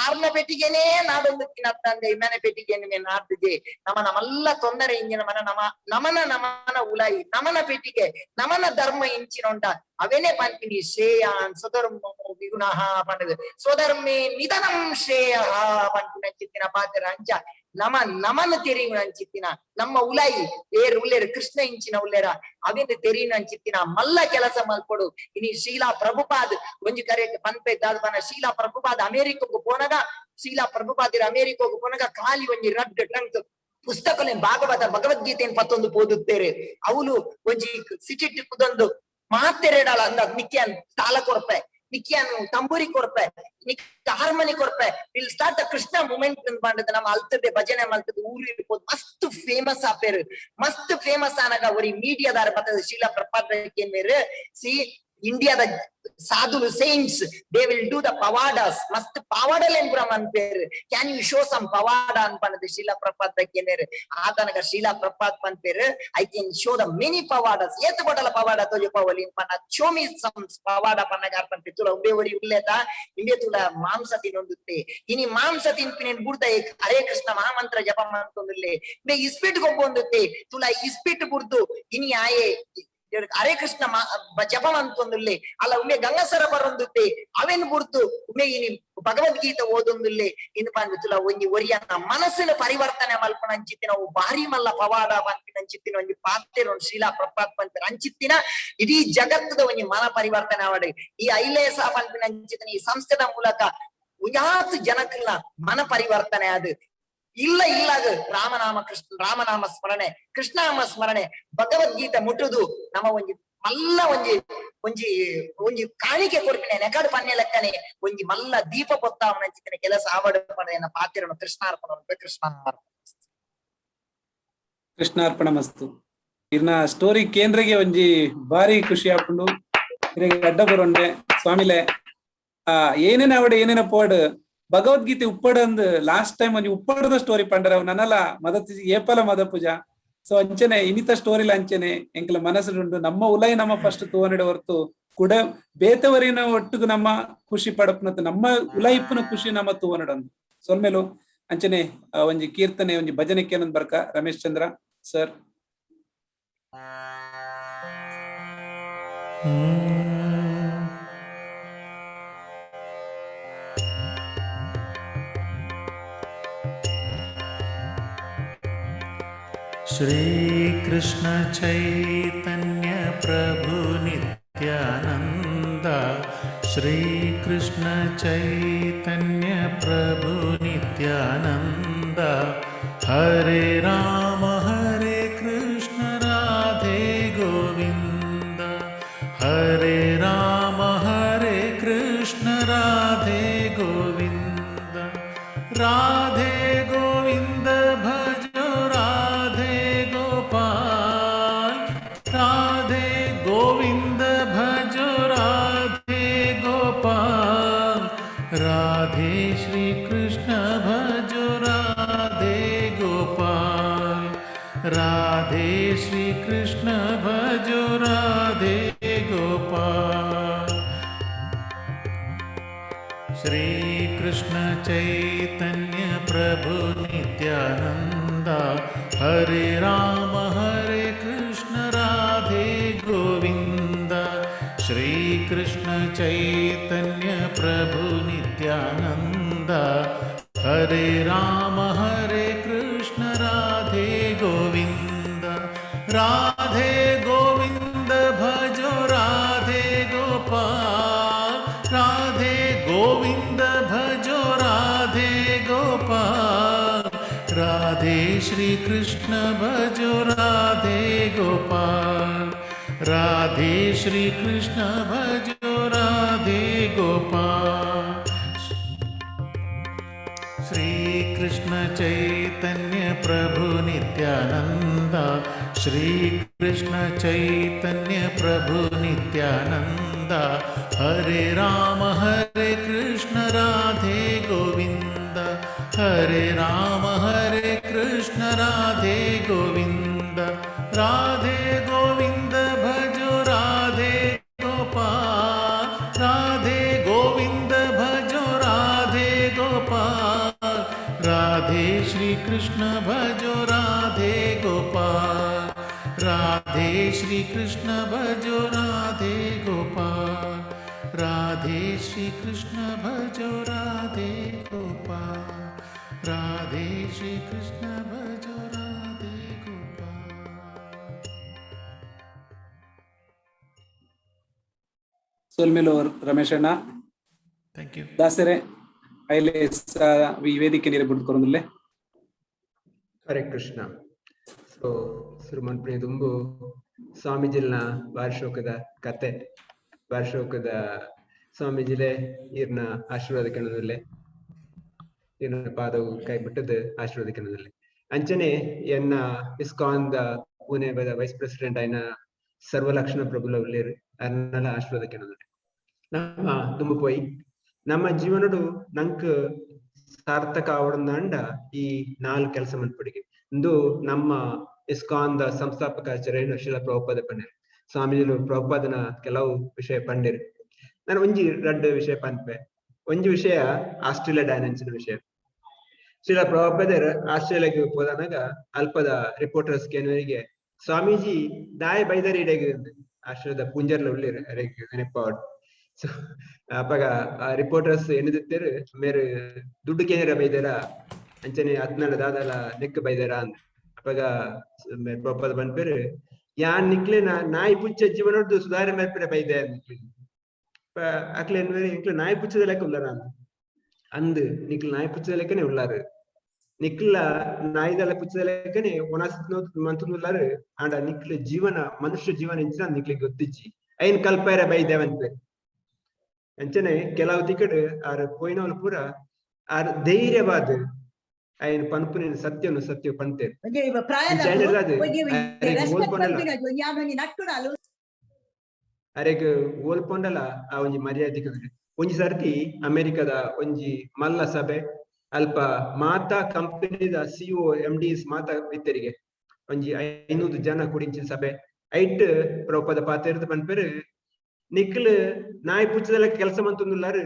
ಆರ್ನ ಪೆಟ್ಟಿಗೆನೇ ನಾಡೊಂದು ತಿನ್ನತ್ತಂದೆ ಇಮ್ಮನೆ ಪೆಟ್ಟಿಗೆ ನಾಡ್ದಿದೆ. ನಮನ ಮಲ್ಲ ತೊಂದರೆ ಇಂಜಿನ ಮನ ನಮ ನಮನ ನಮನ ಉಲಾಯಿ ನಮನ ಪೆಟ್ಟಿಗೆ ನಮನ ಧರ್ಮ ಇಂಚಿನೊಂಡ ಅವೇನೆ ಪಂಪಿನಿ ಶ್ರೇಯಾನ್ ಸ್ವಧರ್ಮೋ ವಿಗುಣಃ ಪಂಡದು. ಸ್ವಧರ್ಮೇ ನಿಧನಂ ಶ್ರೇಯ ಪನ್ಪಿನ ಪಾತ್ರ. ಅಂಚ ನಮ ನಮನ ತೆರಿಯುನ ಅಂಚಿತ್ತಿನ ನಮ್ಮ ಉಲಾಯಿ ಏರ್ ಉಲ್ಲೇರು ಕೃಷ್ಣ ಇಂಚಿನ ಉಲ್ಲೇರ ಅವೆನ್ ತೆರಿಯುನ ಅಂಚಿತ್ತಿನ ಮಲ್ಲ ಕೆಲಸ ಮಲ್ಪೊಡು. ಇನಿ ಶೀಲಾ ಪ್ರಭುಪಾದ್ ಒಂಜಿ ಕರೆಕ್ಟ್ ಪನ್ಪೆ ದಾದ. ಶೀಲಾ ಪ್ರಭುಪಾದ್ ಅಮೆರಿಕಗ್ ಪೋನಗ, ಶೀಲಾ ಪ್ರಭುಪಾದಿರ ಅಮೆರಿಕಗ್ ಪೋನಗ ಖಾಲಿ ಒಂಜಿ ರಡ್ಡ್ ಟ್ರಂಕ್ ಪುಸ್ತಕಲೆನ್ ಭಾಗವತ ಭಗವದ್ಗೀತೆನ್ ಪತ್ತೊಂದು ಪೋದುತ್ತೇರೆ. ಅವಲು ಒಂಜಿ ಸಿಟಿಟ್ ಕುದೊಂದು ಮಾತೆರೆಡಲ ಅಂದ ನಿಕ್ಯಾನ್ ತಾಲ ಕೊರ್ಪೆ, ನಿಕ್ಯಾನ್ ತಂಬೂರಿ ಕೊರ್ಪೆ, ನಿಕ್ ಹಾರ್ಮನಿ ಕೊರ್ಪೆ, will start the Krishna movement ಪಂಡದ. ನಮ್ಮ ಅಲ್ತದೆ ಭಜನೆ ಮಲ್ತದೆ ಊರು ಇರ್ಬೋದು. ಮಸ್ತ್ ಫೇಮಸ್ ಆಪೇರು. ಮಸ್ತ್ ಫೇಮಸ್ ಆನಗ ಒರಿ ಮೀಡಿಯಾದಾರ ಬತ್ತದ ಶೀಲಾ ಪ್ರಪಾತ್ ಮೇರು, ಸಿ ಇಂಡಿಯಾದ ಸಾಧುಲು, saints, they will do the ಪವಾಡಾಸ್. ಮಸ್ತ್ ಪವಾಡಲೇನ್ ಪುರ ಮನ್ಪೇರು. Can you show some ಪವಾಡ ಅನ್ಪನದು ಶೀಲಾ ಪ್ರಪಾತ್ ಬಗ್ಗೆ. ಆತನಗ Sheela ಪ್ರಪಾತ್ ಪನ್ಪೇರು, I can show the many ಪವಾಡಸ್. ಏತ್ ಬಡಲ ಪವಾಡ ತೋಜಪವಲಿ ಪನ್ನ, ಶೋ ಮೀ ಸಮ್ ಪವಾಡ ಪನ್ನಗ ಅರ್ಪನ್ ತುಲ ಉಂಬೆ ಒರಿ ಉಲ್ಲೇತ ಇಂಬೆ ತುಲ ಮಾಂಸ ತಿನ್ನೊಂದುತ್ತೆ. ಇನಿ ಮಾಂಸ ತಿನ್ಪಿನೇನ್ ಬುಡ್ದ ಹರೇ ಕೃಷ್ಣ ಮಹಾಮಂತ್ರ ಜಪ ಮಂತೊಂದುಲ್ಲೆ. ಇಂಬೆ ಇಸ್ಪಿಟ್ ಗೊಬ್ಬೊಂದುತ್ತೆ. ತುಲ ಇಸ್ಪಿಟ್ ಬುಡ್ದು ಇನಿ ಆಯೆ ಹರೇ ಕೃಷ್ಣ ಜಪ ಮಂತೊಂದುಲ್ಲೆ. ಅಲ್ಲ ಉಮ್ಮೆ ಗಂಗಸರ ಬರೊಂದುತ್ತೆ. ಅವೇನ್ ಬುಡ್ದು ಉಮ್ಮೆ ಇನಿ ಭಗವದ್ಗೀತೆ ಓದೊಂದುಲ್ಲೆ. ಇನ್ನು ಪಂದು ಒಂಜಿ ಒರಿಯನ ಮನಸ್ಸಿನ ಪರಿವರ್ತನೆ ಮಲ್ಪನ ಅಂಚಿತ್ತಿನ ಅವು ಭಾರಿ ಮಲ್ಲ ಪವಾಡ ಪನ್ಪಿನ ಅಂಚಿತ್ತಿನ ಒಂಜಿ ಪಾತ್ರೆ ಒಂಜಿ ಶೀಲಾ ಪ್ರಪಾತ್ ಪನ್ಪಿನ ಅಂಚಿತ್ತಿನ ಇಡೀ ಜಗತ್ತದ ಒಂಜಿ ಮನ ಪರಿವರ್ತನೆ ಆವಡೆ. ಈ ಐಲೇಸ ಪನ್ಪಿನ ಅಂಚಿತ್ತಿನ ಈ ಸಂಸ್ಥೆದ ಮೂಲಕ ಉಯಾತ್ ಜನಕ್ಲ ಮನ ಪರಿವರ್ತನೆ ಅದು ಇಲ್ಲ ಇಲ್ಲಾಗ ರಾಮನಾಮ ಕೃಷ್ಣ ರಾಮನಾಮ ಸ್ಮರಣೆ, ಕೃಷ್ಣನಾಮ ಸ್ಮರಣೆ, ಭಗವದ್ಗೀತೆ ಮುಟ್ಟುದು ನಮ್ಮ ಒಂಜಿ ಮಲ್ಲ ಒಂಜಿ ಒಂಜಿ ಒಂಜಿ ಕಾಣಿಕೆ ಕೊರ್ಪಿನ ನೆಕಡು ಪನ್ನೆ ಲೆಕ್ಕನೆ ಒಂಜಿ ಮಲ್ಲ ದೀಪ ಪೊತ್ತಾವನ ಚಿತ್ತಿನ ಕೆಲಸ ಆವಡ ಪಡೆಯನ ಪಾತಿರನು. ಕೃಷ್ಣಾರ್ಪಣ, ಕೃಷ್ಣಾರ್ಪಣ. ಕೃಷ್ಣಾರ್ಪಣ ಮಸ್ತು. ಇರ್ನ ಸ್ಟೋರಿ ಕೇಂದ್ರಗೆ ಒಂಜಿ ಬಾರಿ ಖುಷಿ ಆಪುಂಡು. ಇರೆಗ್ ಅಡ್ಡ ಬರೊಂಡೆ ಸ್ವಾಮಿಲೆ. ಆ ಏನೇನ ಅವಡೆ ಏನೇನ ಪೋಡ್ ಭಗವದ್ಗೀತೆ ಉಪ್ಪಡ್ ಅಂದ್ ಲಾಸ್ಟ್ ಟೈಮ್ ಒಂಜಿ ಉಪ್ಪಡದ ಸ್ಟೋರಿ ಪಂಡರ. ಅವ್ ನನಲ ಮದತ್ ಏಪಲ ಮದ ಪೂಜ. ಸೊ ಅಂಚನೆ ಇನ್ನಿತ ಸ್ಟೋರಿಲ ಅಂಚನೆ ಎಂಕಲ ಮನಸ್ಸುಂಡು. ನಮ್ಮ ಉಲೈ ನಮ್ಮ ಫಸ್ಟ್ ತೂವನಡೆ ಹೊರ್ತು ಕುಡ ಬೇತವರಿನ ಒಟ್ಟುಗು ನಮ್ಮ ಖುಷಿ ಪಡಪುನತ ನಮ್ಮ ಉಲೈಪುನ ಖುಷಿ ನಮ್ಮ ತೂವನಡಂದು ಸೊಲ್ಮೆಲು. ಅಂಚನೆ ಒಂಜಿ ಕೀರ್ತನೆ, ಒಂಜಿ ಭಜನೆ ಕೇನೊಂದ್ ಬರ್ಕ ರಮೇಶ್ ಚಂದ್ರ ಸರ್. श्रीकृष्ण चैतन्य प्रभु नित्यानन्द, श्रीकृष्ण चैतन्य प्रभु नित्यानन्द, हरे राम हरे कृष्ण राधे गोविन्द, हरे राम हरे कृष्ण राधे गोविन्द, राधे गोविन्द भजो राधे गोपाल, राधे गोविन्द भजो राधे गोपाल, राधे श्री कृष्ण भजो राधे गोपाल। श्रीकृष्ण चैतन्य प्रभु नित्यानन्द हरे राम हरे कृष्ण राधे गोविन्द। श्रीकृष्ण चैतन्य प्रभु नित्यानन्द हरे राम हरे कृष्ण राधे गोविन्द। राधे गोविन्द भजो राधे गोपाल, राधे गोविन्द भजो राधे गोपाल। राधे श्री कृष्ण भजो राधे गोपाल, राधे श्री कृष्ण भजो राधे गोपाल। श्रीकृष्ण चैतन्य प्रभु नित्यानन्द, श्रीकृष्ण चैतन्य प्रभु नित्यानन्द हरे राम हरे कृष्ण राधे गोविन्द, हरे राम हरे कृष्ण राधे गोविन्द। राधे गोविन्द भजो राधे गोपाल, राधे गोविन्द भजो राधे गोपाल। राधे श्री कृष्ण भजो राधे गोपाल, राधे श्री कृष्ण भजो राधे गोपाल। राधे श्री कृष्ण भजो राधे गोपाल, राधे श्री कृष्ण भजो राधे गोपाल। ಸೊಲ್ಮೆಲು ರಮೇಶಣ್ಣ. Thank you. ದಾಸರೆ, ಐಲೆ ಈ ವೇದಿಕೆ ನೀರು ಬಿಡ್ಕೊರಂದುಲ್ಲೆ. ಹರೇ ಕೃಷ್ಣ. ಸೊ ಸುರುಮನ್ಪುಣಿ ದುಂಬು ಸ್ವಾಮೀಜಿಲ್ನ ವಾರ್ಷೋಕದ ಕತೆ, ವಾರ್ಷೋಕದ ಸ್ವಾಮೀಜಿಲೆ ಈರ್ನ ಆಶೀರ್ವಾದ ಕೆಣದುಲ್ಲೆ, ಈರ್ನ ಪಾದವು ಕೈ ಬಿಟ್ಟದ ಆಶೀರ್ವಾದ ಕೆಣದುಲ್ಲೆ. ಅಂಚನೆ ಎನ್ನ ISKCON the Pune vice president ಆಯ್ನ ಸರ್ವಲಕ್ಷಣ ಪ್ರಭುಲ ಉಲ್ಲೇರು, ಅರ್ನಲ ಆಶೀರ್ವಾದ ಕೆಣದುಲ್ಲೆ. ನಮ್ಮ ದುಂಬು ಪೋಯಿ ನಮ್ಮ ಜೀವನಡು ನಂಕ್ ಸಾರ್ಥಕ ಆವಡಂದಾಂಡ ಈ ನಾಲ್ಕು ಕೆಲಸ ಮನ್ಪಡಿಗೆ ಇಂದು ನಮ್ಮ ಇಸ್ಕಾನ್ the ಸಂಸ್ಥಾಪಕ ಆಚಾರ್ಯನು ಶಿಲ ಪ್ರಭುಪಾದ ಪಂಡೇರು. ಸ್ವಾಮೀಜಿಲು ಪ್ರಭುಪಾದನ ಕೆಲವು ವಿಷಯ ಪಂಡೇರು. ನಾನು ಒಂಜಿ ರಡ್ಡ್ ವಿಷಯ ಪನ್ಪೆ. ಒಂಜಿ ವಿಷಯ ಆಸ್ಟ್ರೇಲಿಯಾ ಡೈನೆನ್ಸಿನ ವಿಷಯ. ಶ್ರೀಲ ಪ್ರಭುಪಾದರ್ ಆಸ್ಟ್ರೇಲಿಯಾಗೆ ಹೋದನಾಗ ಅಲ್ಪದ ರಿಪೋರ್ಟರ್ಸ್ ಕೇನವರಿಗೆ, ಸ್ವಾಮೀಜಿ ದಾಯ ಬೈದರ್ ಇಡೆಗ್, ಆಸ್ಟ್ರೇಲಿಯಾದ ಪುಂಜರ್ಲ ಉಳ್ಳೇರು ಅರೆಗ್ ನೆನಪಾವಡ್. ಸೊ ಅಪಗ ರಿಪೋರ್ಟರ್ಸ್ ಎನ್ನುತ್ತೇರು, ಮೇರು ದುಡ್ಡು ಕೇಂದ್ರ ಬೈದಾರ, ಅಂಚನೆ ಅತ್ನಾಡ ದಾದಲ ನೆಕ್ ಬೈದಾರ ಅಂದ್. ಅಪಗ ಪ್ರಭುಪಾದ ಪನ್ಪೇರು, ಯಾನ್ ನಿಕ್ಲೆ ನಾಯಿ ಪುಚ್ಚ ಜೀವನೊಡ್ದು ಸುಧಾರಣೆ ಮಲ್ಪೆರೆ ಬೈದೆ. ಅಕ್ಲೆ ಎನ್ನುವೇರು, ಎಂಕ್ಲೆ ನಾಯಿ ಪುಚ್ಚದ ಲೆಕ್ಕ ಉಲ್ಲಾರ ಅಂದ್. ಅಂದ್ ನಿಕ್ಲು ನಾಯಿ ಪುಚ್ಚದ ಲೆಕ್ಕನೆ ಉಲ್ಲಾರು, ನಿಕ್ಲ ನಾಯಿದಲ್ಲ ಪುಚ್ಚದ ಲೆಕ್ಕನೆ ಒಣಸ್ ಮಂತುಲ್ಲಾರು. ಆಂಡ ನಿಕ್ಲ ಜೀವನ ಮನುಷ್ಯ ಜೀವನ ಇಂಚಿನ ನಿಕ್ಲಿಗೆ ಗೊತ್ತಿಜ್ಜಿ, ಐನ್ ಕಲ್ಪೈರ ಬೈದೆ ಅನ್ಪೇರು. ಅಂಚನೆ ಕೆಲವು ತಿಕಡ್ ಆರ್ ಪೋಯಿನವಲು ಪೂರ ಆರ್ ಧೈರ್ಯವಾದ ಐನ್ ಪನ್ಪುನಿನ ಸತ್ಯನು ಸತ್ಯ ಪಂತೇರು. ಅರೆಗ್ ಓಲ್ಪೊಂಡಲ ಆ ಒಂಜಿ ಮರ್ಯಾದೆ. ಒಂಜಿ ಸರ್ತಿ ಅಮೆರಿಕದ ಒಂಜಿ ಮಲ್ಲ ಸಭೆ, ಅಲ್ಪ ಮಾತಾ ಕಂಪನಿದ ಸಿಒ ಎಂ ಡಿಸ್ ಮಾತಾ ಇತ್ತರಿಗೆ, ಒಂಜಿ 500 ಜನ ಕುಡಿಂಚಿನ ಸಭೆ. ಐಟ್ ಪ್ರಭುಪಾದ ಪಾತೆರ್ದು ಪನ್ಪೇರು, ನಿಕ್ಲು ನಾಯಿ ಪುಚ್ಚದಲ್ಲ ಕೆಲಸ ಮಂತೊಂದುಲ್ಲಾರು,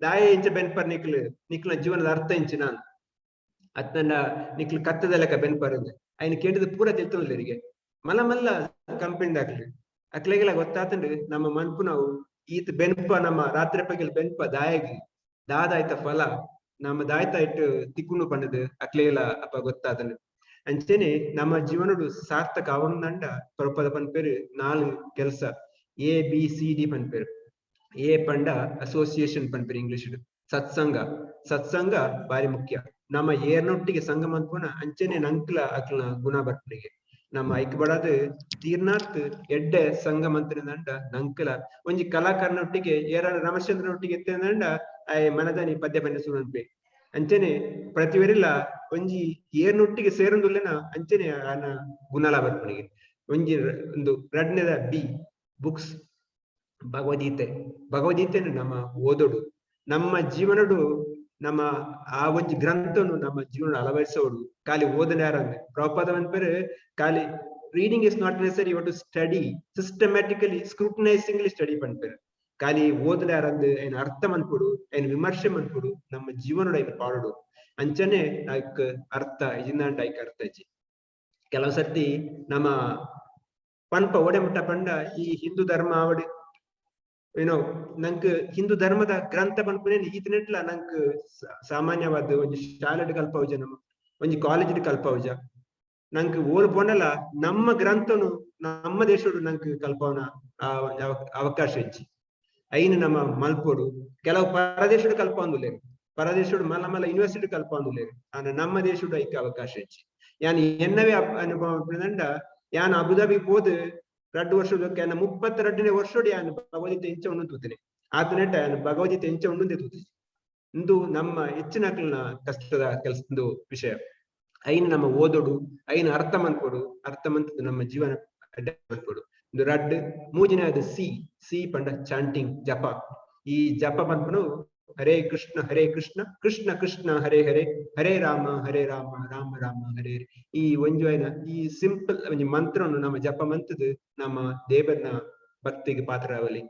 ದಾಯ ಇಂಚ ಬೆನ್ಪರ್ ನಿಕ್ಲು, ನಿಕ್ಲ ಜೀವನದ ಅರ್ಥ ಇಂಚಿನ ಅತ್ನಂಡ ನಿಕ್ಲು ಕತ್ತದ ಲೆಕ್ಕ ಬೆನ್ಪರ್. ಐನ್ ಕೇಳಿದ ಪೂರ ತಿಳ್ತೊಂದಿಲ್ಲ. ಮಲ್ಲ ಮಲ್ಲ ಕಂಪನಿ ದಾಕ್ಲಿ ಅಕ್ಲೆಗೆಲ್ಲ ಗೊತ್ತಾತಂಡ್ರಿ ನಮ್ಮ ಮನ್ಪು ನಾವು ಈತ ಬೆನ್ಪ, ನಮ್ಮ ರಾತ್ರಿ ಪಗಲ್ ಬೆನ್ಪ ದಾಯಗಿ ದಾದಾಯ್ತ ಫಲ ನಮ್ಮ ದಾಯ್ತ ಇಟ್ಟು ತಿಕ್ಕುಂಡು ಪಂಡದು ಅಕ್ಲೆಗೆಲ್ಲ ಅಪ್ಪ ಗೊತ್ತಾತಂಡ್ರಿ. ಅಂಚನೆ ನಮ್ಮ ಜೀವನಡು ಸಾರ್ಥಕ ಅವನಂಡ ಪ್ರಭುಪಾದ ಪನ್ಪೇರು ನಾಲ್ಕು ಕೆಲಸ, ಎ ಬಿ ಸಿ ಡಿ ಪನ್ಪೇರು. ಎ ಪಂಡ ಅಸೋಸಿಯೇಷನ್ ಪನ್ಪೇರು ಇಂಗ್ಲಿಷ್, ಸತ್ಸಂಗ. ಸತ್ಸಂಗ ಬಾರಿ ಮುಖ್ಯ. ನಮ್ಮ ಏರ್ನೊಟ್ಟಿಗೆ ಸಂಘ ಮನ್ಪುನ ಅಂಚನೆ ನಂಕ್ಲ ಅಕ್ಲ ಗುಣ ಬರ್ಪನಿಗೆ ನಮ್ಮ ಐಕ್ ಬಡಾದ್ ತೀರ್ನಾಥ್ ಎಡ್ಡೆ ಸಂಘ ಮಂತ್ರಿದಂಡ ನಂಕಲ ಒಂಜಿ ಕಲಾಕಾರನೊಟ್ಟಿಗೆ ಏರ ರಮಶ್ಚಂದ್ರನೊಟ್ಟಿಗೆ ಎತ್ತಂಡ ಆಯ್ ಮನದಾನಿ ಪದ್ಯ ಪನ್ಯ ಸುರನ್ಪೆ. ಅಂಚನೆ ಪ್ರತಿವರಿಲ್ಲ ಒಂಜಿ ಏರ್ನೊಟ್ಟಿಗೆ ಸೇರೊಂದುಲ್ಲೆನ ಅಂಚನೆ ಆನ ಗುಣಲ ಬರ್ಪನಿಗೆ. ಒಂಜಿ ಒಂದು ರಡ್ನೆದ ಬಿ ಬುಕ್ಸ್, ಭಗವದ್ಗೀತೆ. ಭಗವದ್ಗೀತೆಯನ್ನು ನಮ್ಮ ಓದೋಡು, ನಮ್ಮ ಜೀವನಡು ನಮ್ಮ ಆ ಒಂಜಿ ಗ್ರಂಥನು ನಮ್ಮ ಜೀವನ ಅಳವಡಿಸೋಡು. ಖಾಲಿ ಓದನೆ ಯಾರಂದ್ರೆ ಪ್ರಭುಪಾದ ಪನ್ಪೇರು, ಖಾಲಿ reading is not necessary, you to study systematically, scrutinizingly study ಪನ್ಪೇರು. ಖಾಲಿ ಓದಲಾರಂದು ಐನ ಅರ್ಥ ಮನ್ಪುಡು, ಐನ ವಿಮರ್ಶೆ ಮನ್ಪುಡು, ನಮ್ಮ ಜೀವನೋಡ ಐನ ಪಾಡುಡು. ಅಂಚನೆ ಐಕ್ ಅರ್ಥ ಇಜಿಂದಾಂಡ ಐಕ್ ಅರ್ಥ ಇಜ್ಜಿ. ಕೆಲವು ಸರ್ತಿ ನಮ್ಮ ಪನ್ಪ ಓಡೆ ಮುಟ್ಟ ಪಂಡ ಈ ಹಿಂದೂ ಧರ್ಮ ಆವಡ್ ಏನೋ ನಂಕ್ ಹಿಂದೂ ಧರ್ಮದ ಗ್ರಂಥ ಪನ್ಪುನೇನ್ ಈತನೆಟ್ಲ ನಂಕ್ ಸಾಮಾನ್ಯವಾದ ಒಂಜಿ ಶಾಲೆಡ್ ಕಲ್ಪವುಜ, ನಮ್ಮ ಒಂಜಿ ಕಾಲೇಜ್ ಕಲ್ಪವುಜ. ನಂಕ್ ಓಲ್ ಪೋಂಡಲ ನಮ್ಮ ಗ್ರಂಥನು ನಮ್ಮ ದೇಶಡು ನಂಕ್ ಕಲ್ಪವನ ಅವಕಾಶ ಇಜ್ಜಿ. ಐನ್ ನಮ್ಮ ಮಲ್ಪೋಡು. ಕೆಲವು ಪರದೇಶಡು ಕಲ್ಪವೊಂದುಲ್ಲೆರ್, ಪರದೇಶಡು ಮಲ್ಲ ಮಲ್ಲ ಯೂನಿವರ್ಸಿಟಿ ಕಲ್ಪವೊಂದುಲ್ಲೆರ್, ಆಂಡ ನಮ್ಮ ದೇಶಡು ಐಕ್ ಅವಕಾಶ ಇಜ್ಜಿ. ಯಾನ್ ಎನ್ನವೇ ಅನುಭವ ಪಂಡ, ಯಾನ್ ಅಬುದಾಬಿ ಪೋದು 2 ವರ್ಷದ 32ನೇ ವರ್ಷೋಡು ಯಾನ್ ಭಗವದ್ಗೀತೆ ಇಂಚ ಉಂಡು ತೂತೇನೆ. ಆತನೆಟ್ಟ ಯಾನ್ ಭಗವದ್ಗೀತೆ ಇಂಚ ಉಂಡುಂದೇ ತೂತೆ. ಇಂದು ನಮ್ಮ ಹೆಚ್ಚಿನಕ್ಲೆನ ಕಷ್ಟದ ಕೆಲಸದ ವಿಷಯ. ಐನ್ ನಮ್ಮ ಓದೋಡು, ಐನ್ ಅರ್ಥ ಮನ್ಪೊಡು, ಅರ್ಥ ಮಂತದ್ದು ನಮ್ಮ ಜೀವನ ಮನ್ಪೊಡು. ಇಂದು ರಡ್ಡ್. ಮೂಜಿನದು ಸಿ. ಸಿ ಪಂಡ ಚಾಂಟಿಂಗ್, ಜಪ. ಈ ಜಪ ಪನ್ಪುನು ಹರೇ ಕೃಷ್ಣ ಹರೇ ಕೃಷ್ಣ ಕೃಷ್ಣ ಕೃಷ್ಣ ಹರೇ ಹರೇ ಹರೇ ರಾಮ ಹರೇ ರಾಮ ರಾಮ ರಾಮ ಹರೇ ಹರೇ. ಈ ಒಂಜಿ ಐನ ಈ ಸಿಂಪಲ್ ಒಂಜಿ ಮಂತ್ರವನ್ನು ನಮ್ಮ ಜಪ ಮಂತದ್ದು ನಮ್ಮ ದೇವರನ ಭಕ್ತಿಗೆ ಪಾತ್ರರಾವಲಿ.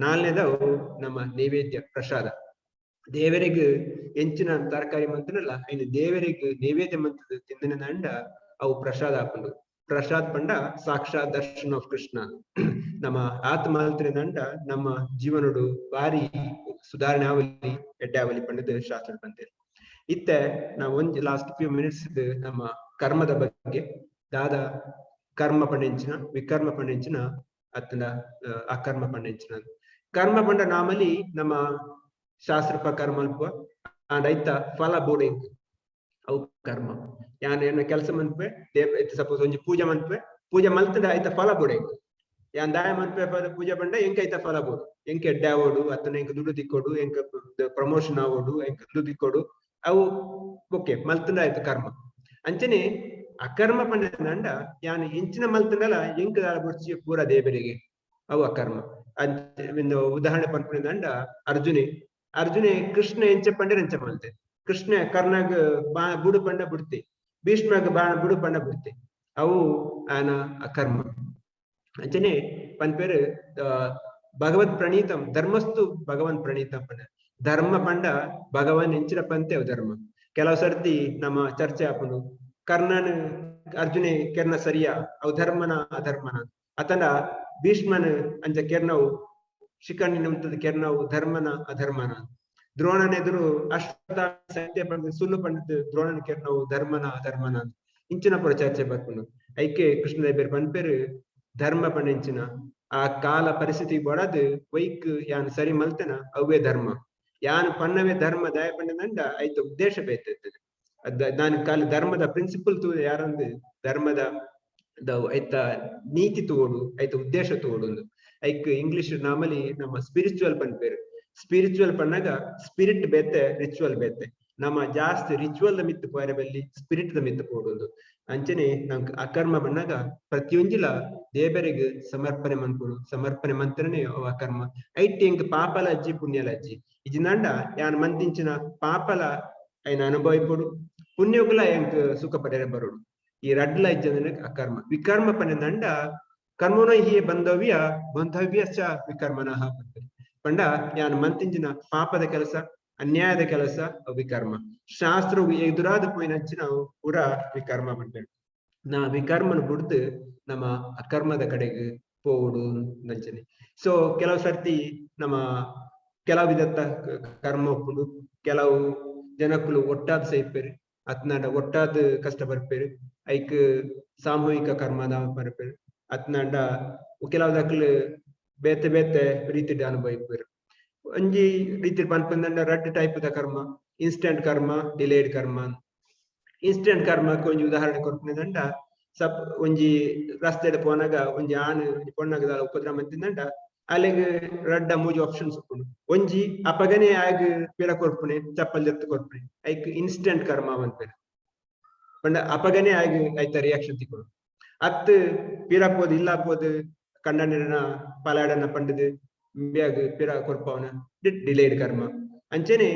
ನಾಲ್ನೇದವು ನಮ್ಮ ನೈವೇದ್ಯ ಪ್ರಸಾದ. ದೇವರಿಗೆ ಎಂಚಿನ ತರಕಾರಿ ಮಂತ್ರನಲ್ಲ ಐನ ದೇವರಿಗೆ ನೈವೇದ್ಯ ಮಂತ್ರದ ತಿಂದಿನ ದಂಡ ಅವು ಪ್ರಸಾದ ಹಾಕೊಂಡು. ಪ್ರಸಾದ್ ಪಂಡ ಸಾಕ್ಷಾತ್ ದರ್ಶನ ಆಫ್ ಕೃಷ್ಣ. ನಮ್ಮ ಆತ್ಮ ದಂಡ ನಮ್ಮ ಜೀವನಡು ಬಾರಿ ಸುಧಾರಣೆ ಆವಲಿ, ಎಡ್ಡೆ ಆವಲಿ ಪಂಡದ ಶಾಸ್ತ್ರ ಬಂತೇವೆ. ಇತ್ತೆ ನಾವು ಒಂಜಿ ಲಾಸ್ಟ್ ಫ್ಯೂ ಮಿನಿಟ್ಸ್ ನಮ್ಮ ಕರ್ಮದ ಬಗ್ಗೆ, ದಾದ ಕರ್ಮ ಪಂಡೆಂಚಿನ, ವಿಕರ್ಮ ಪಂಡೆಂಚಿನ, ಅತ್ತಂಡ ಅಕರ್ಮ ಪಂಡೆಂಚಿನ. ಕರ್ಮ ಪಂಡ ನಾಮಲಿ ನಮ್ಮ ಶಾಸ್ತ್ರ ಪ್ರಕಾರ ಮಲ್ಪ ಆಂಡ ಐತ ಫಲ ಬೋಡಿಂಗ್ ಅವು ಕರ್ಮ. ಯಾನ್ ಏನ ಕೆಲಸ ಮನ್ಪೆ, ಸಪೋಸ್ ಒಂಜಿ ಪೂಜೆ ಮನ್ಪೆ, ಪೂಜೆ ಮಲ್ತಂಡ ಐತ ಫಲ ಬೋಡಿಂಗ್. ಯಾನ್ ದಾಯ ಮನ್ಪೆ ಪೂಜೆ ಪಂಡ ಎಂಕ ಐತ ಫಲ ಬೋಡು, ಎಂಕ ಎಡ್ಡೆ ಆವೋಡು, ಅತ್ತನ ಎಂಕ ದುಡ್ಡು ತಿಕ್ಕೋಡು, ಎಂಕ ಪ್ರಮೋಷನ್ ಆವೋಡು, ಎಂಕ ದುಡ್ಡು ತಿಕ್ಕೋಡು, ಅವು ಓಕೆ ಮಲ್ತಂಡ ಆಯ್ತು ಕರ್ಮ. ಅಂಚನೆ ಅಕರ್ಮ ಪಂಡ ಯಾನ್ ಎಂಚಿನ ಮಲ್ತಂಡಲ ಎಂಕ ದಾಲ ಬೊರ್ಚಿ ಪೂರ ದೇವರಿಗೆ, ಅವು ಅಕರ್ಮ. ಅಂಚ ಒಂದು ಉದಾಹರಣೆ ಪನ್ಪುನಂಡ ಅರ್ಜುನೆ. ಅರ್ಜುನೆ ಕೃಷ್ಣ ಎಂಚ ಪಂಡೆ ಎಂಚ ಮಲ್ತೆ. ಕೃಷ್ಣ ಕರ್ಣಗ್ ಬಾ ಬುಡು ಪಂಡ ಬಿಡ್ತೆ, ಭೀಷ್ಮಗ್ ಬಾಣ ಬುಡು ಪಂಡ ಬಿಡ್ತೆ, ಅವು ಆನ ಅಕರ್ಮ. ಅಂಚನೆ ಪನ್ಪೇರು ಭಗವತ್ ಪ್ರಣೀತಂ ಧರ್ಮಸ್ತು ಭಗವನ್ ಪ್ರಣೀತಂ ಪಂಡ. ಧರ್ಮ ಪಂಡ ಭಗವಾನ್ ಎಂಚಿನ ಪಂತೆ ಅವು ಧರ್ಮ. ಕೆಲವು ಸರ್ತಿ ನಮ್ಮ ಚರ್ಚೆ ಆಪುಂಡು, ಕರ್ಣನ್ ಅರ್ಜುನೆ ಕೆರ್ನ ಸರಿಯಾ, ಅವು ಧರ್ಮನ ಅಧರ್ಮನ? ಅತನ ಭೀಷ್ಮನ್ ಅಂಚ ಕೆರ್ನವು, ಶಿಖಂಡಿನ ಉಂತದ ಕೆರ್ನವು ಧರ್ಮನ ಅಧರ್ಮನ? ದ್ರೋಣನೆದುರು ಅಶ್ವತ್ಥ ಸತ್ಯ ಪಂಡಿತ ಸುಳ್ಳು ಪಂಡಿತ ದ್ರೋಣನ ಕೆರ್ನವು ಧರ್ಮನ ಅಧರ್ಮನ? ಇಂಚಿನ ಪುರ ಚರ್ಚೆ ಬರ್ಪುಂಡು. ಐಕೆ ಕೃಷ್ಣದೇವರು ಪನ್ಪೇರು ಧರ್ಮ ಪಂಡಿಂಚಿನ ಆ ಕಾಲ ಪರಿಸ್ಥಿತಿ ಬಡದು ವೈಕ್ ಯಾನ್ ಸರಿ ಮಲ್ತನ ಅವೇ ಧರ್ಮ. ಯಾನ್ ಪನ್ನವೇ ಧರ್ಮ ದಯ ಪಂಡಂಡ ಐತ ಉದ್ದೇಶ ಬೇತದೆ. ಅದ್ ನಾನು ಕಾಲ ಧರ್ಮದ ಪ್ರಿನ್ಸಿಪಲ್ ತೂ ಯಾರಂದು ಧರ್ಮದ ಐತ ನೀತಿ ತೋಡು, ಐತ ಉದ್ದೇಶ ತೋಡು. ಐಕ್ ಇಂಗ್ಲಿಷ್ ನಾಮಲಿ ನಮ್ಮ ಸ್ಪಿರಿಚುವಲ್ ಪನ್ಪೇರು. ಸ್ಪಿರಿಚುವಲ್ ಪನ್ನಾಗ ಸ್ಪಿರಿಟ್ ಬೇತೆ, ರಿಚುವಲ್ ಬೇತೆ. ನಮ್ಮ ಜಾಸ್ತಿ ರಿಚುವಲ್ the ಮಿತ್ತು ಪೋಯರೆ ಬಲ್ಲಿ, ಸ್ಪಿರಿಟ್ the ಮಿತ್ತು ಪೋಡುಂದು. ಅಂಚನೆ ನಂಕ್ ಅಕರ್ಮ ಬಣ್ಣಾಗ ಪ್ರತಿಯೊಂಜಿಲ ದೇವರಿಗೆ ಸಮರ್ಪಣೆ ಮನ್ಪುಡು. ಸಮರ್ಪಣೆ ಮಂತ್ರನೇ ಅಕರ್ಮ. ಐಟ್ ಎಂಕ್ ಪಾಪಲ ಅಜ್ಜಿ, ಪುಣ್ಯಲ ಅಜ್ಜಿ. ಇಜಿನಾಂಡ ಯಾನ್ ಮಂತಿಂಚಿನ ಪಾಪಲ ಐನ ಅನುಭವ ಇಪ್ಪುಡು, ಪುಣ್ಯಗುಲ ಎಂಕ್ ಸುಖ ಪಡೆರೆ ಬರೋಡು. ಈ ರಡ್ಲ ಇಜ್ಜಂದ್ರೆ ಅಕರ್ಮ. ವಿಕರ್ಮ ಪಂಡ ಕರ್ಮನ ಹಿ ಬಂಧವ್ಯ ಬಂಧವ್ಯ ಚ ವಿಕರ್ಮನಃ ಪಂಡ. ಯಾನ್ ಮಂತಿಂಚಿನ ಪಾಪದ ಕೆಲಸ, ಅನ್ಯಾಯದ ಕೆಲಸ ವಿಕರ್ಮ. ಶಾಸ್ತ್ರ ಎದುರಾದ ಪೋಯಿನಂಚಿನ ಪೂರ ವಿಕರ್ಮ ಪನ್ಪೇರು. ನಾ ವಿಕರ್ಮನ ಬುಡ್ದು ನಮ್ಮ ಅಕರ್ಮದ ಕಡೆಗೆ ಪೋವುಡು ನಂಚನೆ. ಸೊ ಕೆಲವು ಸರ್ತಿ ನಮ್ಮ ಕೆಲವು ವಿಧತ್ತ ಕರ್ಮ ಉಪ್ಪುಂಡು. ಕೆಲವು ಜನಕ್ಕುಲು ಒಟ್ಟಾದ್ ಸೈಪೇರು, ಅತ್ನಾಂಡ ಒಟ್ಟಾದ್ ಕಷ್ಟ ಬರ್ಪೇರು, ಐಕ್ ಸಾಮೂಹಿಕ ಕರ್ಮದ ಬರ್ಪೇರು. ಅತ್ನಾಂಡ ಕೆಲವು ದಕ್ಲು ಬೇತೆ ಬೇತೆ ರೀತಿಡ್ ಅನುಭವಿಪೇರು. ಒಂಜಿ ರೀತಿ ಪನ್ಪಂದಂಡ ರಡ್ಡ್ ಟೈಪ್ ದ ಕರ್ಮ, ಇನ್ಸ್ಟೆಂಟ್ ಕರ್ಮ, ಡಿಲೇಡ್ ಕರ್ಮ. ಇನ್ಸ್ಟೆಂಟ್ ಕರ್ಮಕ್ಕೆ ಒಂಜಿ ಉದಾಹರಣೆ ಕೊರ್ಪುನದಂಡ, ಸಪ್ ಒಂಜಿ ರಸ್ತೆಡ್ ಪೋನಾಗ ಒಂಜಿ ಆಣ್ ಒಂಜಿ ಪೊಣ್ಣಗ್ ದಾಲ ಉಪದ್ರ ಮಂತಿಂದಂಡ ಅಲೆಗ್ ರಡ್ಡ ಮೂಜಿ ಆಪ್ಷನ್ಸ್ ಉಪ್ಪುಂಡು. ಒಂಜಿ ಅಪಗನೆ ಆಗ್ ಪಿರ ಕೊರ್ಪುನೆ, ಚಪ್ಪಲ್ ದೆತ್ತ್ ಕೊರ್ಪುನೆ, ಐಕ್ ಇನ್ಸ್ಟೆಂಟ್ ಕರ್ಮ ಪನ್ಪೆರ್. ಪಂಡ ಅಪಗನೆ ಆಗ್ ಐತ ರಿಯಾಕ್ಷನ್ ತಿಕ್ಕೊಡು. ಅತ್ ಪಿರ ಪೋದು ಇಲ್ಲ ಪೋದು ಕಂಡನಿರನ ಪಲಾಡನ ಪಂಡದು ಇಂಬ್ಯಾಗ್ ಪಿರ ಕೊರ್ಪವನ, ಡಿಲೇಡ್ ಕರ್ಮ. ಅಂಚನೆ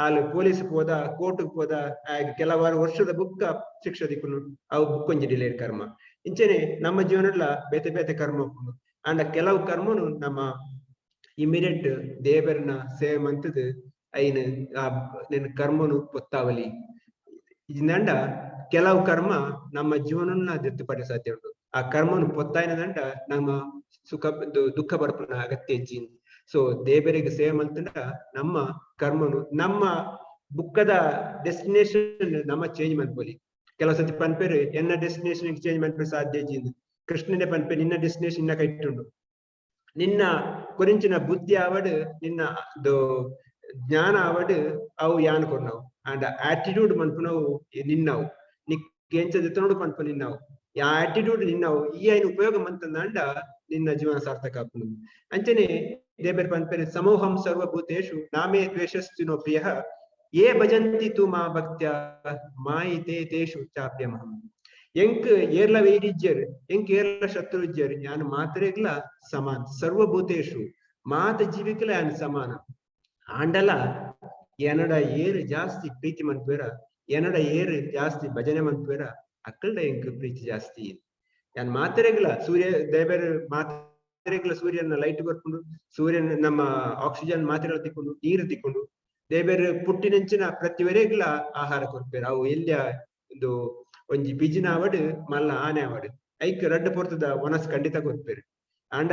ಆಲ್ ಪೊಲೀಸ್ ಪೋದ, ಕೋರ್ಟ್ ಪೋದ, ಆಗ್ ಕೆಲವಾರು ವರ್ಷದ ಬುಕ್ಕ ಶಿಕ್ಷೆ ದಿಕ್ಕುನು, ಅವು ಬುಕ್ ಒಂಜಿ ಡಿಲೇಡ್ ಕರ್ಮ. ಇಂಚನೆ ನಮ್ಮ ಜೀವನಡ್ಲ ಬೇತೆ ಬೇತೆ ಕರ್ಮ ಉಪ್ಪುಂಡು. ಆಂಡ ಕೆಲವು ಕರ್ಮನು ನಮ್ಮ ಇಮಿಡಿಯೇಟ್ ದೇವರನ ಸೇವೆ ಮಂತದ ಐನ್ ಆ ನಿನ್ನ ಕರ್ಮನು ಪೊತ್ತಾವಲಿ. ಇಂದಂಡ ಕೆಲವು ಕರ್ಮ ನಮ್ಮ ಜೀವನನ್ನ ದೆತ್ತು ಪಡೆ ಸಾಧ್ಯ ಉಂಟು. ಆ ಕರ್ಮನು ಪೊತ್ತಾಯಿನದಂಡ ನಮ್ಮ ಸುಖ ದುಃಖ ಬರ್ಪುನ ಅಗತ್ಯ ಇಜ್ಜಿ. ಸೊ ದೇವರಿಗೆ ಸೇವೆ ಮಂತಂಡ ನಮ್ಮ ಕರ್ಮನು ನಮ್ಮ ಬುಕ್ಕದ ಡೆಸ್ಟಿನೇಷನ್ ನಮ್ಮ ಚೇಂಜ್ ಮನ್ಪೊಲಿ. ಕೆಲವು ಸತಿ ಪನ್ಪೇರು ಎನ್ನ ಡೆಸ್ಟಿನೇಷನ್ ಚೇಂಜ್ ಮನ್ಪೆ ಸಾಧ್ಯ ಇಜ್ಜಿ. ಕೃಷ್ಣನೇ ಪನ್ಪೆ, ನಿನ್ನ ಡೆಸ್ಟಿನೇಷನ್ ನಿನ್ನ ಕೈಟುಂಡು, ನಿನ್ನ ಕೊರಿಂಚಿನ ಬುದ್ಧಿ ಆವಡ್, ನಿನ್ನ ಜ್ಞಾನ ಆವಡ್, ಅವು ಯಾನ್ ಕೊರ್ನವು. ಅಂಡ್ ಆಟಿಟ್ಯೂಡ್ ಮನ್ಪುನವು ನಿನ್ನವು, ನಿಕ್ ಎಂಚ ದೆತ್ತನೋಡು ಪನ್ಪು ನಿನ್ನವು, ಯಾ ಆಟಿಟ್ಯೂಡ್ ನಿನ್ನವು. ಈ ಐನ್ ಉಪಯೋಗ ಮಂತಂದಾಂಡ ನಿನ್ನ ಜೀವನ ಸಾರ್ಥಕ ಆಪುಂಡು. ಅಂಚನೆ ದೇಬೆರ್ ಪನ್ಪೆರ್, ಸಮೋಹಂ ಸರ್ವಭೂತೇಷು ನಾಮೇ ದ್ವೇಷಸ್ತಿನೋ ಪ್ರಿಯ ಯೇ ಭಜಂತಿ ತು ಮಾ ಭಕ್ತ್ಯ ಮಾಯಿ ತೇ ತೇಷು ಚಾಪ್ಯಮಹಂ. ಎಂಕ್ ಏರ್ಲ ವೈರಿಜ್ಯರ್, ಎಂಕ್ ಏರ್ಲ ಶತ್ರು ಇಜ್ಜರ್, ಯಾನ್ ಮಾತ್ರೆಗ್ಲ ಸಮಾನ. ಸರ್ವಭೂತೇಷು ಮಾತ ಜೀವಿಕಲ ಯಾನ್ ಸಮಾನ. ಆಂಡಲ ಎನಡ ಏರು ಜಾಸ್ತಿ ಪ್ರೀತಿ ಮನ್ಪುವೆರ, ಎನಡ ಏರು ಜಾಸ್ತಿ ಭಜನೆ ಮನ್ಪುವೆರ, ಅಕ್ಕಲ್ಡ ಎಂಕ್ ಪ್ರೀತಿ ಜಾಸ್ತಿ. ಯಾನ್ ಮಾತ್ರೆಗ್ಲ ಸೂರ್ಯ ದೇವೆರ್ ಮಾತ್ರೆಗ್ಲ ಸೂರ್ಯನ ಲೈಟ್ ಬರ್ಪುಂಡು, ಸೂರ್ಯನ ನಮ್ಮ ಆಕ್ಸಿಜನ್ ಮಾತ್ರೆಗಳ ತಿಕ್ಕೊಂಡು, ನೀರು ತಿಕ್ಕೊಂಡು. ದೇವೆರ್ ಪುಟ್ಟಿನಂಚಿನ ಪ್ರತಿವರೆಗ್ಲ ಆಹಾರ ಕೊರ್ಪೆರ್. ಅವು ಎಲ್ಯ ಒಂದು ಒಂಜಿ ಬಿಜಿನ ಆವಡ್, ಮಲ್ಲ ಆನೆ ಆವಡ್, ಐಕ್ ರಡ್ಡ್ ಪೊರ್ತುದ ಒನಸ್ ಖಂಡಿತ ಕೊರ್ಪೆರ್. ಆಂಡ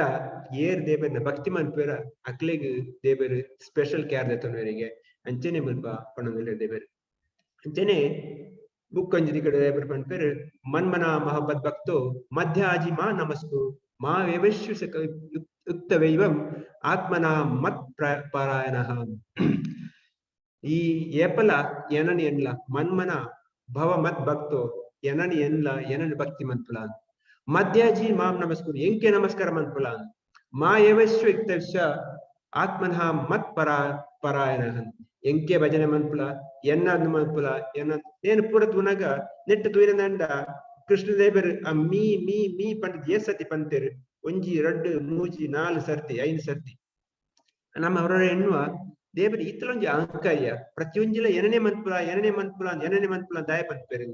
ಏರ್ ದೇವೆರ್ನ ಭಕ್ತಿ ಮನ್ಪುವೆರ ಅಕ್ಲೆಗ್ ದೇವೆರ್ ಸ್ಪೆಷಲ್ ಕೇರ್ ದೆತ್ತೊನುವೆರಿಗೆ. ಅಂಚನೆ ಮುಲ್ಪ ಪನೊಂದುಲ್ಲೆರ್ ದೇವೆರ್. ಅಂಚನೆ ಬುಕ್ ಒಂಜಿ ದಿಕ್ಕಡ್ ದೇವೆರ್ ಪನ್ಪೆರ್, ಮನ್ಮನ ಮಹಬ್ಬತ್ ಭಕ್ತೋ ಮಧ್ಯಾಜಿ ಮಾ ನಮಸ್ಕು ಮಾ ವ್ಯವಶ್ಯು ಯುಕ್ತವೈವಂ ಆತ್ಮನ ಮತ್ ಪರಾಯಣ. ಈ ಏಪಲ ಎನನ್ ಎನ್ಲ ಮನ್ಮನ ಭವ ಮತ್ ಭಕ್ತೋ, ಎನನ್ ಎನ್ಲ ಎನನ್ ಭಕ್ತಿ ಮನ್ಪುಲ, ಮಧ್ಯಾಜಿ ಮಾಂ ನಮಸ್ಕುರು ಎಂಕೆ ನಮಸ್ಕಾರ ಮನ್ಪುಲ, ಮಾ ಯವಶ್ವ ಯುಕ್ತವಿಶ್ವ ಆತ್ಮನಃ ಮತ್ ಪರಾಯಣ. ಎಂಕೆ ಭಜನೆ ಮನ್ಪುಲ, ಎನ್ನ ಮನ್ಪುಲ, ಎನ್ನ ನೇನು ಪೂರ ತೂನಗ ನೆಟ್ಟು ತೂಯಿನ ದಂಡ ಕೃಷ್ಣ ದೇವರು ಆ ಮೀ ಮೀ ಮೀ ಪಂಡ ಏ ಸತಿ ಪಂತೇರು, ಒಂಜಿ ರಡ್ಡು ಮೂಜಿ ನಾಲ್ ಸರ್ತಿ ಐದು ಸರ್ತಿ. ನಮ್ಮ ಅವರ ಎನ್ನುವ ದೇವರು ಇತ್ತಲೊಂಜಿ ಅಹಂಕಾರ್ಯ ಪ್ರತಿಯೊಂಜಿಲ ಏನನೇ ಮನ್ಪುಲ ಏನನೇ ಮನ್ಪುಲ ಏನನೇ ಮನ್ಪುಲ ದಾಯ ಪನ್ಪೇರು.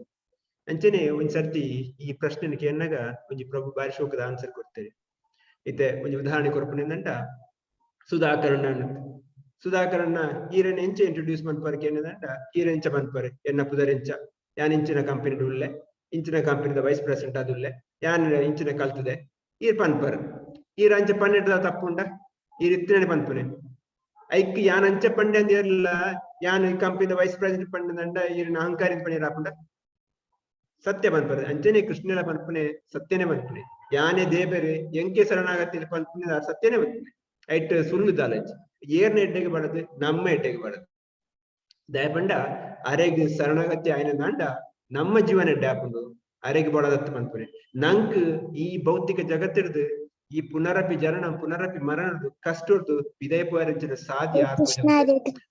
ಅಂಚನೆ ಒಂಜಿ ಸರ್ತಿ ಈ ಪ್ರಶ್ನೆನ ಕೇನ್ನಾಗ ಒಂಜಿ ಪ್ರಭು ಬಾರಿ ಶೋಕದ ಆನ್ಸರ್ ಕೊಡ್ತಾರೆ. ಇತ್ತೆ ಒಂಜಿ ಉದಾಹರಣೆ ಕೊರ್ಪುನೆಂದಂಟ ಸುಧಾಕರಣ್ಣ ಸುಧಾಕರಣ್ಣ ಈರನ್ ಎಂಚ ಇಂಟ್ರೊಡ್ಯೂಸ್ ಮನ್ಪರ್ ಕೇನ್ನದಂಟ ಈರ ಎಂಚ ಮನ್ಪರ್, ಎನ್ನ ಪುದರೆಂಚ, ಯಾನ್ ಇಂಚಿನ ಕಂಪನಿ ಉಲ್ಲೆ, ಇಂಚಿನ ಕಂಪನಿದ ವೈಸ್ ಪ್ರೆಸಿಡೆಂಟ್ ಆದುಲ್ಲೆ, ಯಾನ್ ಇಂಚಿನ ಕಲ್ತದೆ ಈರ್ ಪನ್ಪರ್. ಈರ್ ಅಂಚ ಪನ್ನೆಡ್ದ ತಪ್ಪುಂಡ? ಈರ್ ಇತ್ತನೆ ಪನ್ಪುನೆ ಐಕ್ ಯಾನ್ ಅಂಚ ಪಂಡೆ ಅಂದ್ ಇರ್ಲ, ಯಾನ್ ಈ ಕಂಪನಿದ ವೈಸ್ ಪ್ರೆಸಿಡೆಂಟ್ ಪಂಡಂಡ ಈರ್ನ ಅಹಂಕಾರಿ ಪಂಡಿರ ಆಪುಂಡ? ಸತ್ಯ ಪನ್ಪರ್. ಅಂಚನೆ ಕೃಷ್ಣನ ಪನ್ಪುನೆ ಸತ್ಯನೇ ಪನ್ಪುನೆ. ಯಾನೇ ದೇಬೆರೆ ಎಂಕೆ ಶರಣಾಗತಿ ಪನ್ಪುನೆ ಸತ್ಯನೇ ಪನ್ಪುನೆ. ಐಟ್ ಸುಳ್ಳು ದಾಲಜ್ ಏರ್ನ ಎಡ್ಡೆಗೆ ಬಡದು ನಮ್ಮ ಎಡ್ಡೆಗೆ ಬಡದು. ದಯಪಂಡ ಅರೆಗ್ ಶರಣಾಗತಿ ಆಯ್ನ ದಾಂಡ ನಮ್ಮ ಜೀವನ ಎಡ್ಡೆ ಆಪುಂಡು. ಅರೆಗ್ ಬಡದತ್ತು ಪನ್ಪುನೆ. ನಂಕ್ ಈ ಭೌತಿಕ ಜಗತ್ತಿಡ್ದು ಈ ಪುನರಪಿ ಜನನ ಪುನರಪಿ ಮರಣದ್ದು ಕಷ್ಟದ್ದು ವಿದಯ ಪೋಯರಂಚಿನ ಸಾಧ್ಯ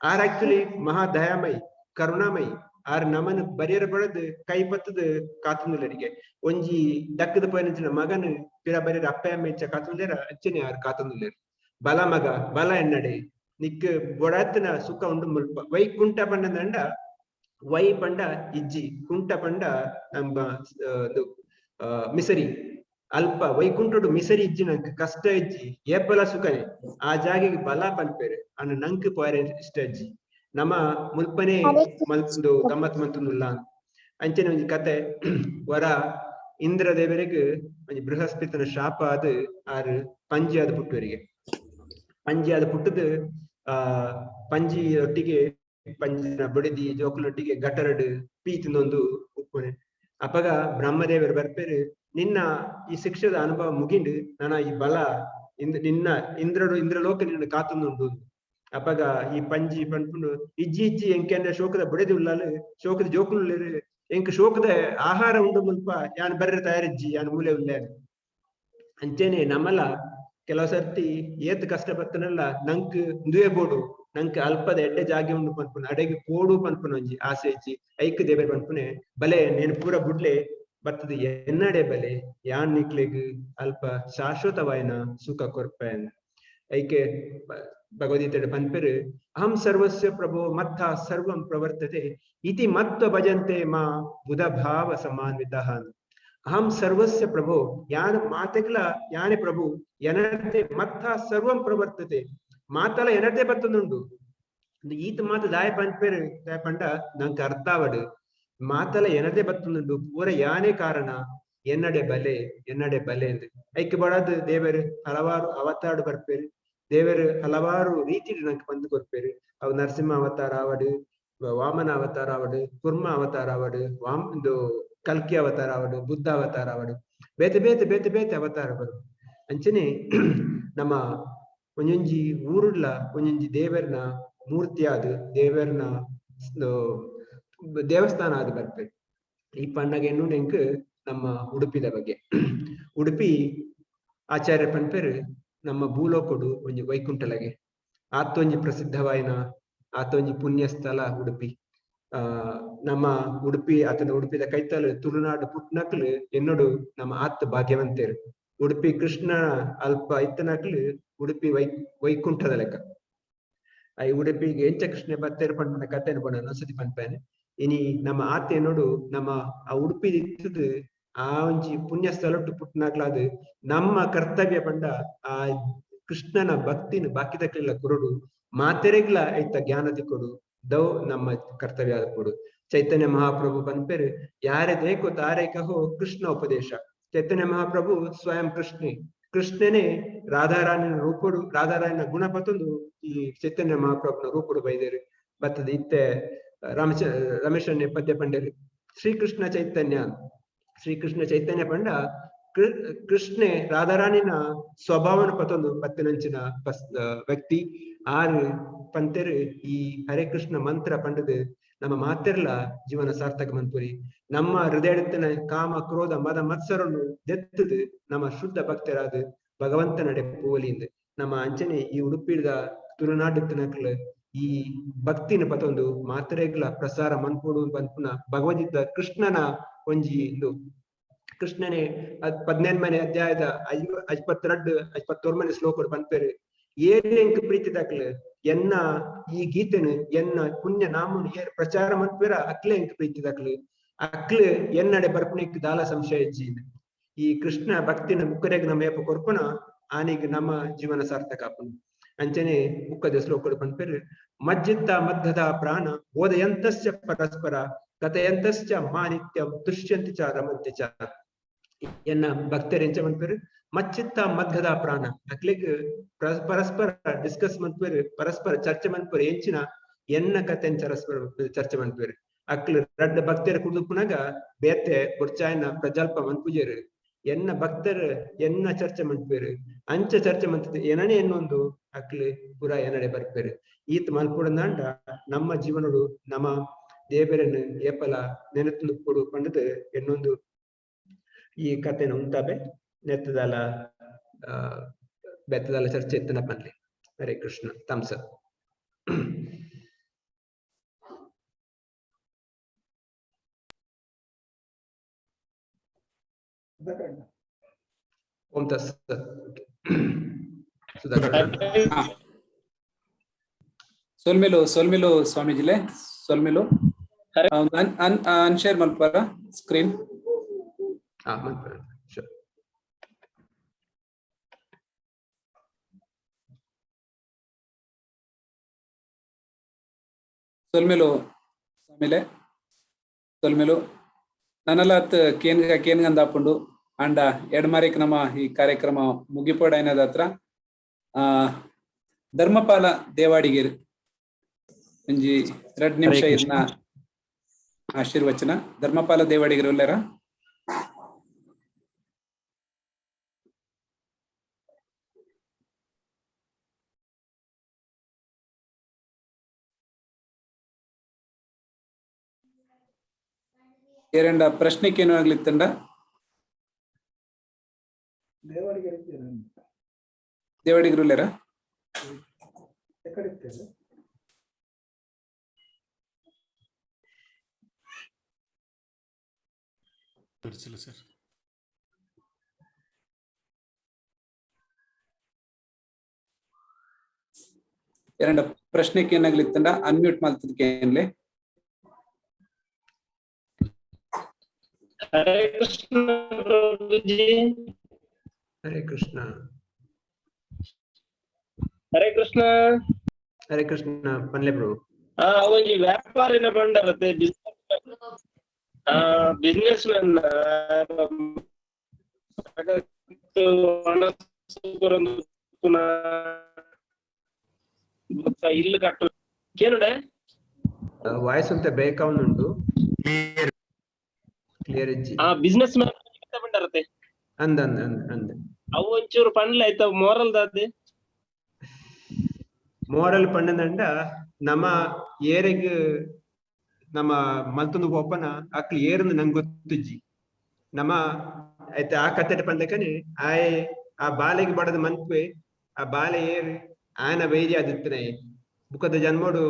ಆರ್ ಆಕ್ಚುಲಿ ಮಹಾ ದಯಾಮಯಿ ಕರುಣಾಮಯಿ. ಆರ್ ನಮನ್ ಬರಿಯರ ಬಡದು ಕೈ ಪತ್ತದು ಕಾತುಂದುಲ್ಲರಿಗೆ. ಒಂಜಿ ದಕ್ಕದ ಪೋಯನಂಚಿನ ಮಗನ್ ಪಿರ ಬರಿಯರ ಅಪ್ಪ ಅಮ್ಮ ಇಚ್ಚ ಕಾತುಂದೇರ ಅಚ್ಚನೆ ಆರ್ ಕಾತುಂದುಲ್ಲೇರು. ಬಲ ಮಗ ಬಲ ಎನ್ನಡೆ ನಿಕ್ ಬೊಡಾತನ ಸುಖ ಉಂಡು ಮುಲ್ಪ. ವೈಕುಂಠ ಪಂಡಂಡ ವೈ ಪಂಡ ಇಜ್ಜಿ, ಕುಂಠ ಪಂಡ ನಮ್ಮ ಮಿಸರಿ. ಅಲ್ಪ ವೈಕುಂಠಡು ಮಿಸರಿ ಇಜ್ಜಿ, ನಂಕ್ ಕಷ್ಟ ಇಜ್ಜಿ, ಏಪಲ ಸುಖನೆ. ಆ ಜಾಗೆಗೆ ಬಲ ಪನ್ಪೇರು. ಅನ್ನ ನಂಕ್ ಪೋಯರೆ ಇಷ್ಟ ಇಜ್ಜಿ, ನಮ್ಮ ಮುಲ್ಪನೆ ಮಲ್ಪುಂದು ಗಮ್ಮತ್ ಮಂತುಂದುಲ್ಲ. ಅಂಚನೆ ಒಂಜಿ ಕತೆ, ವರ ಇಂದ್ರ ದೇವರಿಗೆ ಒಂಜಿ ಬೃಹಸ್ಪತಿನ ಶಾಪ ಆದ್ ಆರ್ ಪಂಜಿ ಆದ್ ಪುಟ್ಟುವರಿಗೆ. ಪಂಜಿ ಆದ್ ಪುಟ್ಟುದು ಆ ಪಂಜಿ ಒಟ್ಟಿಗೆ ಪಂಜಿನ ಬೊಡೆದಿ ಜೋಕುಲೊಟ್ಟಿಗೆ ಗಟರಡ್ ಪೀ ತಿಂದೊಂದು ಉಪ್ಪುನೆ. ಅಪಗ ಬ್ರಹ್ಮದೇವರು ಬರ್ಪೇರು, ನಿನ್ನ ಈ ಶಿಕ್ಷೆದ ಅನುಭವ ಮುಗಿಂಡು, ನಾನ ಈ ಬಲ ಇಂದ್ ನಿನ್ನ ಇಂದ್ರಡು ಇಂದ್ರಲೋಕ ನಿನ್ನ ಕಾತುಂದುಂಡು. ಅಪಗ ಈ ಪಂಜಿ ಪನ್ಪುಂಡು, ಇಜ್ಜಿ ಇಜ್ಜಿ ಎಂಕೆಂಡ ಶೋಕದ ಬುಡೆದಿ ಉಳ್ಳಾಲು, ಶೋಕದ ಜೋಕುಲು, ಎಂಕ್ ಶೋಕದ ಆಹಾರ ಉಂಡು ಮುಲ್ಪ, ಯಾನ್ ಬರ್ರೆ ತಯಾರಿಜ್ಜಿ, ಯಾನ್ ಮೂಲೆ ಉಲ್ಲೆ. ಅಂಚೆನೆ ನಮಲ ಕೆಲವು ಸರ್ತಿ ಏತ್ ಕಷ್ಟ ಬತ್ತನಲ್ಲ ನಂಕ್ ಉಂದುವೇ ಬೋಡು, ನಂಕ್ ಅಲ್ಪದ ಎಡ್ಡೆ ಜಾಗೆ ಉಂಡು ಪನ್ಪುನ, ಅಡೆಗೆ ಪೋಡು ಪನ್ಪುನ ಒಂಜಿ ಆಸೆ ಇಜ್ಜಿ. ಐಕ್ ದೇವೆರ್ ಪನ್ಪುನೆ, ಬಲೆ ನೇನ್ ಪೂರ ಬುಡ್ಲೆ ಬತ್ತದ ಎನ್ನಡೆ ಬಲೆ, ಯಾನ್ ನಿಕ್ಲೆಗ್ ಅಲ್ಪ ಶಾಶ್ವತವಾಯಿನ ಸುಖ ಕೊರ್ಪೆ. ಐಕೆ ಭಗವದ್ಗೀತೆ ಪನ್ಪೆರು, ಅಹಂ ಸರ್ವಸ್ಯ ಪ್ರಭೋ ಮತ್ತ ಸರ್ವಂ ಪ್ರವರ್ತತೆ ಇತಿ ಮತ್ವ ಭಜಂತೆ ಮಾ ಬುಧ ಭಾವ ಸಮಾನ್ವಿತಃ. ಅಹಂ ಸರ್ವಸ್ಯ ಪ್ರಭೋ, ಯಾನ ಮಾತೆಗ್ಲ ಯಾನೆ ಪ್ರಭು, ಎನರ್ತೆ ಮತ್ತ ಸರ್ವಂ ಪ್ರವರ್ತತೆ. ಮಾತಲ ಎನರ್ದೇ ಬತ್ತೊಂದುಂಡು. ಈತ ಮಾತ ದಾಯ ಪನ್ಪೇರು ದಾಯ ಪಂಡ ನಂಗೆ ಅರ್ಥ ಆವಡು. ಮಾತಲ ಎನರ್ದೇ ಬತ್ತೊಂದುಂಡು, ಪೂರ ಯಾನೇ ಕಾರಣ, ಎನ್ನಡೆ ಬಲೆ ಎನ್ನಡೆ ಬಲೆ ಎಂದು. ಐಕ್ ಬಡದು ದೇವರು ಹಲವಾರು ಅವತಾರ ಬರ್ಪೇರು, ದೇವರು ಹಲವಾರು ರೀತಿಡ್ ನಂಗೆ ಪಂದು ಕೊರ್ಪೇರು. ಅವು ನರಸಿಂಹ ಅವತಾರ ಆವಡು, ವಾಮನ ಅವತಾರ ಆವಡು, ಕುರ್ಮ ಅವತಾರ ಆವಡು, ಇದು ಕಲ್ಕಿ ಅವತಾರ ಆವಡು, ಬುದ್ಧ ಅವತಾರ ಆವಡು, ಬೇತೆ ಬೇತೆ ಬೇತೆ ಬೇತೆ ಅವತಾರ ಬರು. ಅಂಚನೆ ನಮ್ಮ ಒಂಜೊಂಜಿ ಊರುಡ್ಲ ಒಂಜೊಂಜಿ ದೇವರ್ನ ಮೂರ್ತಿ ಆದ್ ದೇವರ್ನ ದೇವಸ್ಥಾನ ಆದ್ ಬರ್ಪೇರು. ಈ ಪಣ್ಣಗ ಎನ್ನುನೆಂಕ್ ನಮ್ಮ ಉಡುಪಿದ ಬಗ್ಗೆ. ಉಡುಪಿ ಆಚಾರ್ಯ ಪನ್ಪೇರು ನಮ್ಮ ಭೂಲೋಕಡು ಒಂಜಿ ವೈಕುಂಠಲಗೆ ಆತೊಂಜಿ ಪ್ರಸಿದ್ಧವಾಯಿನ ಆತೊಂಜಿ ಪುಣ್ಯ ಸ್ಥಳ ಉಡುಪಿ. ಆ ನಮ್ಮ ಉಡುಪಿ ಆತನ ಉಡುಪಿದ ಕೈತಲ್ ತುಳುನಾಡು ಪುಟ್ನಕ್ಲು ಎನ್ನೋಡು ನಮ್ಮ ಆತ್ ಭಾಗ್ಯವಂತೇರು. ಉಡುಪಿ ಕೃಷ್ಣ ಅಲ್ಪ ಇತ್ತನಕ್ಲು ಉಡುಪಿ ವೈಕುಂಠದ ಲೆಕ್ಕ. I ಉಡುಪಿಗೆ ಎಂಚ ಕೃಷ್ಣ ಬತ್ತೇರು ಪಂಡ ಕಥೆನು ಪಂಡ ಒಂದ್ಸತಿ ಪನ್ಪೇನೆ. ಇನಿ ನಮ್ಮ ಆತೆ ನೋಡು ನಮ್ಮ ಆ ಉಡುಪಿ ಇತ್ತದು ಆ ಒಂಜಿ ಪುಣ್ಯ ಸ್ಥಳಟ್ಟು ಪುಟ್ಟನಾಗ್ಲಾದ ನಮ್ಮ ಕರ್ತವ್ಯ ಪಂಡ ಆ ಕೃಷ್ಣನ ಭಕ್ತಿನ ಬಾಕಿದಕ್ಲೆಲ್ಲ ಕೊರಡು, ಮಾತೆರೆಗ್ಲ ಐತ ಜ್ಞಾನ ತಿಕ್ಕೊಡು ದೌ ನಮ್ಮ ಕರ್ತವ್ಯ ಆದ ಕೊಡು. ಚೈತನ್ಯ ಮಹಾಪ್ರಭು ಪನ್ಪೇರು ಯಾರೇ ದೇಕೋ ತಾರೆ ಕಹೋ ಕೃಷ್ಣ ಉಪದೇಶ. ಚೈತನ್ಯ ಮಹಾಪ್ರಭು ಸ್ವಯಂ ಕೃಷ್ಣೆ, ಕೃಷ್ಣನೇ ರಾಧಾರಾಣಿನ ರೂಪಡು, ರಾಧಾರಾಣಿನ ಗುಣ ಪತ್ತೊಂದು ಈ ಚೈತನ್ಯ ಮಹಾಪ್ರಭುನ ರೂಪಡು ಬೈದೇರು ಬತ್ತದ. ಇತ್ತೆ ರಮೇಶನ್ನೇ ಪದ್ಯ ಪಂಡೇರು ಶ್ರೀಕೃಷ್ಣ ಚೈತನ್ಯ. ಶ್ರೀಕೃಷ್ಣ ಚೈತನ್ಯ ಪಂಡ ಕೃಷ್ಣೆ ರಾಧಾರಾಣಿನ ಸ್ವಭಾವನ ಪತ್ತೊಂದು ಪತ್ತಿನಂಚಿನ ವ್ಯಕ್ತಿ. ಆರು ಪಂತೆರು ಈ ಹರೇ ಕೃಷ್ಣ ಮಂತ್ರ ಪಂಡದು ನಮ್ಮ ಮಾತೆರ್ಲ ಜೀವನ ಸಾರ್ಥಕ ಮನ್ಪುರಿ. ನಮ್ಮ ಹೃದಯದತ್ತಿನ ಕಾಮ ಕ್ರೋಧ ಮದ ಮತ್ಸರನ್ನು ದೆತ್ತದು ನಮ್ಮ ಶುದ್ಧ ಭಕ್ತರಾದ ಭಗವಂತನಡೆ ಪೋಲಿಂದ ನಮ್ಮ ಅಂಚನೆ ಈ ಉಡುಪಿದ ತುಳುನಾಡಿತ್ತನಕ್ಲು ಈ ಭಕ್ತಿನ ಪತೊಂದು ಮಾತ್ರೆಗ್ಲ ಪ್ರಸಾರ ಮನ್ಪೋಡು ಪನ್ಪುನ ಭಗವದ್ಗೀತ ಕೃಷ್ಣನ ಒಂಜಿ ಇಂದು. ಕೃಷ್ಣನೇ ಅದ್ 15ನೇ ಅಧ್ಯಾಯದ 52 51ನೇ ಶ್ಲೋಕಡು ಪನ್ಪೇರು ಏರೆಂಕ್ ಪ್ರೀತಿ ದಾಕ್ಲು ಎನ್ನ ಈ ಗೀತೆನು ಎನ್ನ ಪುಣ್ಯ ನಾಮನು ಏರ್ ಪ್ರಚಾರ ಮನ್ಪೇರ ಅಕ್ಲೆ ಎಂಕ್ ಪ್ರೀತಿ ದಾಕ್ಲು ಅಕ್ಲು ಎನ್ನಡೆ ಬರ್ಪಣಿಕ್ ದಾಲ ಸಂಶಯ ಇಜ್ಜಿ. ಈ ಕೃಷ್ಣ ಭಕ್ತಿನ ಮುಕ್ಕರೆಗ್ ನಮ್ಮ ಏಪ ಕೊರ್ಪುನ ಆನಿಗ್ ನಮ್ಮ ಜೀವನ ಸಾರ್ಥಕ ಆಪುಂಡು. ಅಂಚನೆ ಬುಕ್ಕದ ಶ್ಲೋಕಡು ಪನ್ಪೇರು ಮಜ್ಜಿತ್ತ ಮದ್ಗದ ಪ್ರಾಣ ಬೋಧಯಂತಶ್ಚ ಪರಸ್ಪರ ಕಥೆಯಂತಶ್ಚ ಮಾನಿತ್ಯಂ ತುಷ್ಯಂತಿ ಚ ರಮಂತಿ ಚ. ಎನ್ನ ಭಕ್ತರೆಂಚ ಮನ್ಪೇರು ಮಚ್ಚಿತ್ತ ಮದ್ಗದ ಪ್ರಾಣ ಅಕ್ಲೆಗ್ ಪರಸ್ಪರ ಡಿಸ್ಕಸ್ ಮನ್ಪೇರು, ಪರಸ್ಪರ ಚರ್ಚೆ ಮನ್ಪೇರು, ಎಂಚಿನ ಎನ್ನ ಕಥೆನ್ ಚರ್ಚೆ ಮನ್ಪೇರು. ಅಕ್ಲು ರಡ್ಡ ಭಕ್ತರ ಕುಡುಪುನಾಗ ಬೇತೆ ಬೊಡ್ಚಾಯನ ಪ್ರಜಾಲ್ಪ ಮನ್ಪುಜೇರು ಎನ್ನ ಭಕ್ತರ ಎನ್ನ ಚರ್ಚೆ ಮನ್ಪೇರು ಅಂಚ ಚರ್ಚೆ ಮಂತದ ಏನನೇ ಎನ್ನೊಂದು ಅಕ್ಲು ಪುರ ಎನ್ನಡೆ ಬರ್ಪೇರು. ಈತ್ ಮಲ್ಪುಡಂದಾಂಡ ನಮ್ಮ ಜೀವನಡು ನಮ್ಮ ದೇವರನ್ನು ಏಪಲ ನೆನತು ಕೊಡು ಪಂಡದು ಎನ್ನೊಂದು ಈ ಕಥೆನ ಉಂತಾಬೆ ನೆತ್ತದಾಲ ಬೆತ್ತದಾಲ ಚರ್ಚೆ ಎತ್ತನ ಪನ್ಲಿ. ಹರೇ ಕೃಷ್ಣ. ತಮ್ಸ. ಓಂ ತತ್ಸತ್. ಸುಧಾಕರ್. ಸೊಲ್ಮೆಲು ಸೊಲ್ಮೆಲು ಸ್ವಾಮೀಜಿಲೆ ಸೊಲ್ಮೆಲು. ಅನ್ಶೇರ್ ಮಲ್ಪರ ಸ್ಕ್ರೀನ್. ಹಾ ಮಲ್ಪರ. Sure. ಸೊಲ್ಮೆಲು ಸ್ವಾಮಿಲೆ ಸೊಲ್ಮೆಲು. ನನಲಾತ್ ಕೇನ್ಗ ಕೇನ್ಗಂದಾಪುಂಡು ಅಂಡ ಎಡ್ಮಾರಿಕ್ ನಮ್ಮ ಈ ಕಾರ್ಯಕ್ರಮ ಮುಗಿಪೋಡೈನದ ಹತ್ರ ಧರ್ಮಪಾಲ ದೇವಾಡಿಗೇರು ಒಂಜಿ 2 ನಿಮಿಷ ಇರ್ನ ಆಶೀರ್ವಚನ. ಧರ್ಮಪಾಲ ದೇವಾಡಿಗರು ಉಲ್ಲೇರ? ಏರಂಡ ಪ್ರಶ್ನೆಕೇನು ಆಗ್ಲಿತ್ತಂಡ? ದೇವಾಡಿಗರು ಉಲ್ಲೇರ? ತೋರಿಸಿಲ್ಲ ಸರ್. ಏರಂಡ ಪ್ರಶ್ನೆಗೆ ಏನಾಗ್ಲಿತ್ತಂಡ ಅನ್ಮ್ಯೂಟ್ ಮಲ್ತದಕ್ಕೆ ಏನ್ಲೆ. ಹರೇ ಕೃಷ್ಣ ಪ್ರಭುಜಿ. ಹರೇ ಕೃಷ್ಣ. ಹರೇ ಕೃಷ್ಣ. ಹರೇ ಕೃಷ್ಣ, ಪನ್ಲೆ ಪ್ರಭು. ಆ ಒಂಜಿ ವ್ಯಾಪಾರಿನ ಬಂಡರತೆ, ಬಿಸ್ನೆಸ್ ಮ್ಯಾನ್. ಇಲ್ಲು ಕಟ್ಟು ಕೇನುಡೆ. ವಾಯ್ಸ್ ಅಂತ ಬೇಕಾವುಂಡು, ಕ್ಲಿಯರ್ ಇಜ್ಜಿ. ಆ ಬಿಸ್ನೆಸ್ ಮ್ಯಾನ್ ಬಂಡರತೆ. ಅಂದ ಅಂದ ಅಂದ ಅಂದ. ಅವು ಒಂಚೂರು ಪಂಡ್ಲೆ ಆಯ್ತ, ಮೋರಲ್ ದಾದೆ? ಮೋರಲ್ ಪಂಡದಂಡ, ನಮ್ಮ ಏರೆಗ್ ನಮ್ಮ ಮಲ್ತೊಂದು ಪೋಪನ ಅಕ್ಲು ಏರಂದು ನಂಗೆ ಗೊತ್ತುಜ್ಜಿ. ನಮ್ಮ ಆಯ್ತ ಆ ಕತ್ತೆಟ ಪಂಡಕನೆ ಆಯೆ ಆ ಬಾಲೆಗೆ ಬಡದ ಮನ್ಪೆ. ಆ ಬಾಲೆ ಏರ್ ಆಯನ ವೈರ್ಯ ಅದಿತ್ತನೆ, ಬುಕ್ಕದ ಜನ್ಮೋಡು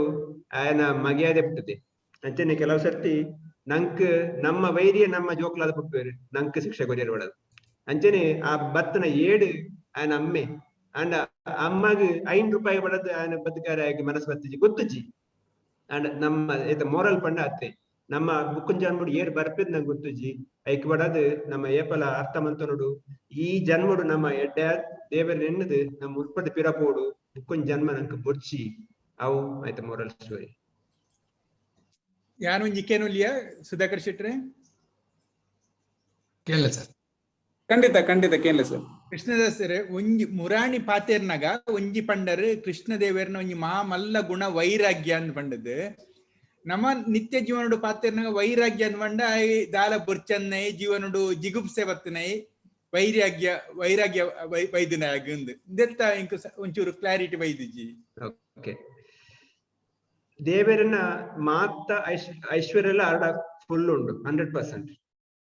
ಆಯನ ಮಗೆಯಾದೆ ಪುಟ್ಟದೆ. ಅಂಚನೆ ಕೆಲವು ಸರ್ತಿ ನಂಕ್ ನಮ್ಮ ವೈರ್ಯ ನಮ್ಮ ಜೋಕ್ಲಾದ ಪುಟ್ಟುವೇರು, ನಂಕ್ ಶಿಕ್ಷೆ ಕೊರಿಯರ್ ಬಡದು. ಅಂಚನೆ ಆ ಬತ್ತನ ಏಡು ಆಯನ ಅಮ್ಮೆ ಅಂಡ ಅಮ್ಮಗ್ 5 ರೂಪಾಯಿ ಬಡದು ಆಯನ ಬದುಕಾರ ಮನಸ್ಸು ಬತ್ತಿಜಿ, ಗೊತ್ತುಜ್ಜಿ. ಅಂಡ್ ನಮ್ಮ ಏತ ಮೋರಲ್ ಪಂಡ ಅತ್ತೆ, ನಮ್ಮ ಬುಕ್ಕನ್ ಜನ್ಮಡು ಏರ್ ಬರ್ಪೇದ್ ನಂಗೆ ಗೊತ್ತುಜ್ಜಿ. ಐಕ್ ಬಡದು ನಮ್ಮ ಏಪಲ ಅರ್ಥ ಮಂತನುಡು, ಈ ಜನ್ಮಡು ನಮ್ಮ ಎಡ್ಡೆ ದೇವರ ನೆನ್ನದು ನಮ್ಮ ಉತ್ಪತ್ತಿ ಪಿರಪೋಡು, ಬುಕ್ಕನ್ ಜನ್ಮ ನಂಗೆ ಬೊಡ್ಚಿ. ಅವು ಆಯ್ತ ಮೋರಲ್ ಸ್ಟೋರಿ. ಯಾನ್ ಒಂಜಿ ಕೇನುಲಿಯ ಸುಧಾಕರ್ ಶೆಟ್ರೆ? ಕೇಳಲ್ಲ ಸರ್. ಖಂಡಿತ ಖಂಡಿತ, ಕೇಳಲಿ ಸರ್. ಕೃಷ್ಣದಾಸರೇ, ಒಂಜಿ ಮುರಾಣಿ ಪಾತೇರ್ನಗ ಒಂಜಿ ಪಂಡರ್, ಕೃಷ್ಣ ದೇವರ್ನ ಒಂಜಿ ಮಾ ಮಲ್ಲ ಗುಣ ವೈರಾಗ್ಯ ಅಂದ್ ಪಂಡದು. ನಮ್ಮ ನಿತ್ಯ ಜೀವನಡು ಪಾತೇರ್ನಗ ವೈರಾಗ್ಯ ಅಂದ್ ಪಂಡ I ದಾಲ ಬುರ್ಚನ್ನೈ, ಜೀವನಡು ಜಿಗುಪ್ಸೆ ಬತ್ತನೈ, ವೈರಾಗ್ಯ ವೈರಾಗ್ಯ ವೈದ್ಯನಾಗ ಇಂದೆತ್ತ ಇಂಕ್ ಒಂಚೂರು ಕ್ಲಾರಿಟಿ ಬೈದಿಜಿ. ಓಕೆ, ದೇವರನ್ನ ಮಾತ ಐಶ್ವರ್ಯ ಎಲ್ಲ ಅರ್ಡ ಫುಲ್ ಉಂಡು, 100%.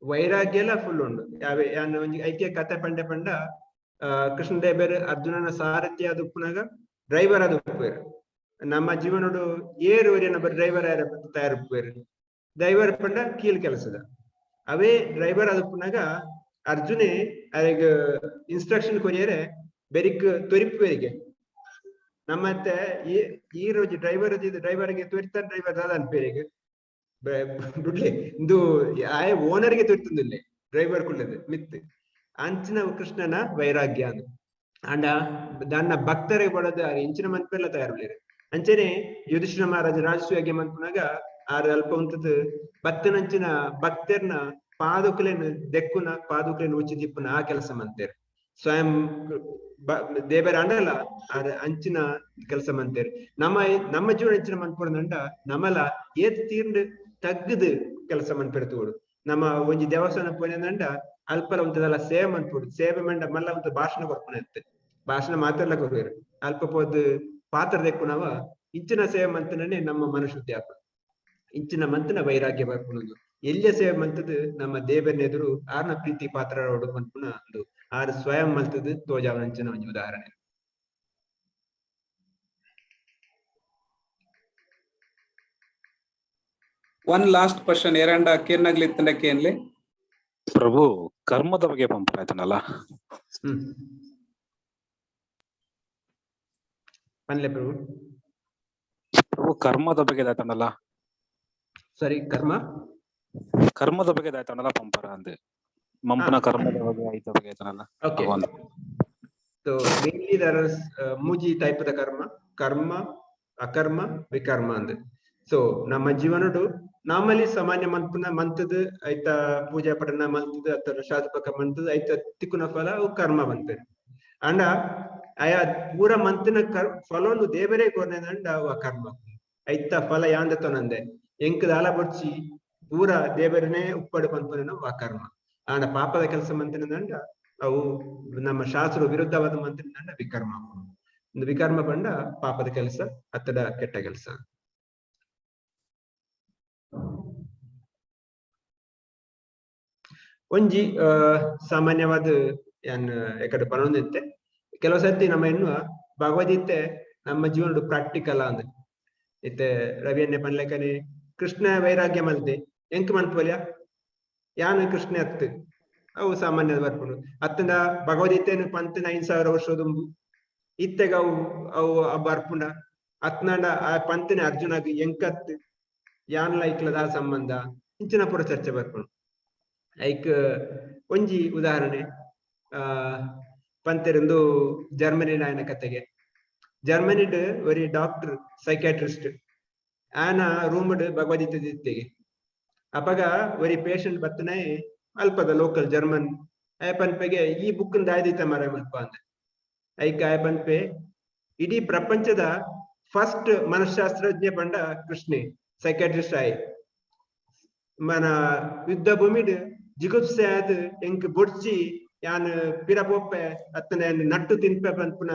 ವೈರಾಗ್ಯ ಎಲ್ಲ ಫುಲ್ ಉಂಡು. ಯಾವೆ ಯಾನ್ ಒಂಜಿ ಐಕ್ಯ ಕತೆ ಪಂಡೆ ಪಂಡ, ಕೃಷ್ಣ ದೇವರು ಅರ್ಜುನನ ಸಾರಥಿ ಆದ ಉಪ್ಪುನಾಗ ಡ್ರೈವರ್ ಆದ ಉಪ್ಪುವೇರು. ನಮ್ಮ ಜೀವನಡು ಏರು ಒರಿಯನ ಡ್ರೈವರ್ ತಯಾರುಪ್ಪುವೇರು. ಡ್ರೈವರ್ ಪಂಡ ಕೀಲ್ ಕೆಲಸದ. ಅವೇ ಡ್ರೈವರ್ ಆದ ಉಪ್ಪುನಾಗ ಅರ್ಜುನೆ ಅರೆಗ್ ಇನ್ಸ್ಟ್ರಕ್ಷನ್ ಕೊರಿಯರೆ ಬೆರಿಕ್ ತೊರಿಪುವರಿಗೆ. ನಮ್ಮತ್ತೆ ಈ ಈ ರೋಜಿ ಡ್ರೈವರ್ ಡ್ರೈವರ್ಗೆ ತೊರಿತ, ಡ್ರೈವರ್ ದಾದ ಅನ್ಪೇರಿಗೆ ಬುಡ್ಲೆ ಇಂದು ಆಯ ಓನರ್ಗೆ ತೊರಿತಂದಿಲ್ಲ, ಡ್ರೈವರ್ ಕುಳ್ಳದು ಮಿತ್. ಅಂಚಿನ ಕೃಷ್ಣನ ವೈರಾಗ್ಯ ಅದು. ಅಂಡ ದಾನ್ನ ಭಕ್ತರೇ ಬಡದ ಇಂಚಿನ ಮನ್ಪೆಲ್ಲ ತಯಾರುಳ್ಳೇರು. ಅಂಚನೆ ಯುಧಿಷ್ಠಿರ ಮಹಾರಾಜ ರಾಜಸೂಯಾಗ್ಯ ಮನ್ಪುನಾಗ ಆರ್ ಅಲ್ಪ ಉಂತದು ಭಕ್ತನಂಚಿನ ಭಕ್ತರ್ನ ಪಾದುಕುಲೆನ್ ದೆಕ್ಕುನ, ಪಾದುಕುಲೆನ್ ಉಚ್ಚಿ ದಿಪ್ಪುನ ಆ ಕೆಲಸ ಮಂತೇರು. ಸ್ವಯಂ ದೇವರ ಅಂಡಲ ಆರ್ ಅಂಚಿನ ಕೆಲಸ ಮಂತೇರು. ನಮ್ಮ ನಮ್ಮ ಜೀವನ ಅಂಚಿನ ಮನ್ಪುರಂಡ ನಮಲ ಏತ್ ತೀರ್ಂಡ್ ತಗ್ಗದು ಕೆಲಸ ಮನ್ಪೆರ್ತೋಡು. ನಮ್ಮ ಒಂಜಿ ದೇವಸ್ಥಾನ ಪೋಯಿನಂಡ ಅಲ್ಪಲ ಉಂತದಲ್ಲ ಸೇವೆ ಮನ್ಪುಡು. ಸೇವೆ ಮಂಡ ಮಲ್ಲ ಉಂತ ಭಾಷಣ ಕೊರ್ಪುನ ಇತ್ತೆ, ಭಾಷಣ ಮಾತೆಲ್ಲ ಕೊರುವೆರು. ಅಲ್ಪ ಪೋದು ಪಾತ್ರ ದೆಕ್ಕುನವ ಇಂಚಿನ ಸೇವೆ ಮಂತನೇ ನಮ್ಮ ಮನಶುದ್ಧಿ ಆಪ. ಇಂಚಿನ ಮಂತನ ವೈರಾಗ್ಯ ಬರ್ಪುನದು. ಎಲ್ಲಿಯ ಸೇವೆ ಮಂತದ್ದು ನಮ್ಮ ದೇವರನೆದುರು ಆರ್ನ ಪ್ರೀತಿ ಪಾತ್ರರೋಡು ಮನ್ಪುನ ಒಂದು ಆರ್ ಸ್ವಯಂ ಮಲ್ತದ್ದು ತೋಜಾವನಂಚಿನ ಒಂಜಿ ಉದಾಹರಣೆ. ಒನ್ ಲಾಸ್ಟ್ ಕ್ವಶನ್, ಏರಂಡ ಕೇರ್ನಾಗ್ಲಿ ಇತ್ತಂಡ ಕೇನ್ಲಿ. ಪ್ರಭು, ಕರ್ಮದ ಬಗ್ಗೆ ಪಂಪನ ಆಯ್ತನಲ್ಲ? ಪನ್ಲೆ ಪ್ರಭು. ಪ್ರಭು, ಕರ್ಮದ ಬಗ್ಗೆ ಆಯ್ತನಲ್ಲ? ಸಾರಿ, ಕರ್ಮ? ಕರ್ಮದ ಬಗ್ಗೆ ಆಯ್ತನಲ್ಲ ಪಂಪರ ಅಂದೆ, ಮಂಪನ ಕರ್ಮದ ಬಗ್ಗೆ ಆಯ್ತ ಬಗ್ಗೆ ಆಯ್ತನಲ್ಲ? Okay. So mainly there is ಮೂಜಿ ಟೈಪ್ ದ ಕರ್ಮ: ಕರ್ಮ, ಅಕರ್ಮ, ವಿಕರ್ಮ ಅಂದ್. ಸೊ ನಮ್ಮ ಜೀವನಡು ನಾರ್ಮಲಿ ಸಾಮಾನ್ಯ ಮನ್ಪುನ ಮಂತದ ಐತ ಪೂಜಾ ಪಠಣ ಮಲ್ತದ ಅಥವಾ ಶಾಸ್ತ್ರಪಕ ಮಂತದ ಐತ ತಿಕ್ಕುನ ಫಲ ಅವು ಕರ್ಮ ಬಂತದೆ. ಅಂಡ ಆಯ ಪೂರ ಮಂತಿನ ಕರ್ ಫಲವನ್ನು ದೇವರೇ ಕೊರ್ನೆದಂಡ ಅವು ಅಕರ್ಮ. ಐತ ಫಲ ಯಾಂದ ತೊನಂದೆ, ಎಂಕ್ ದಾಲ ಬೊಡ್ಚಿ, ಪೂರ ದೇವರನೇ ಉಪ್ಪಡು ಪನ್ಪುನ ಅಕರ್ಮ. ಆಂಡ ಪಾಪದ ಕೆಲಸ ಮಂತಿನ ಅವು ನಮ್ಮ ಶಾಸ್ತ್ರ ವಿರುದ್ಧವಾದ ಮಂತಿನ ವಿಕರ್ಮ. ಒಂದು ವಿಕರ್ಮ ಪಂಡ ಪಾಪದ ಕೆಲಸ ಅತ್ತಡ ಕೆಟ್ಟ ಕೆಲಸ. ಒಂಜಿ ಸಾಮಾನ್ಯವಾದ ಯಾನ್ ಎಕಡೆ ಪನೊಂದಿತ್ತೆ, ಕೆಲವು ಸರ್ತಿ ನಮ್ಮ ಎನ್ನುವ ಭಗವದ್ಗೀತೆ ನಮ್ಮ ಜೀವನಡು ಪ್ರಾಕ್ಟಿಕಲ್ ಅಂದ್. ಇತ್ತೆ ರವಿಯನ್ನೇ ಪನ್ಲೆಕನೆ ಕೃಷ್ಣ ವೈರಾಗ್ಯ ಮಲ್ತೆ, ಎಂಕ್ ಮನ್ಪೊಲ್ಯ, ಯಾನ್ ಕೃಷ್ಣ ಅತ್ತು, ಅವು ಸಾಮಾನ್ಯ ಬರ್ಪುಂಡು. ಅತ್ತಂಡ ಭಗವದ್ಗೀತೆನು ಪಂತಿನ 5000 ವರ್ಷ ದುಂಬು, ಇತ್ತೆಗ ಅವು ಅವು ಬರ್ಪುಂಡ? ಅತ್ನಾಂಡ ಆ ಪಂತಿನ ಅರ್ಜುನಗ್ ಎಂಕತ್, ಯಾನ್ಲ ಐಕ್ಲದ ಸಂಬಂಧ, ಇಂಚಿನ ಪೂರ ಚರ್ಚೆ ಬರ್ಪುಂಡು. ಐಕ್ ಒಂಜಿ ಉದಾಹರಣೆ, ಆ ಪಂತೆರಿಂದು ಜರ್ಮನಿ ನಾಯನ ಕತೆಗೆ. ಜರ್ಮನಿಡ್ ಒರಿ ಡಾಕ್ಟರ್ ಸೈಕ್ಯಾಟ್ರಿಸ್ಟ್ ಆನ ರೂಮ್ಡ್ ಭಗವದ್ಗೀತೆ ದಿತ್ತೆಗೆ. ಅಪಗ ಒರಿ ಪೇಷಂಟ್ ಬತ್ತನೆ ಅಲ್ಪದ ಲೋಕಲ್ ಜರ್ಮನ್ ಆಯ ಪನ್ಪೆಗೆ ಈ ಬುಕ್ ದಾಯ್ದಿತ್ತ ಮರ ಮಲ್ಪ ಅಂದ. ಐಕ ಆಯ ಪನ್ಪೆ ಇಡೀ ಪ್ರಪಂಚದ ಫಸ್ಟ್ ಮನಃಶಾಸ್ತ್ರಜ್ಞ ಪಂಡ ಕೃಷ್ಣೆ ಸೈಕ್ಯಾಟ್ರಿಸ್ಟ್ ಆಯ್. ಮನ ಯುದ್ಧ ಭೂಮಿಡ್ ಜಿಗುಪ್ಸೆ ಆದ್ ಎಂಕ್ ಬೊಡ್ಚಿ ಯಾನ್ ಪಿರ ಪೋಪೆ ಅತ್ತನ ನಟ್ಟು ತಿನ್ಪೆ ಪನ್ಪುನ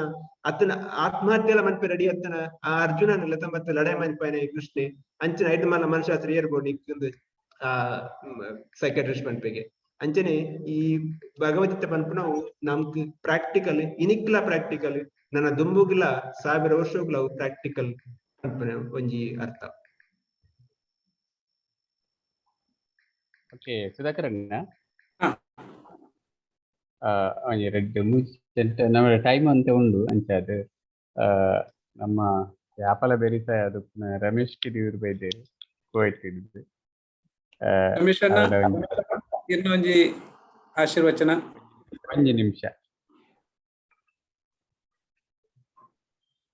ಅತ್ತನ ಆತ್ಮಹತ್ಯೆಲ ಮನ್ಪೆ ರೆಡಿ ಅತ್ತನ ಆ ಅರ್ಜುನನ ಲತಂಬತ್ತ ಲಡಾಯಿ ಮನ್ಪನೆ ಕೃಷ್ಣೆ ಅಂಚನೆ ಐದು ಮಲ್ಲ ಮನಃಶಾಸ್ತ್ರ ಏರ್ಬೋಡು ಇಕ್ಕಿಂದು ಆ ಸೈಕ್ಯಾಟ್ರಿಸ್ಟ್ ಪನ್ಪೆಗೆ. ಅಂಚನೆ ಈ ಭಗವದ್ಗೀತೆ ಪನ್ಪುನವು ನಮ್ಕ್ ಪ್ರಾಕ್ಟಿಕಲ್ ಇನಿಕ್ಲ ಪ್ರಾಕ್ಟಿಕಲ್ ನನ್ನ ದುಂಬುಗ್ಲ ಸಾವಿರ ವರ್ಷಗ್ಲ ಅವು ಪ್ರಾಕ್ಟಿಕಲ್ ಪನ್ಪುನ ಒಂಜಿ ಅರ್ಥ. ಓಕೆ ಸುಧಾಕರ್ ಅಣ್ಣ, ಒಂಜಿ ರಡ್ಡ್ ಮೂಜಿ ನಮ್ಮ ಟೈಮ್ ಅಂತ ಉಂಡು ಅಂಚಾದ್ ನಮ್ಮ ಯಾಪಲ ಬೆರಿಸಾಯ ಅದು ರಮೇಶ್ ಕಿರಿಯೂರು ಬೈದೇರು ಕುವೈಟ್ ಇದ್ದು. ರಮೇಶ್ ಅಣ್ಣ, ಇನ್ನೊಂಜಿ ಆಶೀರ್ವಚನ. ಒಂಜಿ ನಿಮಿಷ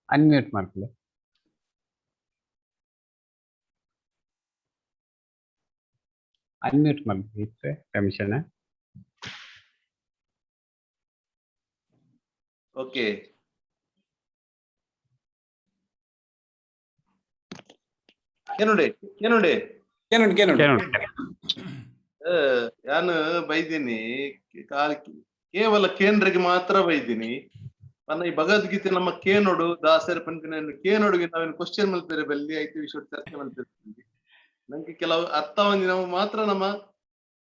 ಅನ್ಮ್ಯೂಟ್ ಮಾಡ್ಕೊಳ್ಳಿ. ಅನ್ಮ್ಯೂಟ್ ಮಾಡ್ಬೇಕು ರಮೇಶ್ ಅಣ್ಣ. ಓಕೆ ಏನುಂಡೆ ಏನುಂಡೆ ಕೇನುಂಡು ಕೇನುಂಡು. ಯಾನು ಬೈದೀನಿ ಕೇವಲ ಕೇಂದ್ರಕ್ಕೆ ಮಾತ್ರ ಬೈದೀನಿ. ಪನ್ನ ಈ ಭಗವದ್ಗೀತೆ ನಮ್ಮ ಕೇನೋಡು ದಾಸರ ಪನ್ಪಿನ ಕೇನೋಡುಗೆ ನಾವೇನು ಕ್ವಶನ್ ಮಲ್ಪೇರೆ ಬಲ್ಲಿ ಐತೆ ವಿಷಯ ಚರ್ಚೆ ಮಲ್ಪೇರೆ ನಂಗೆ ಕೆಲವು ಅರ್ಥ ಒಂದಿ ನಾವು ಮಾತ್ರ ನಮ್ಮ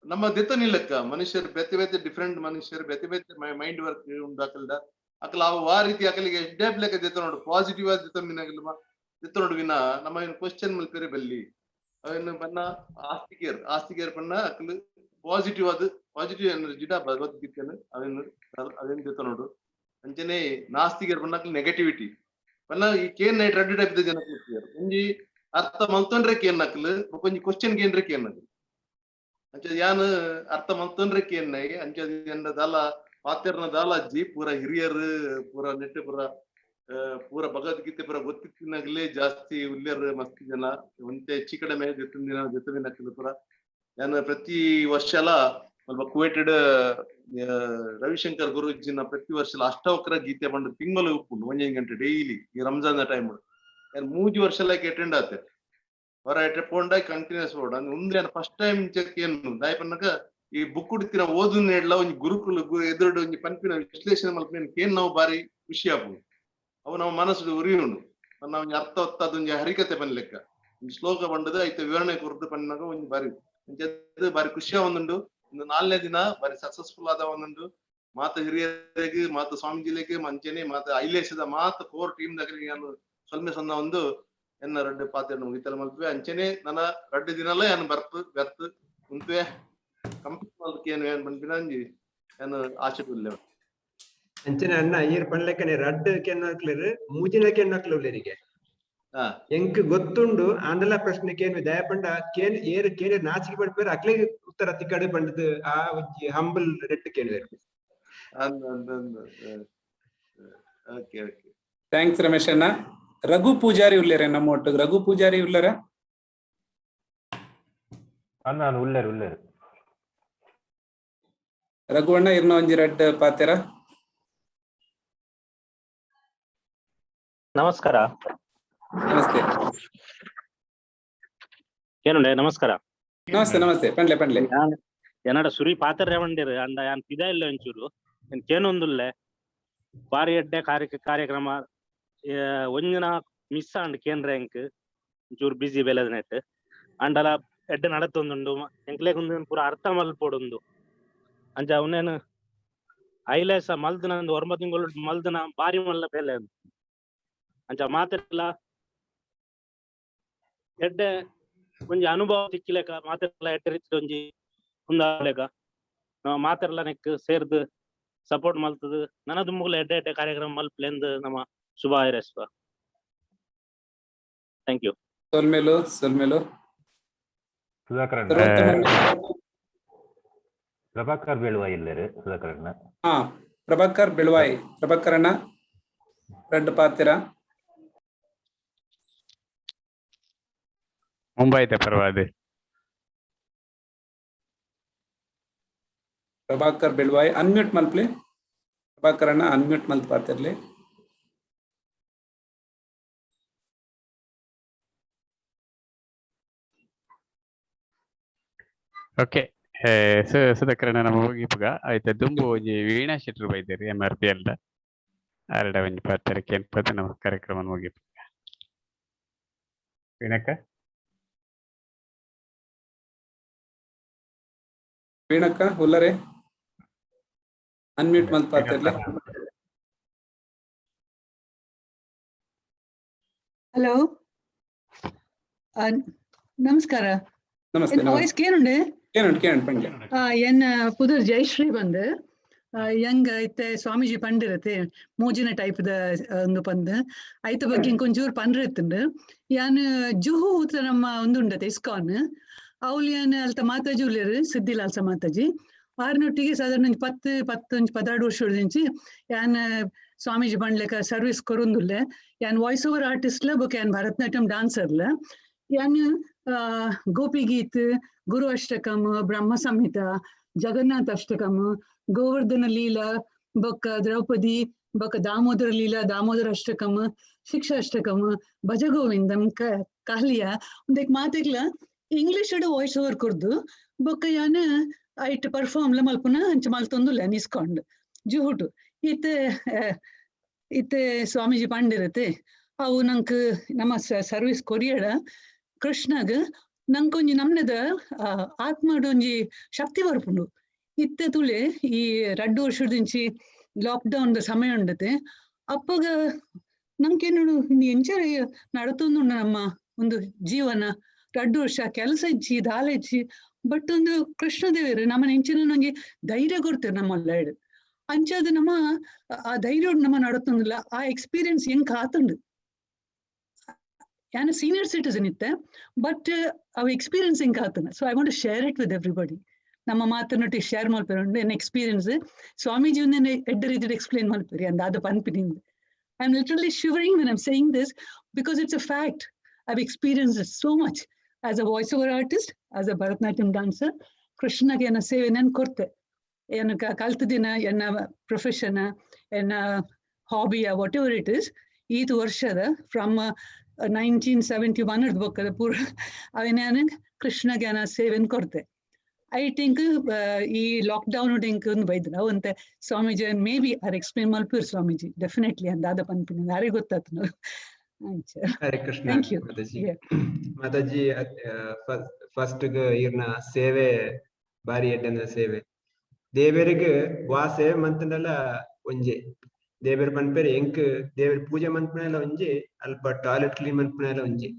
ನಮ್ಮ ದೆತ್ತನಿಲ್ಲಕ್ಕ ಮನುಷ್ಯರು ಬೇತೆ ಬೇತೆ ಡಿಫ್ರೆಂಟ್ ಮನುಷ್ಯರು ಬೇತೆ ಬೇತೆ ಮೈಂಡ್ ವರ್ಕ್ ಉಂಡು ಅಕಲ್ದ ಅಕಲ ಆ ರೀತಿ ಅಕಲಿಗೆ ಎಡ್ಡೆ ಲೆಕ್ಕ ದೆತ್ತ ನೋಡು ಪಾಸಿಟಿವ್ ಆದ ದೆತ್ತ ದೆತ್ತ ನೋಡು ವಿನ ನಮ್ಮ ಏನು ಕ್ವಶನ್ ಮಲ್ಪೇರೆ ಬಲ್ಲಿ ಅವೇನು ಪನ್ನ ಆಸ್ತಿಕೇರ್ ಆಸ್ತಿಕೇರ್ ಪನ್ನ ಅಕಲ್ ಪಾಸಿಟಿವ್ ಆದ ಪಾಸಿಟಿವ್ ಎನರ್ಜಿ ಭಗವದ್ಗೀತೆಯನ್ನು ಅವೇನು ಅವೇನು ದೆತ್ತ ನೋಡು. ಅಂಚನೆ ನಾಸ್ತಿಕೇರ್ ಪನ್ನ ಅಕಲ್ ನೆಗೆಟಿವಿಟಿ ಪನ್ನ ಈ ಕೇನ್ ನೈಟ್ ರಡ್ಡು ಟೈಪ್ ಜನ ಒಂಜಿ ಅರ್ಥ ಮಲ್ತೊಂಡ್ರೆ ಕೇನ್ ನಕಲ್ ಒಂಜಿ ಕ್ವಶನ್ ಕೇನ್ರೆ ಕೇನ್ ನಕಲ್ ಅಂಚ ಯಾನ್ ಅರ್ಥ ಮಲ್ತೊಂಡ್ರೆ ಕೇನ್ ನೈ ಅಂಚ ದಾಲ ಪಾತೆರ್ನ ದಾಲ ಅಜ್ಜಿ ಪೂರ ಹಿರಿಯರು ಪೂರ ನೆಟ್ಟು ಪೂರ ಪೂರ ಭಗವದ್ಗೀತೆ ಪೂರ ಗೊತ್ತಿತ್ತಿನಾಗಲೇ ಜಾಸ್ತಿ ಉಲ್ಲೇರ್ ಮಸ್ತ್ ಜನ ಒಂತೆ ಹೆಚ್ಚು ಕಡಿಮೆ ಜೊತೆ ಜೊತೆ ನಕಲ್ ಪೂರ. ಯಾನ್ ಪ್ರತಿ ವರ್ಷಲ ಸ್ವಲ್ಪ ಕುವೇಟೆಡ್ ರವಿಶಂಕರ್ ಗುರೂಜಿನ ಪ್ರತಿ ವರ್ಷ ಅಷ್ಟವಕ್ರ ಗೀತೆ ಬಂದು ತಿಂಗಳು ಉಪ್ಪುಂಡು ಒಂಜೊಂದು ಗಂಟೆ ಡೈಲಿ ಈ ರಂಜಾನ್ ಟೈಮ್ ಯಾನ್ ಮೂಜಿ ವರ್ಷ ಲೈಕ್ ಅಟೆಂಡ್ ಆತೆ. ಹೊರ ಎಟೆ ಪೋಂಡ ಕಂಟಿನ್ಯೂಸ್ ಬೋರ್ಡ್ ಅಂದ್ರೆ ಉಂದ್ರೆ ಫಸ್ಟ್ ಟೈಮ್ ಚೆಕ್ ಏನು ದಾಯಪನ್ನಕ ಈ ಬುಕ್ ಉಡುತ್ತಿನ ಓದು ನೇಡ್ಲ ಒಂಜಿ ಗುರುಕುಲ ಎದುರುಡು ಒಂಜಿ ಪನ್ಪಿನ ವಿಶ್ಲೇಷಣೆ ಮಲ್ಪಿನ ಏನ್ ನಾವು ಬಾರಿ ಖುಷಿ ಆಪುಂಡು. ಅವು ನಮ್ಮ ಮನಸ್ಸು ಉರಿಯುಂಡು ನಾವು ಒಂಜಿ ಅರ್ಥ ಹೊತ್ತದ ಒಂಜಿ ಹರಿಕತೆ ಪನ್ಲೆಕ್ಕ ಒಂಜಿ ಶ್ಲೋಕ ಬಂಡದ ಐತ ವಿವರಣೆ ಕೊರ್ದು ಪನ್ನಾಗ ಒಂಜಿ ಬಾರಿ ಒಂಜಿ ಬಾರಿ ಖುಷಿಯ ಒಂದುಂಡು. ಒಂದು ನಾಲ್ನೇ ದಿನ ಬಾರಿ ಸಕ್ಸಸ್ಫುಲ್ ಆದ ಒಂದುಂಡು. ಮಾತ ಹಿರಿಯರಿಗೆ ಮಾತ ಸ್ವಾಮೀಜಿಲೆಗೆ ಮಂಚನೆ ಮಾತ ಐಲೇಶದ ಮಾತ ಕೋರ್ ಟೀಮ್ ದಗಲಿಗೆ ನಾನು ಸೊಲ್ಮೆ ಸೊನ್ನ ಒಂದು ಎನ್ನ ರಡ್ಡು ಪಾತ್ರ ಮುಗಿತಲ ಮಲ್ಪೆ ಅಂಚನೆ ನನ್ನ ರಡ್ಡು ದಿನಲ ಯಾನು ಬರ್ತು ಬೆರ್ತು ಉಂತುವೆ ಕಂಪ್ಲೀಟ್ ಮಲ್ಪಕ್ಕೆ ಏನು ಏನ್ ಪನ್ಪಿನ ಅಂಜಿ ಏನು ಆಶೆ ಉಲ್ಲೆ. ಅಂಚನೆ ಅಣ್ಣ ಈರ್ ಪನ್ಲೆಕ್ಕನೆ ರಡ್ಡು ಕೆನ್ನಕ್ಲೆರ್ ಮೂಜಿನ ಕೆನ್ನಕ್ಲು ಉಲ್ಲೆರಿಗೆ ಎಂಕ್ ಗೊತ್ತುಂಡು ಆಂಡಲ ಪ್ರಶ್ನೆ ಕೇನ್ ದಯಪಂಡ ಕೇನ್ ಏರ್ ಕೇನ್ ನಾಚಿಕೆ ಪಡ್ಪೇರು ಅಕ್ಲೆಗ್ ಉತ್ತರ ತಿಕ್ಕಡು ಪಂಡದು ಆ ಒಂಜಿ ಹಂಬಲ್ ರೆಟ್ ಕೇನುವೆರ್. ಓಕೆ ಓಕೆ thanks Ramesh ಅಣ್ಣ. ರಘು ಪೂಜಾರಿ ಉಲ್ಲೇರೆ ನಮ್ಮ ಒಟ್ಟಿಗೆ ರಘು ಪೂಜಾರಿ ಉಲ್ಲೇರ? ಅಣ್ಣ ಉಲ್ಲೇರು ಉಲ್ಲೇರು. ರಘು ಅಣ್ಣ ಇರ್ನ ಒಂಜಿ ರಡ್ಡ್ ಪಾತೆರ. ನಮಸ್ಕಾರ. ನಮಸ್ತೆ. ಏನುಂಡೆ ನಮಸ್ಕಾರ. ನಮಸ್ತೆ ನಮಸ್ತೆ ಪಂಡ್ಲೆ ಪಂಡ್ಲೆ. ಎನ್ನಡ ಸುರಿ ಪಾತೆರ್ರೆ ಬಂದಿರು ಅಂಡ ಯಾನ್ ಪಿದ ಇಲ್ಲ ಒಂಚೂರು ಏನ್ ಕೇನೊಂದುಲ್ಲೆ ಬಾರಿ ಎಡ್ಡೆ ಕಾರ್ಯಕ್ರಮ ಒಂಜಿನ ಮಿಸ್ ಆಂಡ್ ಕೇಂದ್ರ ಎಂಕ್ ಒಂಚೂರು ಬಿಸಿ ಬೆಲೆದ ನೆಟ್ ಅಂಡಲ ಎಡ್ಡೆ ನಡತೊಂದುಂಡು ಎಂಕ್ಲೆಗ್ ಉಂದು ಪೂರ ಅರ್ಥ ಮಲ್ಪೊಡುಂದು ಅಂಚ ಅವನೇನು ಐಲೇಸ ಮಲ್ದನ ಒಂದು 9 ತಿಂಗಳು ಮಲ್ದನ ಬಾರಿ ಮಲ್ಲ ಬೇಲೆ ಅಂಚ ಮಾತೆರ್ಲ ಎಡ್ಡೆ ಒಂಜಿ ಅನುಭವ ತಿಕ್ಕಿಲೆಕ ಮಾತೆರ್ಲ ಎಡ್ಡೆ ರೀತಿ ಒಂಜಿ ಉಂದಾಲೆಕ ಮಾತೆರ್ಲ ನೆಕ್ ಸೇರ್ದು ಸಪೋರ್ಟ್ ಮಲ್ತದು ನನ ದುಂಬುಗ್ಲ ಎಡ್ಡೆ ಎಡ್ಡೆ ಕಾರ್ಯಕ್ರಮ ಮಲ್ಪಲೆಂದು ನಮ್ಮ ಶುಭ ಹಾರೈಸುವ. Thank you. ಸೊಲ್ಮೆಲು ಸೊಲ್ಮೆಲು. ಸುಧಾಕರ್ ಪ್ರಭಾಕರ್ ಬೆಳುವಾಯಿ ಇಲ್ಲೇರು ಸುಧಾಕರ್ ಅಣ್ಣ. ಹಾ ಪ್ರಭಾಕರ್ ಬೆಳುವಾಯಿ ಪ್ರಭಾಕರ್ ಅಣ್ಣ ರಡ್ಡು ಪಾತೆರ. ಮುಂಬೈದ ಪರವಾದ. ಪ್ರಭಾಕರ್ ಬೆಳ್ವಾಯಿ, ಅನ್ಮ್ಯೂಟ್ ಮಲ್ಪ್ಲೆ. ಪ್ರಭಾಕರ್ ಅಣ್ಣ, ಅನ್ಮ್ಯೂಟ್ ಮಲ್ತ್ ಪಾತಿರ್ಲಿ. ಓಕೆ, ಸುಧಾಕರಣ್ಣ, ನಮ್ಮ ಮುಗಿಪುಗ ಆಯ್ತಾ. ದುಂಬು ಒಂಜಿ ವೀಣಾ ಶೆಟ್ರು ಬೈದೇರಿ ಎಂ ಆರ್ ಪಿ ಎಲ್ ಆರಡ ಒಂಜಿ ಪಾತೆರ ಕೇನ್ಪದ ನಮ್ಮ ಕಾರ್ಯಕ್ರಮ ಮುಗಿಪುಗ. ವೀಣಕ್ಕ. ವೀಣಕ್ಕ ಹುಲ್ಲರೆ, ಅನ್ಮ್ಯೂಟ್ ಮಲ್ತ್ ಪಾತಿರ್ಲಿ. ಹಲೋ, ನಮಸ್ಕಾರ. ನಮಸ್ತೆ. ವಾಯ್ಸ್ ಕೇನುಂಡೆ? ಕೇನುಂಡು, ಕೇನುಂಡು, ಪಂಡ್ಲೆ. ಎನ್ನ ಪುದರ್ ಜಯಶ್ರೀ ಬಂದ್. ಯಂಗ್ ಇತ್ತೆ ಸ್ವಾಮೀಜಿ ಪಂಡಿರತ್ತೆ ಮೂಜಿನ ಟೈಪ್ ದ ಒಂದು ಪಂದ್, ಐತ ಬಗ್ಗೆ ಇಂಕೊಂಚೂರು ಪಂಡ್ರಿತ್ತುಂಡು. ಯಾನ್ ಜುಹು ನಮ್ಮ ಒಂದು ಉಂಡತೆ ಇಸ್ಕಾನ್, ಅವ್ಲು ಯಾನ್ ಅಲ್ತ ಮಾತಾಜಿ ಉಲ್ಲೇರು, ಸಿದ್ದಿಲಾಲ್ಸ ಮಾತಾಜಿ ಆರ್ನೊಟ್ಟಿಗೆ ಸಾಧಾರಣ ಒಂಜಿ 10 10 12 ವರ್ಷ ಯಾನ್ ಸ್ವಾಮೀಜಿ ಬಂಡ್ಲೆಕ ಸರ್ವಿಸ್ ಕೊರೊಂದುಲ್ಲೆ. ಯಾನ್ ವಾಯ್ಸ್ ಓವರ್ ಆರ್ಟಿಸ್ಟ್ ಲ ಬೊಕ ಯಾನ್ ಭರತನಾಟ್ಯಂ ಡಾನ್ಸರ್ಲ. ಯಾನ್ ಗೋಪಿ ಗೀತ್, ಗುರು ಅಷ್ಟಕಂ, ಬ್ರಹ್ಮ ಸಂಹಿತ, ಜಗನ್ನಾಥ ಅಷ್ಟಕಂ, ಗೋವರ್ಧನ ಲೀಲಾ, ಬೊಕ್ಕ ದ್ರೌಪದಿ, ಬೊಕ್ಕ ದಾಮೋದರ ಲೀಲಾ, ದಾಮೋದರ ಅಷ್ಟಕಂ, ಶಿಕ್ಷಾ ಅಷ್ಟಕಂ, ಭಜ ಗೋವಿಂದಂ, ಕಾಲಿಯ ಉಂದೆಕ್ ಮಾತೆಗ್ಲ ಇಂಗ್ಲಿಷ್ ವಾಯ್ಸ್ ಓವರ್ ಕೊರ್ದು ಬೊಕ್ಕ ಯಾನ್ ಐಟ್ ಪರ್ಫಾರ್ಮ್ ಲ ಮಲ್ಪುನ ಅಂಚ ಮಲ್ತೊಂದುಲ್ಲ ನಿಸ್ಕೊಂಡ್ ಜುಹುಟು. ಇತ್ತೆ ಇತ್ತೆ ಸ್ವಾಮೀಜಿ ಪಂಡಿರತ್ತೆ, ಅವು ನಂಕ್ ನಮ್ಮ ಸರ್ವಿಸ್ ಕೊರಿಯಡ ಕೃಷ್ಣಗ್ ನಂಕೊಂಜಿ ನಮ್ನದ ಆತ್ಮಡ್ ಒಂಜಿ ಶಕ್ತಿ ಬರ್ಪುಂಡು. ಇತ್ತೆ ತುಲೆ ಈ 2 ವರ್ಷದಿಂಚಿ ಲಾಕ್ ಡೌನ್ ದ ಸಮಯ ಉಂಡತೆ, ಅಪ್ಪಗ ನಂಕೇನು ಎಂಚ ನಡತೊಂದುಂಡು ನಮ್ಮ ಒಂದು ಜೀವನ. 2 ವರ್ಷ ಕೆಲಸ ಇಜ್ಜಿ ದಾಲ ಇಜ್ಜಿ, ಬಟ್ ಒಂದು ಕೃಷ್ಣದೇವರು ನಮ್ಮ ಎಂಚಿನ ಒಂಜಿ ಧೈರ್ಯ ಕೊಡ್ತಾರೆ ನಮ್ಮಲ್ಲ ಅಂಚಾದ ನಮ್ಮ ಆ ಧೈರ್ಯ ನಮ್ಮ ನಡತೊಂದಿಲ್ಲ. ಆ ಎಕ್ಸ್ಪೀರಿಯನ್ಸ್ ಹೆಂಗ್ ಆತುಂಡು. ಯಾನ್ ಸೀನಿಯರ್ ಸಿಟಿಸನ್ ಇತ್ತೆ, ಬಟ್ ಅವ್ ಎಕ್ಸ್ಪೀರಿಯನ್ಸ್ ಹೆಂಗ್ ಆತುಂಡು. So I want to share it with everybody. ನಮ್ಮ ಮಾತನ್ನೊಟ್ಟಿಗೆ ಶೇರ್ ಮಲ್ಪೆರೆ ಉಂಡು ಎನ್ನ ಎಕ್ಸ್ಪೀರಿಯನ್ಸ್. ಸ್ವಾಮೀಜಿ ಒಂದೇನೆ ಎಡ್ಡೆ ರೀತಿಡ್ ಎಕ್ಸ್ಪ್ಲೇನ್ ಮಲ್ಪೆರಿ ಅಂದ್ ದಾದ ಪನ್ಪಿನಿಂದ್. I am literally shivering when I'm saying this because it's a fact. I've experienced it so much as a voice over artist, as a Bharatanatyam dancer. ಕೃಷ್ಣಗೆ ಎನ್ನ ಸೇವೆ ನನ್ ಕೊರ್ತೆ, ಎನ್ನ ಕಲ್ತದಿನ, ಎನ್ನ ಪ್ರೊಫೆಷನ್, ಎನ್ನ ಹಾಬಿಯ, what ever it is. ಈತ್ ವರ್ಷದ from 1971 ಬೊಕ್ಕದ ಪೂರ ಅವೇನ ಕೃಷ್ಣಗೆ ಎನ್ನ ಸೇವೆನ್ ಕೊರ್ತೆ. I think ಈ ಲಾಕ್ ಡೌನ್ ಇಂಕ್ ಒಂದು ಬೈದ್ರ ಅವಂತೆ ಸ್ವಾಮೀಜಿ ಮೇ ಬಿ ಆರ್ ಎಕ್ಸ್ಪ್ಲೇನ್ ಮಲ್ಪೂರ್ ಸ್ವಾಮೀಜಿ ಡೆಫಿನೆಟ್ಲಿ ಅಂದಾದ ಪನ್ಪಿನ ಯಾರಿಗೆ ಗೊತ್ತಾತು. Hare Krishna. Thank you. Mataji, Mataji, first ಈರ್ನ ಸೇವೆ ಬಾರಿ ಎಡ್ಡನ ಸೇವೆ. ದೇವರಿಗೆ ವಾ ಸೇವೆ ಮಂತಂಡಲ ಒಂಜೆ ದೇವರ ಪನ್ಪೇರೆ ಎಂಕ್ ದೇವರ ಪೂಜೆ ಮನ್ಪುನೆಲ ಒಂಜೆ, ಅಲ್ಪ ಟಾಯ್ಲೆಟ್ ಕ್ಲೀನ್ ಮನ್ಪುನೆಲ ಒಂಜೆ.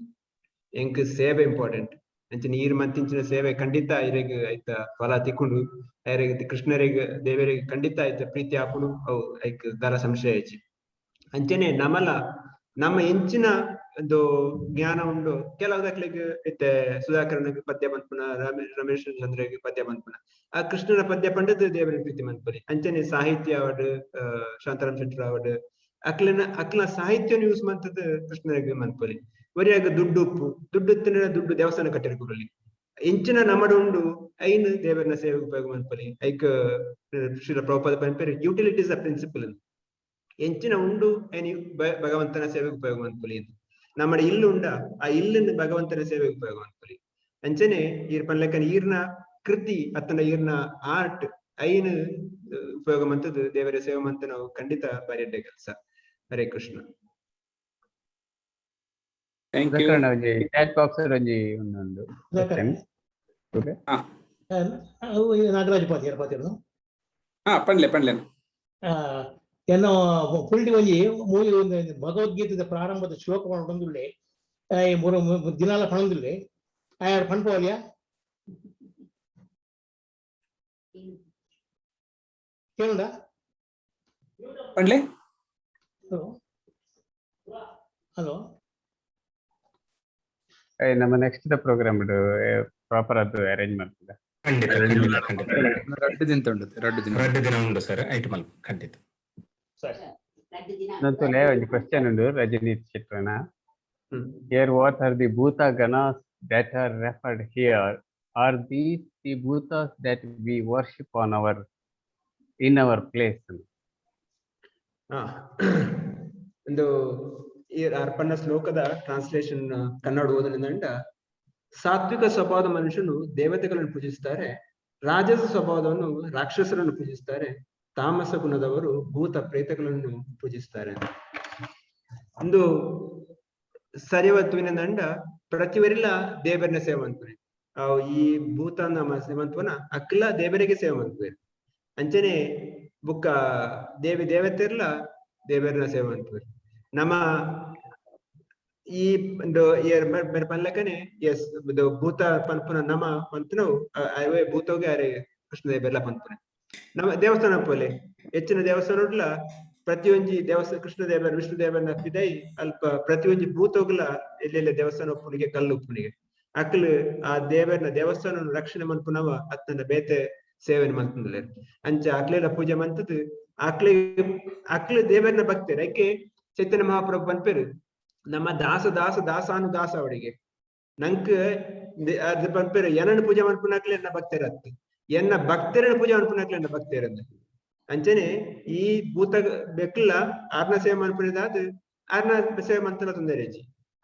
ಎಂಕ್ ಸೇವೆ ಇಂಪಾರ್ಟೆಂಟ್. ಅಂಚ ನೀರ್ ಮಂತಿಂಚಿನ ಸೇವೆ ಖಂಡಿತ ಇರೆಗ್ ಐತ ಫಲ ತಿಕ್ಕುಂಡು. ಐರೆಗ್ ಕೃಷ್ಣರಿಗೆ ದೇವರಿಗೆ ಖಂಡಿತ ಐತ ಪ್ರೀತಿ ಆಪುಂಡು, ಅವು ಐಕ್ ದಾಲ ಸಂಶಯ ಇಜ್ಜಿ. ಅಂಚನೆ ನಮಲ ನಮ್ಮ ಎಂಚಿನ ಒಂದು ಜ್ಞಾನ ಉಂಡು. ಕೆಲವುದಕ್ಲೆಗ್ ಇತ್ತೆ ಸುಧಾಕರನಿಗೆ ಪದ್ಯ ಪನ್ಪುನ, ರಮೇಶ್ ಚಂದ್ರಗೆ ಪದ್ಯ ಪನ್ಪುನ, ಆ ಕೃಷ್ಣನ ಪದ್ಯ ಪಂಡದ್ ದೇವರ ಪ್ರೀತಿ ಮನ್ಪುರಿ. ಅಂಚನೆ ಸಾಹಿತ್ಯ ಆವಡ್, ಶಾಂತಾರಾಮ್ ಶೆಟ್ಟರ್ ಆವಡ್, ಅಕ್ಲನ ಅಕ್ಲ ಸಾಹಿತ್ಯನ ಯೂಸ್ ಮಂತದ್ ಕೃಷ್ಣನಿಗೆ ಮನ್ಪುರಿ. ಒರಿಯಾಗ ದುಡ್ಡು ಉಪ್ಪು ದುಡ್ಡು ಇತ್ತಿನ ದುಡ್ಡು ದೇವಸ್ಥಾನ ಕಟ್ಟಿರ ಗುರುಲಿ. ಎಂಚಿನ ನಮಡ ಉಂಡು ಐನ್ ದೇವರನ ಸೇವೆಗೆ ಉಪಯೋಗ ಮನ್ಪುರಿ. ಐಕ್ ಶ್ರೀಲ ಪ್ರಭುಪಾದ ಪನ್ಪೇರು ಯುಟಿಲಿಟೀಸ್ ಅ ಪ್ರಿನ್ಸಿಪಲ್. ಎಂಚಿನ ಉಂಡು ಐನ್ ಭಗವಂತನ ಸೇವೆಗೆ ಉಪಯೋಗ ಮನ್ಪುಲಿ. ನಮ್ಮ ಇಲ್ಲು ಉಂಡ ಆ ಇಲ್ಲನ್ನು ಭಗವಂತನ ಸೇವೆಗೆ ಉಪಯೋಗ ಮನ್ಪುಲಿ. ಅಂಚನೆ ಈರ್ ಪನ್ಲೆಕ್ಕನ ಈರ್ನ ಕೃತಿ ಅತ್ತನ ಈರ್ನ ಆರ್ಟ್ ಐನ್ ಉಪಯೋಗ ಮಂತದ್ದು ದೇವರ ಸೇವೆ ಮಂತ ನಾವು ಖಂಡಿತ ಬಾರಿ ಎಡ್ಡೆ ಕೆಲಸ. ಹರೇ ಕೃಷ್ಣ. Thank you. ಸುಧಾಕರಣ್ಣ, ಒಂಜಿ ಚಾಟ್ ಬಾಕ್ಸ್ ಒಂಜಿ ಒಂದೊಂದು question. Okay. ಅವು ನಾಗರಾಜ್ ಪಾತಿಯರ್ ಪಾತಿರ್ನು. ಹಾ, ಪಂಡ್ಲೆ ಪಂಡ್ಲೆ. ಎನ್ನ ಪುಲ್ಡಿ ಒಂಜಿ ಮೂವಿ ಒಂದು ಭಗವದ್ಗೀತೆದ ಪ್ರಾರಂಭದ ಶ್ಲೋಕ ಪಣೊಂದುಲ್ಲೆ, ಮೂರು ದಿನಾಲ ಪಣೊಂದುಲ್ಲೆ, ಆಯಾರ್ ಪಣ್ಪೋಲಿಯ? ಕೇಳುಂಡ? ಪಂಡ್ಲೆ. Hello hello. ನಮ್ಮ ನೆಕ್ಸ್ಟ್ ದ ಪ್ರೋಗ್ರಾಮ್ ಪ್ರಾಪರ್ ಅದು ಅರೇಂಜ್ ಮಾಡ್ತದೆ. ಖಂಡಿತ ಖಂಡಿತ ಖಂಡಿತ. 2 ದಿನ ಉಂಟು, 2 ದಿನ. 2 ದಿನ ಉಂಟು ಸರ್, ಐಟ್ ಮಲ್ಪ ಖಂಡಿತ. ಸರಿ. ನಂತುಲೆ ಒಂಜಿ ಕ್ವಶನ್ ಉಂಡು Rajneet ಶೆಟ್ರನ. Here what are the Bhuta Ganas that are referred here, are these the bhutas that we worship on our in our place? ಹಾ, ಒಂದು ಈ ಅರ್ಪಣ ಶ್ಲೋಕದ ಟ್ರಾನ್ಸ್ಲೇಷನ್ ಕನ್ನಡ ಓದಲಿಂದ, ಸಾತ್ವಿಕ ಸ್ವಭಾವದ ಮನುಷ್ಯನು ದೇವತೆಗಳನ್ನು ಪೂಜಿಸ್ತಾರೆ, ರಾಜಸ ಸ್ವಭಾವದವನು ರಾಕ್ಷಸರನ್ನು ಪೂಜಿಸ್ತಾರೆ, ತಾಮಸ ಗುಣದವರು ಭೂತ ಪ್ರೇತಗಳನ್ನು ಪೂಜಿಸ್ತಾರೆ. ಒಂದು ಸರಿವತ್ವಿನ ಪ್ರತಿವರಿಲ್ಲ ದೇವರನ್ನ ಸೇವೆ ಮಾಡ್ತಾರೆ. ಈ ಭೂತ ನಮ್ಮ ಸೇವಂತ್ವನ ಅಕ್ಲ ದೇವರಿಗೆ ಸೇವೆ ಮಾಡ್ತಾರೆ. ಅಂಚನೆ ಬುಕ್ಕ ದೇವಿ ದೇವತೆರ್ಲ ದೇವರನ್ನ ಸೇವೆ ಮಾಡ್ತಾರೆ. ನಮ್ಮ ಈ ಒಂದು ಪನ್ಲಕನೆ ಎಸ್ ಭೂತ ಪನ್ಪುನ ನಮ್ಮ ಪಂತನವು ಅವೇ ಭೂತೋಗೆ ಅರೆ ಕೃಷ್ಣ ದೇವೆಲ್ಲ ಪನ್ಪುನೆ. ನಮ್ಮ ದೇವಸ್ಥಾನ ಪೋಲೆ ಹೆಚ್ಚಿನ ದೇವಸ್ಥಾನ ಪ್ರತಿಯೊಂಜಿ ದೇವಸ್ಥಾನ ಕೃಷ್ಣ ದೇವರ, ವಿಷ್ಣು ದೇವರನ್ನ ಪಿದೈ ಅಲ್ಪ ಪ್ರತಿಯೊಂಜಿ ಭೂತೋಗ್ಲ ಎಲ್ಲೆಲ್ಲ ದೇವಸ್ಥಾನ ಉಪ್ಪುನಿಗೆ, ಕಲ್ಲು ಉಪ್ಪುನಿಗೆ. ಅಕ್ಲು ಆ ದೇವರನ್ನ ದೇವಸ್ಥಾನ ರಕ್ಷಣೆ ಮನ್ಪುನವ ಅತ್ತನ ಬೇತೆ ಸೇವೆನ ಮಲ್ತಂದ್ರೆ ಅಂಚ ಅಕ್ಲೆಲ್ಲ ಪೂಜೆ ಮಂತದ್ದು. ಅಕ್ಲಿ ಅಕ್ಲು ದೇವರನ್ನ ಭಕ್ತರು. ಐಕೆ ಚೈತನ್ಯ ಮಹಾಪ್ರಭು ಪನ್ಪೇರು, ನಮ್ಮ ದಾಸ ದಾಸ ದಾಸಾನು ದಾಸ ಅವರಿಗೆ ನಂಕ್ ಅದು ಪನ್ಪೇರು. ಎನ್ನನ್ನು ಪೂಜೆ ಮನ್ಪುನಾಕ್ಲೆ ಎನ್ನ ಭಕ್ತರತ್ತೆ, ಎನ್ನ ಭಕ್ತರನ್ನ ಪೂಜೆ ಮನ್ಪುನಾಕ್ಲೆ ಎನ್ನ ಭಕ್ತರನ್ನ. ಅಂಚನೆ ಈ ಭೂತ ಬೆಕ್ಲ ಆರ್ನ ಸೇವೆ ಮನ್ಪುನದಾದ್ ಆರ್ನ ಸೇವೆ ಮಂತನ ತೊಂದರೆ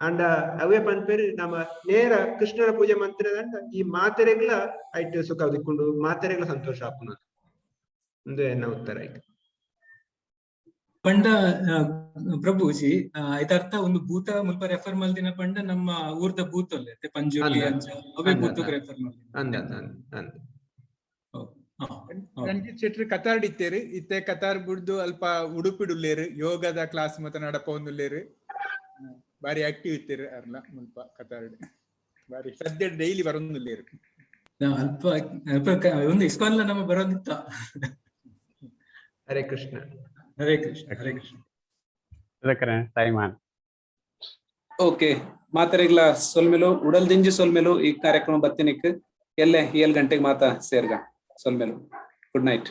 ಅಂಡ ಅವೇ ಪನ್ಪೇರು. ನಮ್ಮ ನೇರ ಕೃಷ್ಣನ ಪೂಜೆ ಮಂತ್ರದಂಡ ಈ ಮಾತೆರೆಗ್ಲ ಐಟ್ ಸುಖ ದಿಕ್ಕೊಂಡು, ಮಾತೆರೆಗ್ಲ ಸಂತೋಷ ಆಪುನ. ಒಂದು ಎನ್ನ ಉತ್ತರ ಆಯ್ತು. ಪಂಡ ಪ್ರಭುಜಿ, ಐತ ಒಂದು ಭೂತ ಮುಲ್ಪ ರೆಫರ್ ಮಲ್ದಿನ ಪಂಡ ನಮ್ಮ ಊರ್ದ ಭೂತೊಲ್ಲೆ ಪಂಜುರ್ಲಿ ಅಂಚ ಅವೇ ಭೂತಗ್ ರೆಫರ್ ಮಲ್ದಿನ. ಅಂದ ಅಂದ. ರಂಜಿತ್ ಶೆಟ್ಟಿ ಕತಾರ್ ಇತ್ತೇರು, ಇತ್ತೆ ಕತಾರ್ ಬುಡ್ದು ಅಲ್ಪ ಉಡುಪಿಡುಲ್ಲೇರು, ಯೋಗದ ಕ್ಲಾಸ್ ಮತ್ತ ನಡಪೊಂದುಲ್ಲೇರು. ಬಾರಿ ಆಕ್ಟಿವ್ ಇತ್ತೇರು ಅರ್ಲ ಮುಲ್ಪ ಕತಾರ್ಡ್. ಬಾರಿ ಸದ್ಯ ಡೈಲಿ ಬರೊಂದುಲ್ಲೇರು. ಅಲ್ಪ ಅಲ್ಪ ಒಂದು ಇಸ್ಕಾನ್ ನಮ್ಮ ಬರೋದಿತ್ತ. ಹರೇ ಕೃಷ್ಣ. ಹರೇ ಕೃಷ್ಣ, ಹರೇ ಕೃಷ್ಣ. ಟೈಮ್ ಆನ್. ಓಕೆ, ಮಾತರೆಗ್ಲ ಸೊಲ್ಮೆಲು, ಉಡಲ್ದಿಂಜಿ ಸೊಲ್ಮೆಲು. ಈ ಕಾರ್ಯಕ್ರಮ ಬತ್ತಿನಿಕ್ ಎಲ್ಲೆ 7 ಗಂಟೆಗೆ ಮಾತಾ ಸೇರ್ಗ. ಸೊಲ್ಮೆಲು, ಗುಡ್ ನೈಟ್.